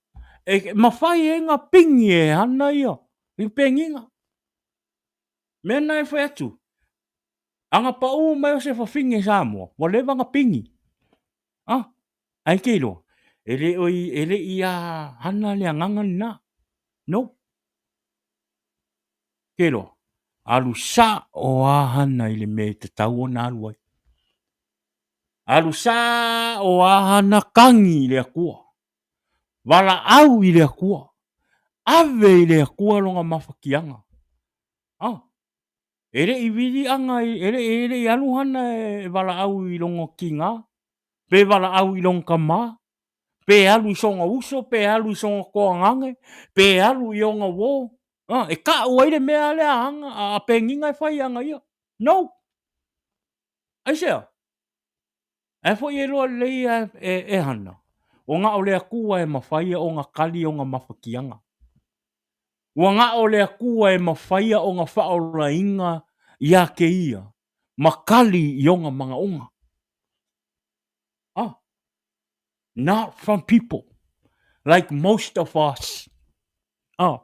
e mawhai e ngā pingi e hana ia, i pengiga. Mea na e whai atu, anga paʻū mai o se fafine Samoa, ua leva na pini. Ah, ai ke iloa, e le oi, e le i a hana le agaga lena. No. Ke iloa, alu sa o a hana i le mea i tatau ona alu ai. Alu sa o a hana kagi i le Akua. Valaau i le Akua. Ave i le Akua lona mafatiaga. Ah, e le i vili anga, e le, e le i alu hana e valaau i lona kigā, pe valaau i lona kamā, pe alu i sona uso, pe alu i sona toagage, pe alu i ona uō. Ah, e kaʻu ai le mea lea a hana, a pengiga e fai ana ia. No! Aisea? Ae foi e loa lelei ia e, e hana, ua gao le Akua e mawhaia o nga kali o nga mafatiaga. Ua gao le Akua e mawhaia o nga whaolainga ia ke ia, ma kali i onga mangaonga. Ah, not from people, like most of us. Ah,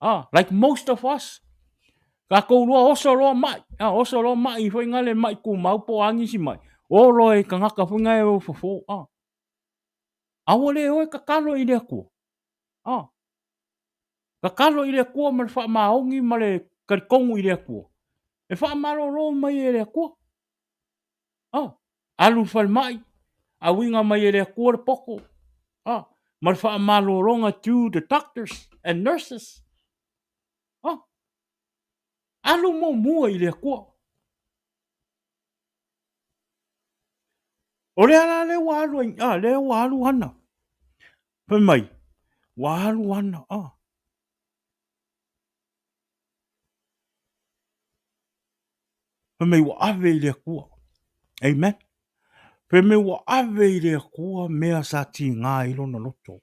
Ah, like most of us. Kākou loa oso loa mai. Ah, oso loa mai foi ngale mai kumau po angisi mai. O loa e kangaka foi ngai o fofo. Ah. Aua le oe kakalo i le Akua. Ah. Kakalo i le Akua ma le whaamaongi ma le karikongu i le Akua. E whaamalolo mai e le Akua. Ah, alu i le falemai, auiga mai e le Atua le poto. Ah, ma le faamalologa to the doctors and nurses. Ah, alu muamua i le Atua. O le ala lea ua alu ai, ah, lea ua alu ana. Fai mai, ua alu ana, ah. Fai mai ua ave i le Atua. Amen. Fai mai ua ave i le Atua mea sa tiga ai lona loto.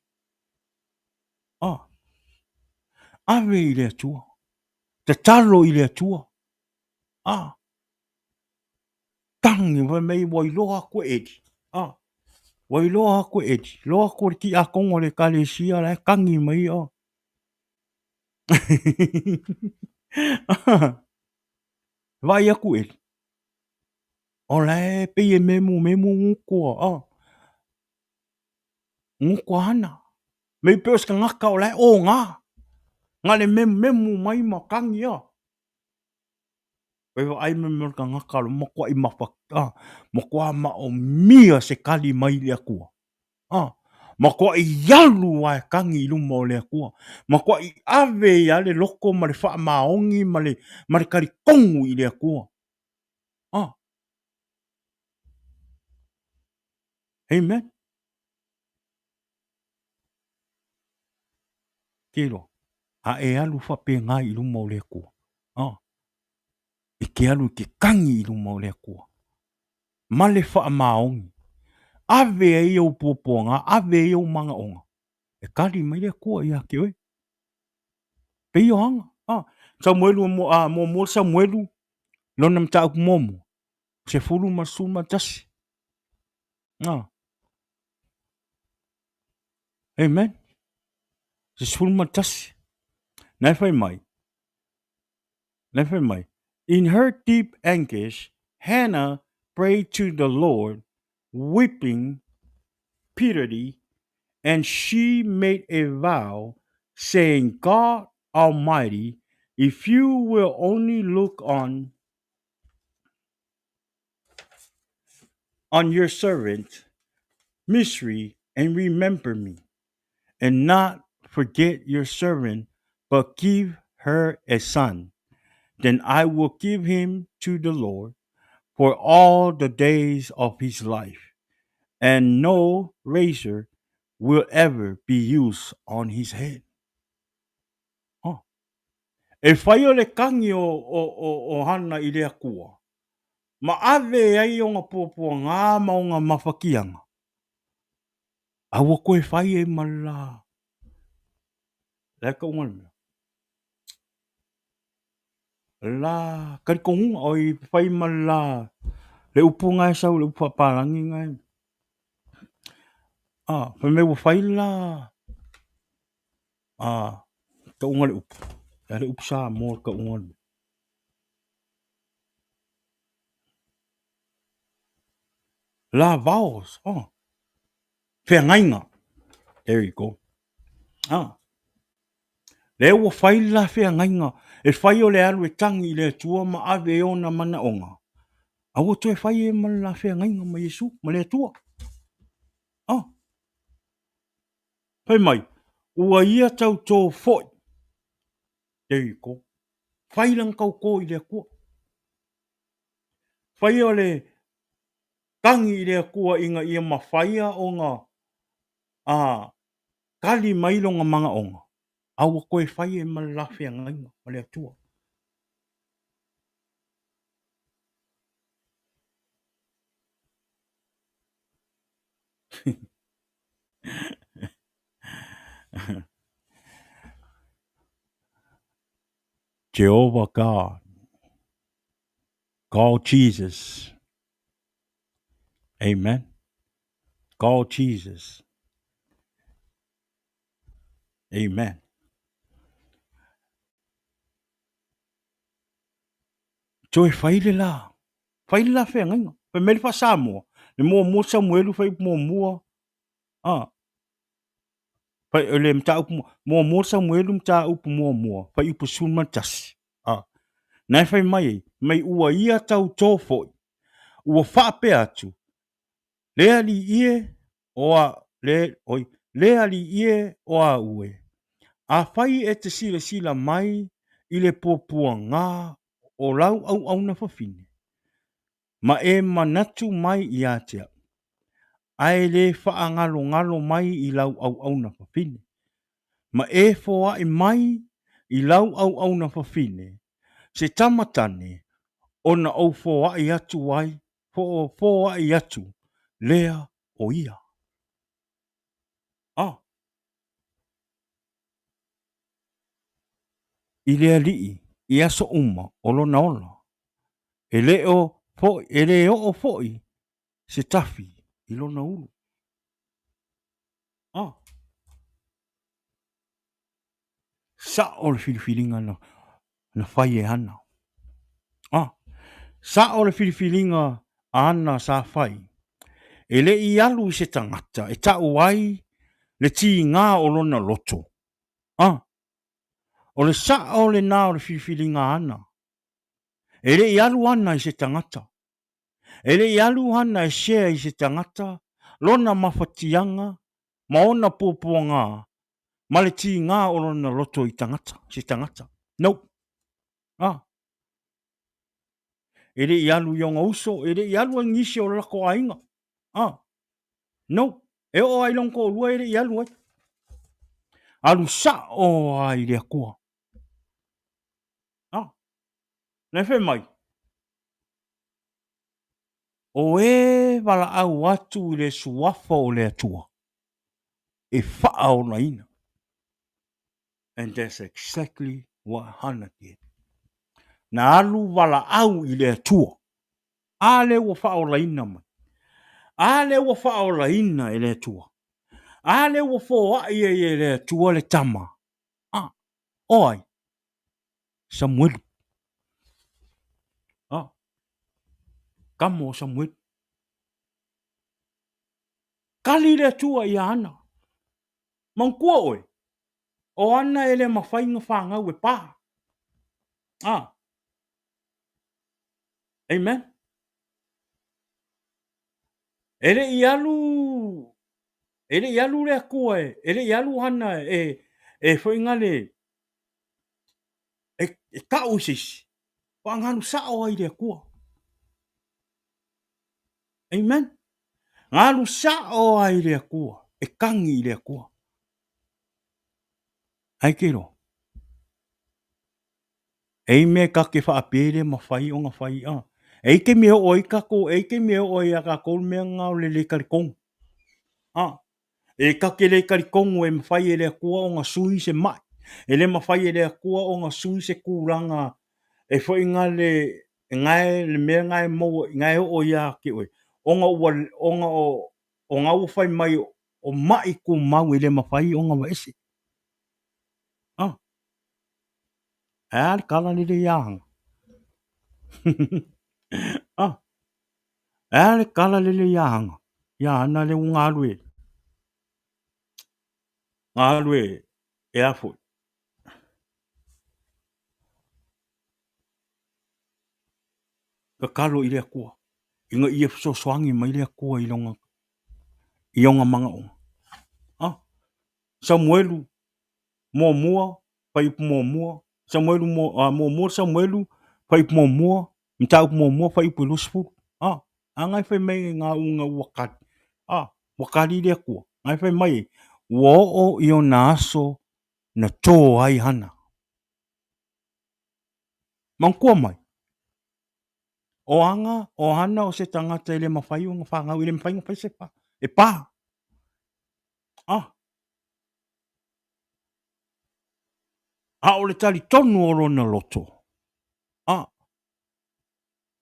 Ah. Ave i le Atua. Tatalo i le Atua. Ah. Tagi fai mai ua iloa atu e Eli. Ah. Ua iloa atu e Eli. Iloa atu e le tiakono o le ekalesia la e tagi mai. Ah. Vaai atu Eli. O la e pei e memumemu gutu a, ah. Gutu a ana. Mei pe o se tagata o la e oga. Na le memumemu mai ma tagi a. E vaai mai me o le tagata o le matuai mafa, ah, matua maomia se tali mai i le Atua. Ah, matuai alu lava e tagi i luma o le Atua. Matuai ave ai lava le loto ma le faamaoni ma le, ma le talitonu i le Atua. Ah. Amen. Tilo, a e alu faapena i luma o le Atua. Ah. E te alu i te tagi i luma o le Atua. Ma le faamaoni. Ave ai ou puapuaga, ave ai ou manaoga. E tali mai le Atua ia te oe. Pei o aga. Ah. Samuelu, ah, muamua Samuelu, lona mataupu muamua, 10 ma le 11. Ah. Amen. Se 11. Na e fai mai. Na e fai mai. In her deep anguish, Hannah prayed to the Lord, weeping bitterly, and she made a vow, saying, God Almighty, if you will only look on your servant misery and remember me, and not forget your servant, but give her a son. Then I will give him to the Lord for all the days of his life, and no razor will ever be used on his head. Oh. E fai o le kagi o Hana i le Atua, ma ave ai ona puapuaga ma ona mafatiaga, a ua toe fai ai ma le la, le a tauga le mea? La talitonuga, oi fai ma le la, le upu lena e sau, le upu faapalagi lena e, a, fai mai ua fai le la, a, tauga le upu, le a le upu Samoa tauga le mea? La vows, oh, feagaiga, there you go, ah. Lea ua fai le la feagaiga e fai o le alu e tagi i le Atua ma ave ai ona manaoga, a ua toe fai ai ma le la feagaiga ma Iesu, ma le Atua. Oh. Fai mai, ua ia tautō foi. There you go. Fai lana tautō i le Atua. Fai o le tagi i le Atua ina ia mafaia ona a tali mai lona manaoga, a ua toe fai ai ma le la feagaiga ma le Atua. Jehovah God, God Jesus. Amen. God Jesus. Amen. Toe fai le la. Fai le la feagaiga. Fai mai le faa-Samoa. Le muamua Samuelu fai muamua. Ah. Fai le mataupu muamua Samuelu mataupu muamua. Fai upu 11. Ah. Na e fai mai ai, mai ua ia tautō foi. Ua faapea atu, Le alii e, o a, le, oi, le alii e, o au e. Afai e te silasila mai i le puapuaga o lau auauna fafine, ma e manatu mai ia te au, ae le faagalogalo mai i lau auauna fafine, ma e foai mai i lau auauna fafine se tama tane ona ou foai atu ai, foai atu lea o ia. A. I le Alii i aso uma o lona ola, e le o foi, e le oo foi se tafi i lona ulu. A. Sa'o le filifiliga na, na fai e Hana. A. Sa'o le filifiliga a Hana sa fai. E le i alu i se tagata e ta'u ai le tigā o lona loto. A. O le sa'o lenā o le filifiliga a Hana. E le i alu Hana i se tagata. E le i alu Hana e share i se tagata lona mafatiaga ma ona puapuaga ma le tigā o lona loto i tagata, se tagata. Nope. Ah. E le i alu i ona uso, e le i alu ai nisi o le lako aiga. Ah. Nope. E oo ai lona toalua e le i alu ai. Alu sa'o lava i le Atua. Ah. Na e fai mai, O e valaau atu i le suafa o le Atua, e faaolaina. And that's exactly what Hannah did. Na alu valaau i le Atua. A lea ua faaolaina mai. A lea ua faaolaina e le Atua. A lea ua foai ai e le Atua le tama. A, o ai? Samuelu. A, kamo o Samuelu. Kali le Atua ia Ana. Manatua oe, o Ana e le mafai na fanau e pa. A. Amen. E le i alu e le i alu le Atua e, e le i alu Ana e e foi ngale e, e ta'u i se isi, faagalu sa'o ai i le Atua. Amen. Galu sa'o ai i le Atua, e kagi i le Atua. Ai ke iloa. E i mea ka ke whaapere ma whai o nga whai a. E i te mea o ai kako, e i te mea o ai a kako mea ngā o le le karikongu. A. E kake le karikongu e mawhai e le Atua o nga sui se mai. E le mawhai e le Atua o nga sui se kūlanga e whai ngā le ngae le mea ngae maua ngae oo ia ke oe. Ona ua ona o o ngā ua whai mai o mai kumau e le mawhai o ngā waese. Ah. E a le kala lele ia hanga. ah. E a le kala lele ia hanga. Ia ana le unga alu e. Ngā alu e, e a foi. Kakalo i le Atua. Ina ia fesoasoani mai le Atua i lona i ona manaoga. Ah, Samuelu muamua, fuaiupu muamua, Samuelu muamua Samuelu, fuaiupu muamua, mataupu muamua, fuaiupu e 20. Ah, a ngai fai mai ngā unga ua kali. Ah, ua kali le Atua. Ngai fai mai, ua oo i ona aso na tō ai Hana. Manatua mai, o anga, o Hana o se tagata e le mawhai o nga whangau, e le mawhai nga whai se pā. E pā. Ah. A o le talitonu o lona loto. Ah.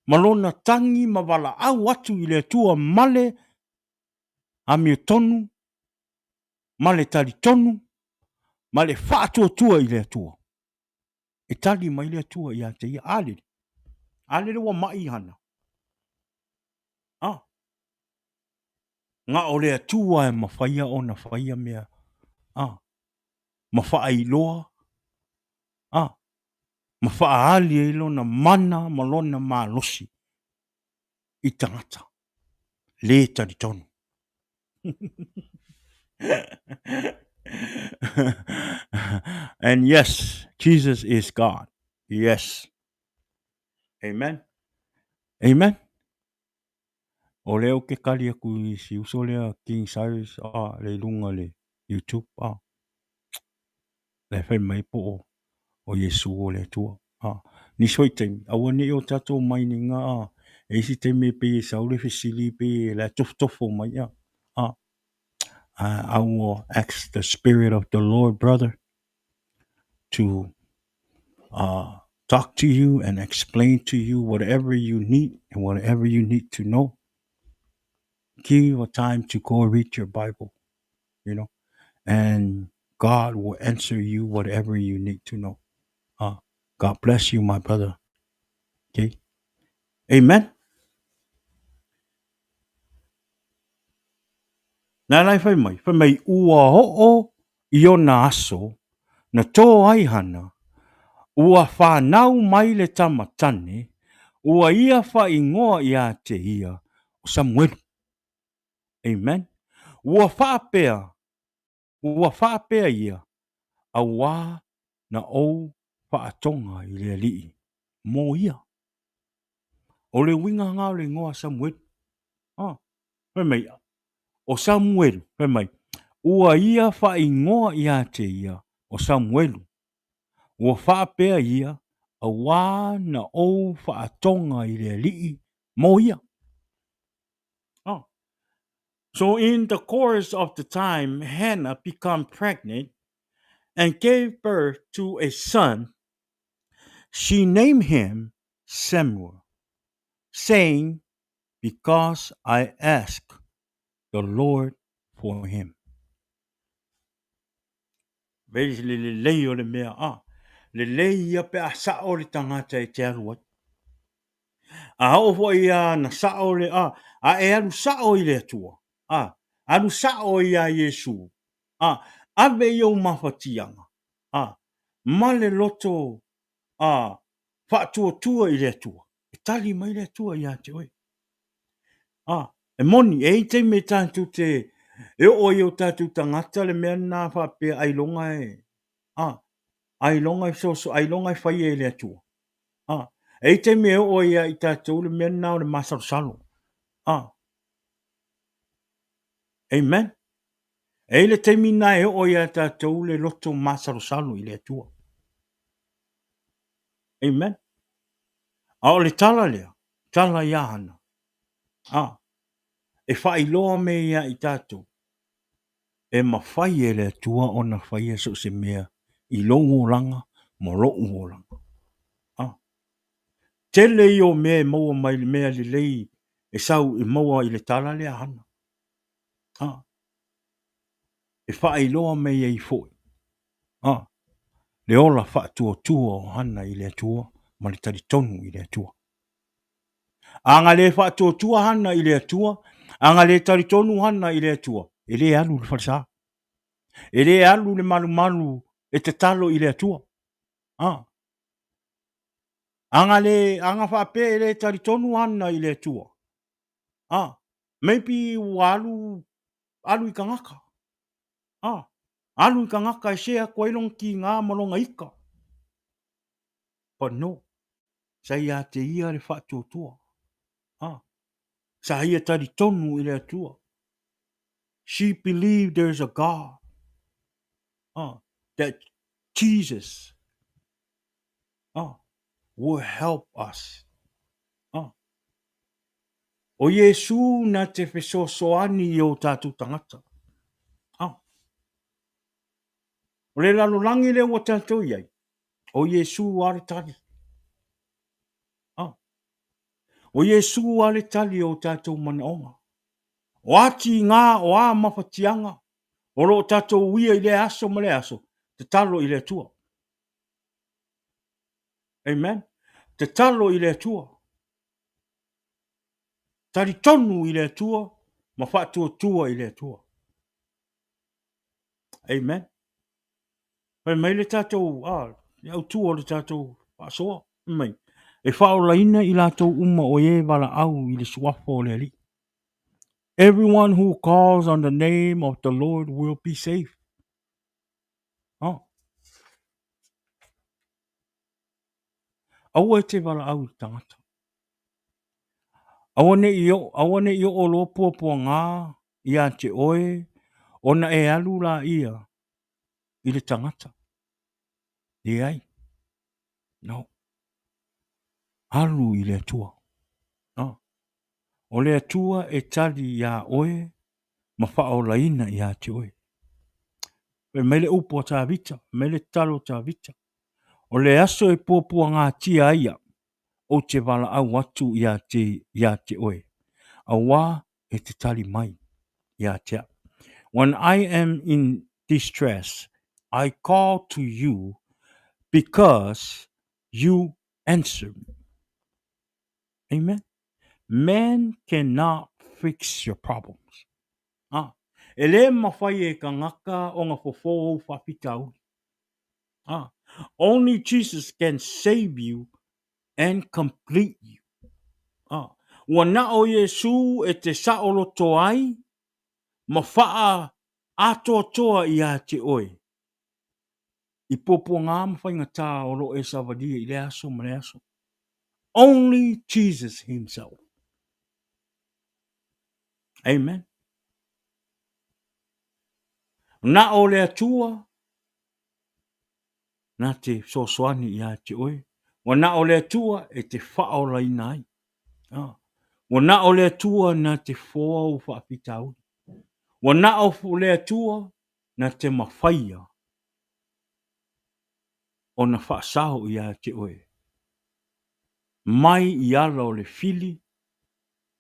Ma lona tangi ma valaau atu i le Atua ma le amiotonu, ma le talitonu, ma le faatuatua i le Atua. E tali mai le Atua ia te ia. A lele. A lele ua mai Hana. Ah. Nga o le Atua e mawhaia ona whaia mea. Ah. Ma whaailoa. Ah. Ma whaali ai lona mana ma lona malosi i tangata. Le talitonu. And yes, Jesus is God. Yes. Amen. Amen. O lea ou te kali aku i si uso lea King Cyrus a le lunga le YouTube a. Le fai mai po o o Iesu o le Atua. A, nisi foi taimi, aua ne i o tatou mai ni ngā, a, E isi taimi e pei e sau le fesili pei e la e tofotofo mai ia. Ah, I will ask the Spirit of the Lord, brother, to uh, talk to you and explain to you whatever you need and whatever you need to know. Give you a time to go read your Bible, you know, and God will answer you whatever you need to know. Uh, God bless you, my brother. Okay. Amen. Nā lai whai mai, whai mai ua ho'o i ona aso, na tō ai Hana, ua whānau mai le tama tane, ua ia whaingoa ia te ia o Samuelu. Amen. Ua whaapea, ua whaapea ia, auā na ou whaatonga i le alii, mō ia. O le uiga ngā o le ingoa Samuelu. Ah, fai mai, o Samuelu, fai mai, ua ia whaingoa ia te ia o Samuelu. Ua whaapea ia, auā na ou whaatonga i le alii mō ia. Oh. So in the course of the time, Hannah become pregnant and gave birth to a son. She named him Samuel, saying, Because I asked the Lord for him. Vei le lelei o le mea, a, lelei ia pe a sa'o le tagata e te alu ai. A oo foi ia na sa'o le, a, a e alu sa'o i le Atua, a, alu sa'o iā Iesu, a, ave i ou mafatiaga, a, ma le loto, a, faatuatua i le Atua, e tali mai le Atua iā te oe. A, e moni, e i ai taimi e tātou te, e oo ai o tātou tagata le mea lena faapea ailoga e, a, ailoga e fesoasoani, ailoga e faia e le Atua. A, e i ai taimi e oo ai ia i tātou le mea lena o le masalosalo. A, amen. E i ai le taimi lena e oo ai ia tātou le loto masalosalo i le Atua. Amen. A o le tala lea, tala iā Hana, a, e faailoa me ia i tātou, e mawhai e le Atua ona whaia so se mea i lou olaga ma lo'u olaga. A, tele ia o mea e maua mai le mea lelei e sau e maua i le tala lea a Hana. A, e faailoa mai ai foi, a, le ola faatuatua o Hana i le Atua ma le talitonu i le Atua. A na le faatuatua Hana i le Atua, a na le talitonu Hana i le Atua, e le alu i le falesa. E le alu le malumalu e tatalo i le Atua. A. A na le, a na faapea e le talitonu Hana i le Atua. A. Maybe ua alu, alu i tagata. A. Alu i tagata e se atu ai lona kīgā ma lona ika. But no. Sa ia te ia le faatuatua. A. Sa ia talitonu i le Atua. She believed there's a God. A. That Jesus a, will help us. A. O Iesū na te fesoasoani i ō tātou tangata. A. O le lalolagi lea ua tātou i ai, o Iesū a le tali. A. O Iesū a le tali o tātou manaoga. O a tīgā, o a mafatiaga, o lo o tātou uia i lea aso ma lea aso, tatalo i le Atua. Amen. Tatalo i le Atua. Talitonu i le Atua ma faatuatua i le Atua. Amen. Fai mai le tātou, ah, le autu o le tātou faasoa, fai mai, e faaolaina i latou uma o e valaau i le suafa o le Alii. Everyone who calls on the name of the Lord will be safe. Oh. Aua e te valaau i le tangata. Aua ne i o, aua ne i oo loa puapuagā iā te oe, ona e alu la ia i le tagata. Leai. No. Alu i le Atua. No. O le Atua e tali iā oe ma faaolaina iā te oe. Fai mai le upu a Tavita, fai mai le tatalo a Tavita, O le aso e puapuagatia ai au, ou te valaau atu iā te, iā te oe, auā e te tali mai iā te au. When I am in distress, I call to you because you answer me. Amen. Man cannot fix your problems. Ah, e lē mafai e kangaka ona fofo ou faafitauli. Ah, only Jesus can save you and complete you. Ah, ua na o Iesū e te saʻoloto ai ma faa atoatoa iā te oe i puapuagā ma faigatā o lo o e savalia i lea aso ma lea aso. Only Jesus himself. Amen. Na o le Atua na te fesoasoani iā te oe. Ua na o le Atua e te faaolaina ai. Ah. Ua na o le Atua na te foa ou faafitauli. Ua na o le Atua na te mafaia ona faasao iā te oe mai i ala o le fili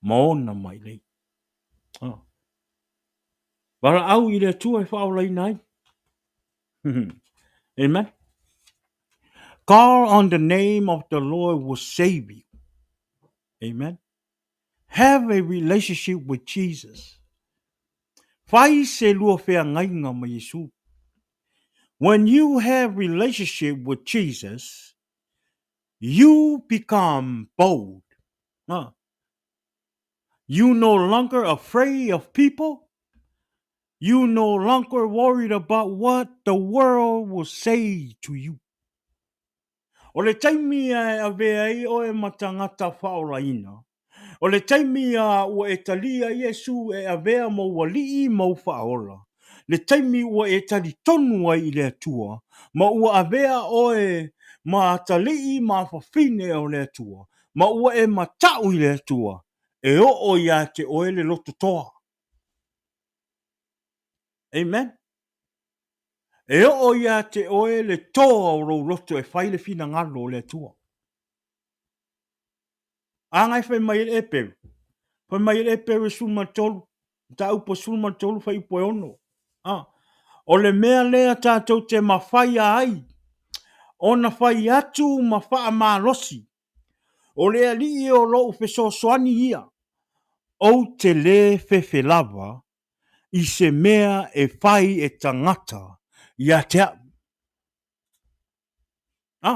ma ona mailei. Ah. Valaau i le Atua e faaolaina ai. Amen. Call on the name of the Lord will save you. Amen. Have a relationship with Jesus. Fai se lua feagaiga ma Iesu. When you have relationship with Jesus, you become bold. Huh? You no longer afraid of people. You no longer worried about what the world will say to you. O le taimi e avea ai oe ma tagata faaolaina, o le taimi a ua e talia Iesu e avea mou alii ma ou faaola, le taimi ua e talitonu ai i le Atua, ma ua avea oe ma atalii ma afafine o le Atua, ma ua e mataʻu i le Atua, e oo iā te oe le loto toa. Amen. E oo iā te oe le toa o lou loto e fai le finagalo o le Atua. A ngai fai mai e le Eperu. Fai mai e le Eperu e 13, mataupu e 13 fuaiupu e 6. A, o le mea lea tātou te mafaia ai, ona fai atu ma faamalosi, o le Alii o lou fesoasoani ia, ou te lē fefe lava i se mea e fai e tagata ia te au. A,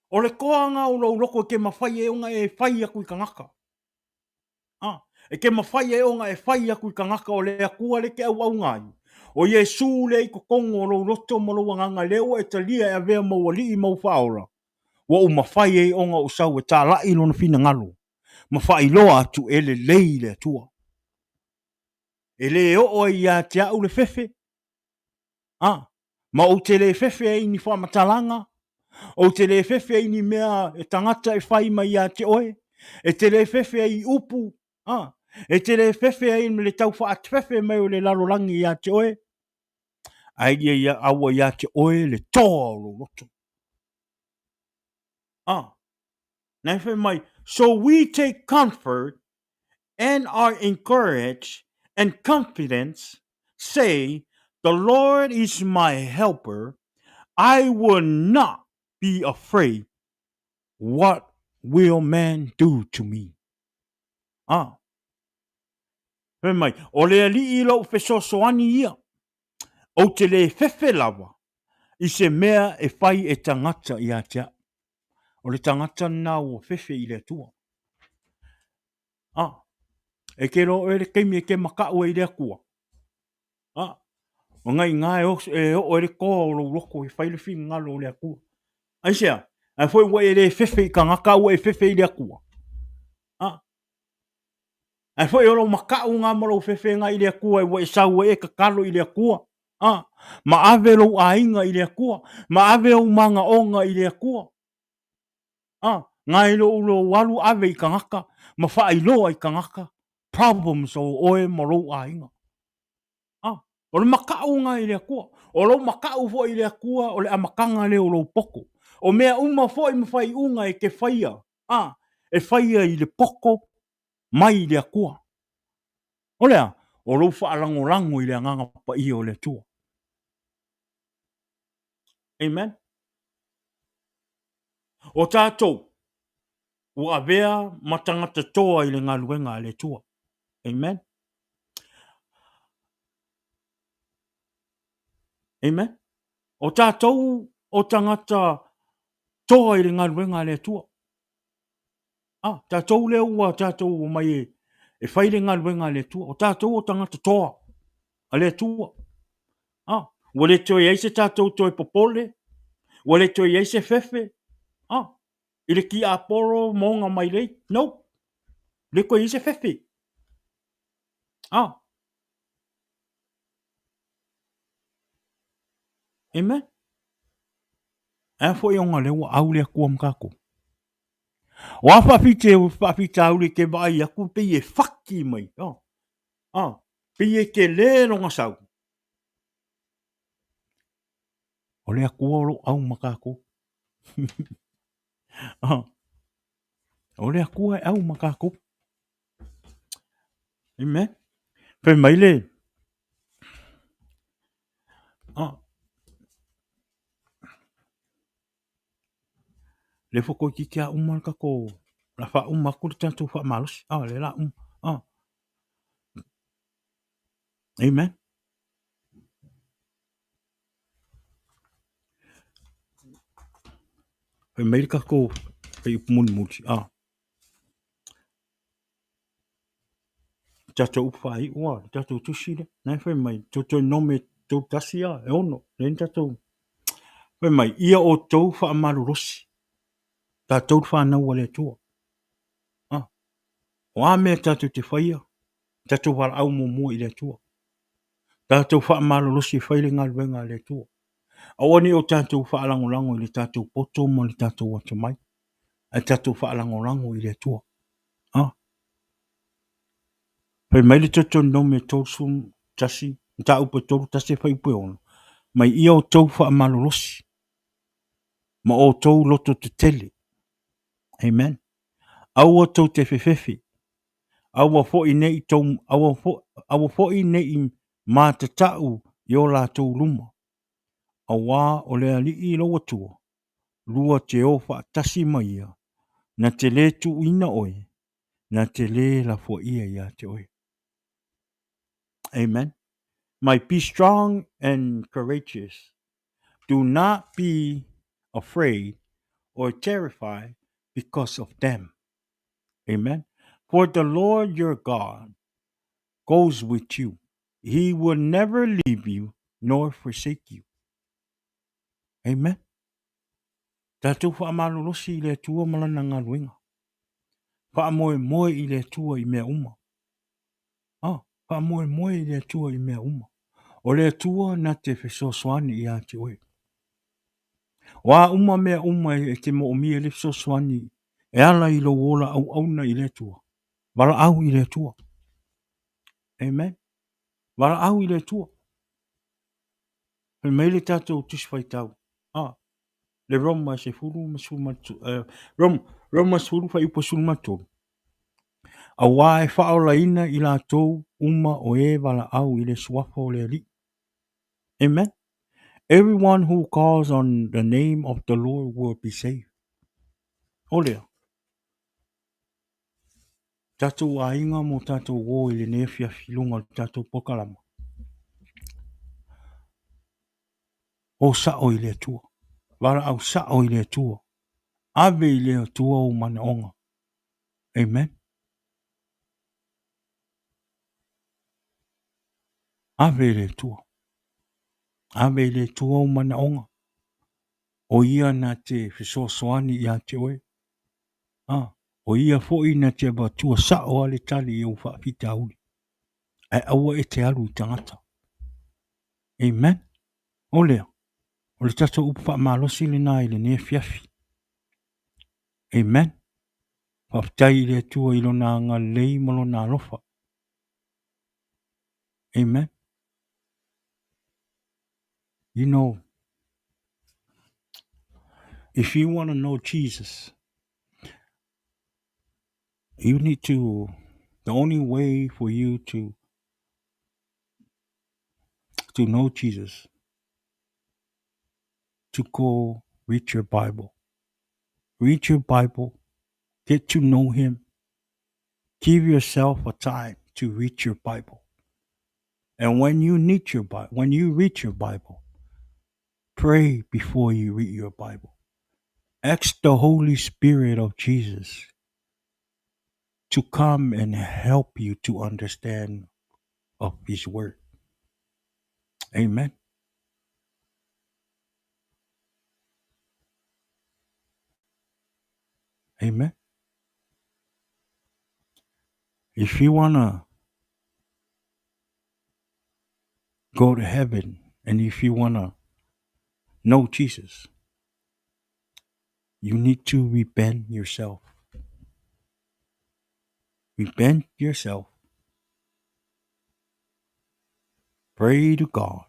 o le koanga o lou loko e ke mawhai e onga e whai aku i kangaka. A, e ke mawhai e onga e whai aku i kangaka o le akua le ke au au ngai. O Iesu le i kokongo o lou loto ma lou anganga lea ua e talia e avea mau alii mau whaola. Ua ou mawhai e onga o sau e tālaʻi lona finagalo. Ma faailoa atu e lelei le Atua. E lē oo ai iā te a'u le fefe, a, ma ou te lē fefe ai i ni faamatalaga, ou te lē fefe ai i ni mea e tagata e fai mai iā te oe, e te lē fefe ai i upu, a, e te lē fefe ai me le tau faafefe mai o le lalolagi iā te oe, ae ia ia aua iā te oe le toa o lou loto. A, na e fai mai, so we take comfort and are encouraged and confidence, say, The Lord is my helper, I will not be afraid. What will man do to me? Ah. Fai mai, o le alii lou fesoasoani ia, ou te lē fefe lava i se mea e fai e tagata ia te au. O le tagata lena ua fefe i le Atua. Ah, e ke loa oe le taimi e ke makaʻu ai i le Atua. Ah, o ngai ngā e, os, e oo e le toa o lou loko e fai le finagalo o le Atua. Aisea? Ae foi ua e lē fefe i kangaka ua e fefe i le Atua. Ah, Ae foi o lou makaʻu ngā ma lou fefega i le Atua e ua e sau ai e tatalo i le Atua, a, ma ave lou aiga i le Atua, ma ave ou magaoga i le Atua, a, Nai lou lou alu ave i tagata ma faailoa i tagata problems o oe ma lou aiga. Ah, o le makaʻu na i le Atua. O lou makaʻu foi i le Atua o le amataga lea o lou poto. O mea uma foi ma faaiuga e te faia, ah, e faia i le poto mai i le Atua. O le a? O lou faalagolago i le Agaga Paia o le Atua. Amen. O tatou, ua avea ma tagata toa i le galuega a le Atua. Amen. Amen. O tatou o tagata toa i le galuega a le Atua. Ah, tatou lea ua tatou omai e, e fai le galuega a le Atua. O tatou o tagata toa a le Atua. Ah, ua le toe i ai se tatou toe popole, ua le toe i ai se fefe. Ah, i le tiapolo moga mai lei. No. Le toe i ai se fefe. Ah. Amen. Ae foi ona lea ua au le Atua ma tatou. O a faafite, faafitauli e te vaai atu pei e faki mai. Oh. Ah, pei e tele lona sau. O le Atua o lo o au ma tatou. ah. O le Atua e au ma tatou. Amen. Fai mai le... Ah. Lea foi toeitiiti lava uma le tatou, o le a faauma atu le tatou faamalosi. Ah, lea o le a uma. Ah. Amen. Fai mai le tatou fuaiupu mulimuli. Ah. Tatou upu faaiu a, le tatou tusi lea. Na e fai mai, Teutoenome 3:1 a, e 6, lea na tatou fai mai, ia outou faamalolosi, tatou le fanau a le Atua. Ah, o a mea tatou te faia, tatou valaau muamua i le Atua. Tatou faamalolosi e fai le galuega a le Atua. Aua ne i o tatou faalagolago i le tatou poto ma le tatou atamai, ae tatou faalagolago i le Atua. Ah. Fai mai le Deuteronome 31, mataupu e 31 e fuaiupu e 6, mai ia outou faamalolosi ma outou loto tetele. Amen. Aua tou te fefefe, aua foi ne i tou, aua foi, aua foi ne i matatau i o latou luma, auā o le Alii lou Atua, lua te o faatasi ma ia, na te lē tuuina oe, na te lē lafoaia iā te oe. Amen. My be strong and courageous. Do not be afraid or terrified because of them. Amen. For the Lord your God goes with you. He will never leave you nor forsake you. Amen. Tatou faamalolosi i le Atua ma lana galuega. Faamoemoe i le Atua i mea uma. Ah, faamoemoe i le Atua i mea uma. O le Atua na te fesoasoani iā te oe. O a uma mea uma e te moomia le fesoasoani e ala i lou ola auauna i le Atua. Valaau i le Atua. Amen. Valaau i le Atua. Fai mai le tatou Tusi Faitau, ah, le Roma 10 ma 13, eh, Roma, Roma 10 fuaiupu 13. Auā e faaolaina i latou uma o e valaau i le suafa o le Alii. Amen. Everyone who calls on the name of the Lord will be saved. O lea. Tatou aiga mo tatou ō i lenei afiafi i luga o le tatou polokalama. O sao i le Atua. Valaau sao i le Atua. Ave i le Atua ou manaoga. Amen. Ave i le Atua. Ave i le Atua ou manaoga. O ia na te fesoasoani ia te oe. A, o ia foi na te avatua sao a le tali i ou faafitauli. Ae aua e te alu i tagata. Amen. O lea, o le tatou upu faamalosi lena i lenei afiafi. Amen. Faafetai i le Atua i lona agalelei ma lona alofa. Amen. You know, if you want to know Jesus, you need to, the only way for you to to know Jesus, to go read your Bible. Read your Bible, get to know Him. Give yourself a time to read your Bible. And when you need your Bible, when you read your Bible, pray before you read your Bible. Ask the Holy Spirit of Jesus to come and help you to understand of his word. Amen. Amen. If you want to go to heaven and if you want to know Jesus, you need to repent yourself. Repent yourself. Pray to God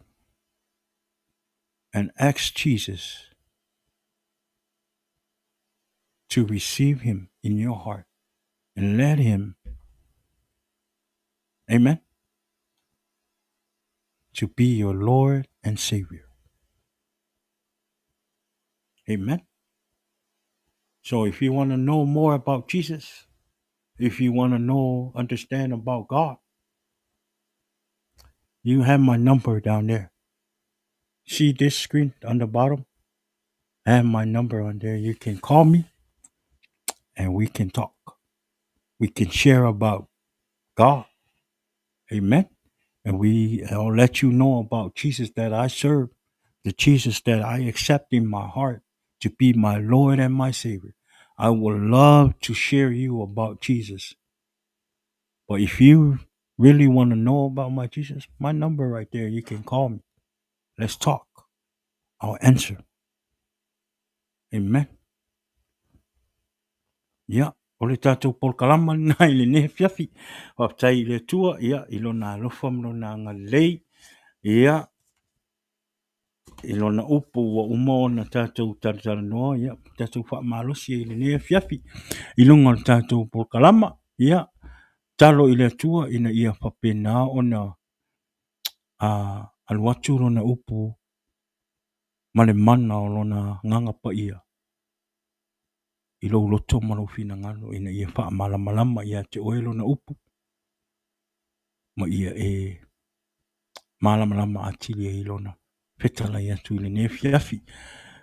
and ask Jesus to receive him in your heart and let him, amen, to be your Lord and Savior. Amen. So if you want to know more about Jesus, if you want to know, understand about God, you have my number down there. See this screen on the bottom? I have my number on there. You can call me and we can talk. We can share about God. Amen. And we I'll let you know about Jesus that I serve, the Jesus that I accept in my heart to be my Lord and my Savior. I would love to share you about Jesus. But if you really want to know about my Jesus, my number right there, you can call me. Let's talk. I'll answer. Amen. Ia, o le tatou polokalama lena i lenei afiafi. Faafetai i le Atua, ia, i lona alofa ma lona agalelei, ia, i lona upu ua uma ona tatou talatalanoa, ia, tatou faamalosi ai i lenei afiafi i luga o le tatou polokalama. Ia, tatalo i le Atua ina ia faapena ona a alu atu lona upu ma le mana o lona Agaga Paia i lou loto ma lou finagalo ina ia faamalamalama ia te oe lona upu ma ia e malamalama atili ai lona fetalai atu i lenei afiafi.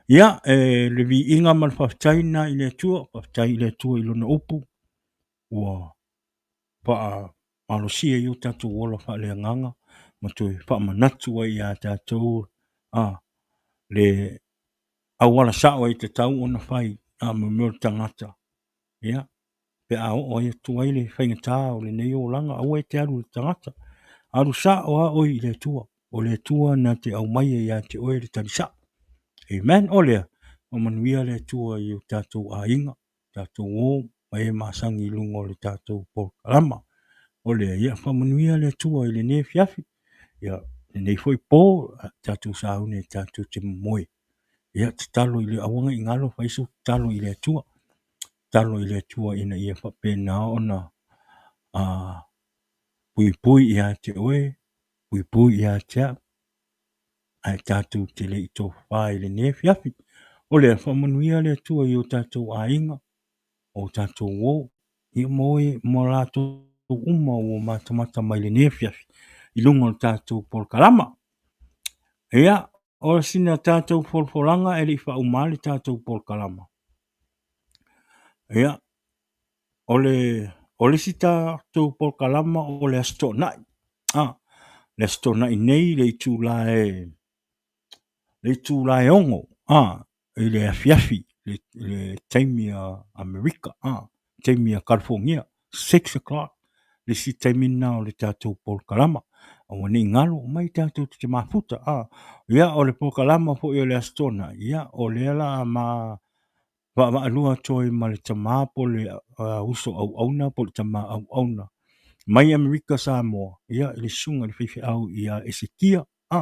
Ia, e le viiga ma le faafetai lena i le Atua, faafetai i le Atua i lona upu ua faamalosia ai o tatou ola faaleagaga ma toe faamanatu ai ia tatou a le auala sao e tatau ona fai a mo mea o le tagata. Ia, pe a oo ai atu ai le faigata o lenei olaga, aua e te alu i le tagata. Alu sao lava oe i le Atua. O le Atua na te aumaia ia te oe le tali sao. Amen. O lea, faamanuia le Atua i o tatou aiga, tatou o ma e masani i luga o le tatou polokalama. O lea, ia faamanuia le Atua i lenei afiafi. Ia, lenei foi po, tatou sauni tatou te momoe. Ia, tatalo i le aua ne i galo, fai sau tatalo i le Atua. Tatalo i le Atua ina ia faapena ona a, puipui ia te oe, puipui ia te au, ae tatou te le i tofafa i lenei afiafi. O lea, faamanuia le Atua i o tatou aiga, o tatou uo, ia mo e, mo latou uma ua matamata mai lenei afiafi i luga o le tatou polokalama. Ia, o sina tatou folafolaga e le i faauma le tatou polokalama. Ia, o le, o le isi tatou polokalama o le Aso Toonai. Ah, le Aso Toonai nei le itula e le itula e 6 a i le afiafi le, le taimi a Amerika a taimi a California 6 o'clock le isi taimi lena o le tatou polokalama. Aua ne i galo mai tatou te mafuta a. Ia o le polokalama foi o le Aso Toonai, ia o lea la ma Vaavaalua atu ai ma le tamā po o le uso auauna po o le tamā auauna mai Amerika Samoa, ia, i le susuga i le faifeau ia Esekia, a,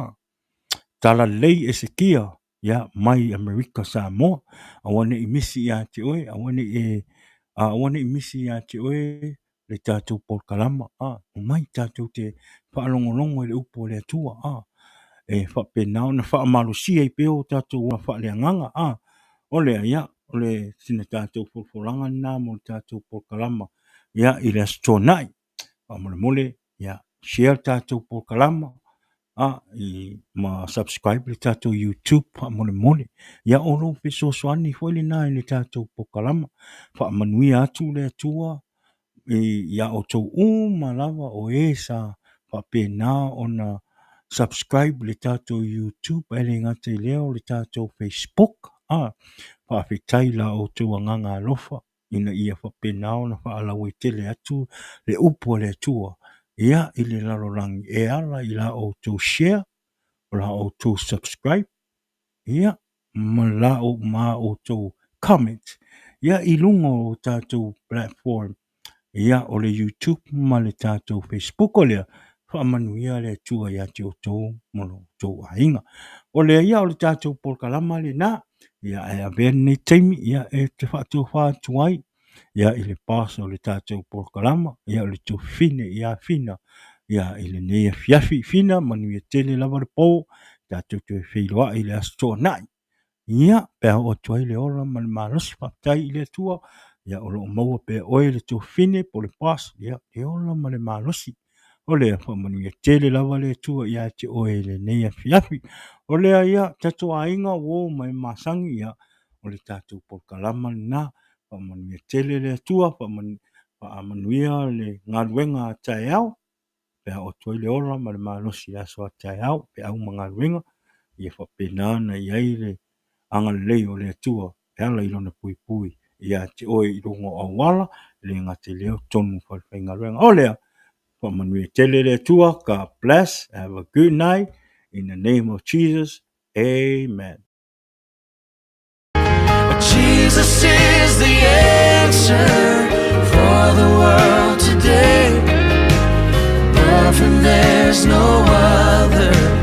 Talalelei Esekia, ia, mai Amerika Samoa. Aua ne i misi ia te oe, aua ne i e, aua ne i misi ia te oe le tatou polokalama, a, omai tatou te faalogologo i le upu a le Atua, a, e faapena ona faamalosia ai pea o tatou ola faaleagaga, a, o lea, ia, o le sina tatou folafolaga lena mo le tatou polokalama, ia, i le Aso Toonai. Faamolemole, ia, share le tatou polokalama, a, i, ma subscribe le tatou YouTube faamolemole. Ia, o lou fesoasoani foi lena i le tatou polokalama. Faamanuia atu le Atua iā outou uma lava o e sa faapena ona subscribe le tatou YouTube ae le gata i lea o le tatou Facebook. A, faafetai i la outou agaga alofa ina ia faapena ona faalauaitele atu le upu a le Atua ia i le lalolagi e ala i la outou share, o la outou subscribe, ia ma la ma outou comment ia i luga o tatou platform ia o le YouTube ma le tatou Facebook. O lea, faamanuia le Atua ia te outou ma lo outou aiga. O lea ia o le tatou polokalama lena, ia ae avea lenei taimi ia e te faatofa atu ai ia i le boss o le tatou polokalama, ia o le tuafafine ia Fina ia i lenei afiafi. Fina, manuia tele lava le po, tatou toe feiloai i le Aso Toonai. Ia, pe a oo atu ai le ola ma le malosi, faafetai i le Atua, ia o lo o maua pea oe le tuafafine po o le boss, ia le ola ma le malosi. O lea, faamanuia tele lava le Atua ia te oe i lenei afiafi. O lea ia, tatou aiga, uo ma e masani, ia, o le tatou polokalama lena. Faamanuia tele le Atua, faamanuia le galuega a taeao, pe a oo atu ai le ola ma le malosi i le aso a taeao, feau ma galuega, ia faapena ona i ai le agalelei o le Atua e ala i lona puipui ia te oe i luga o auala, e le gata i lea o totonu o falefaigaluega. O lea, faamanuia tele le Atua. God bless. Have a good night. In the name of Jesus. Amen. Jesus is the answer for the world today. Above him there's no other.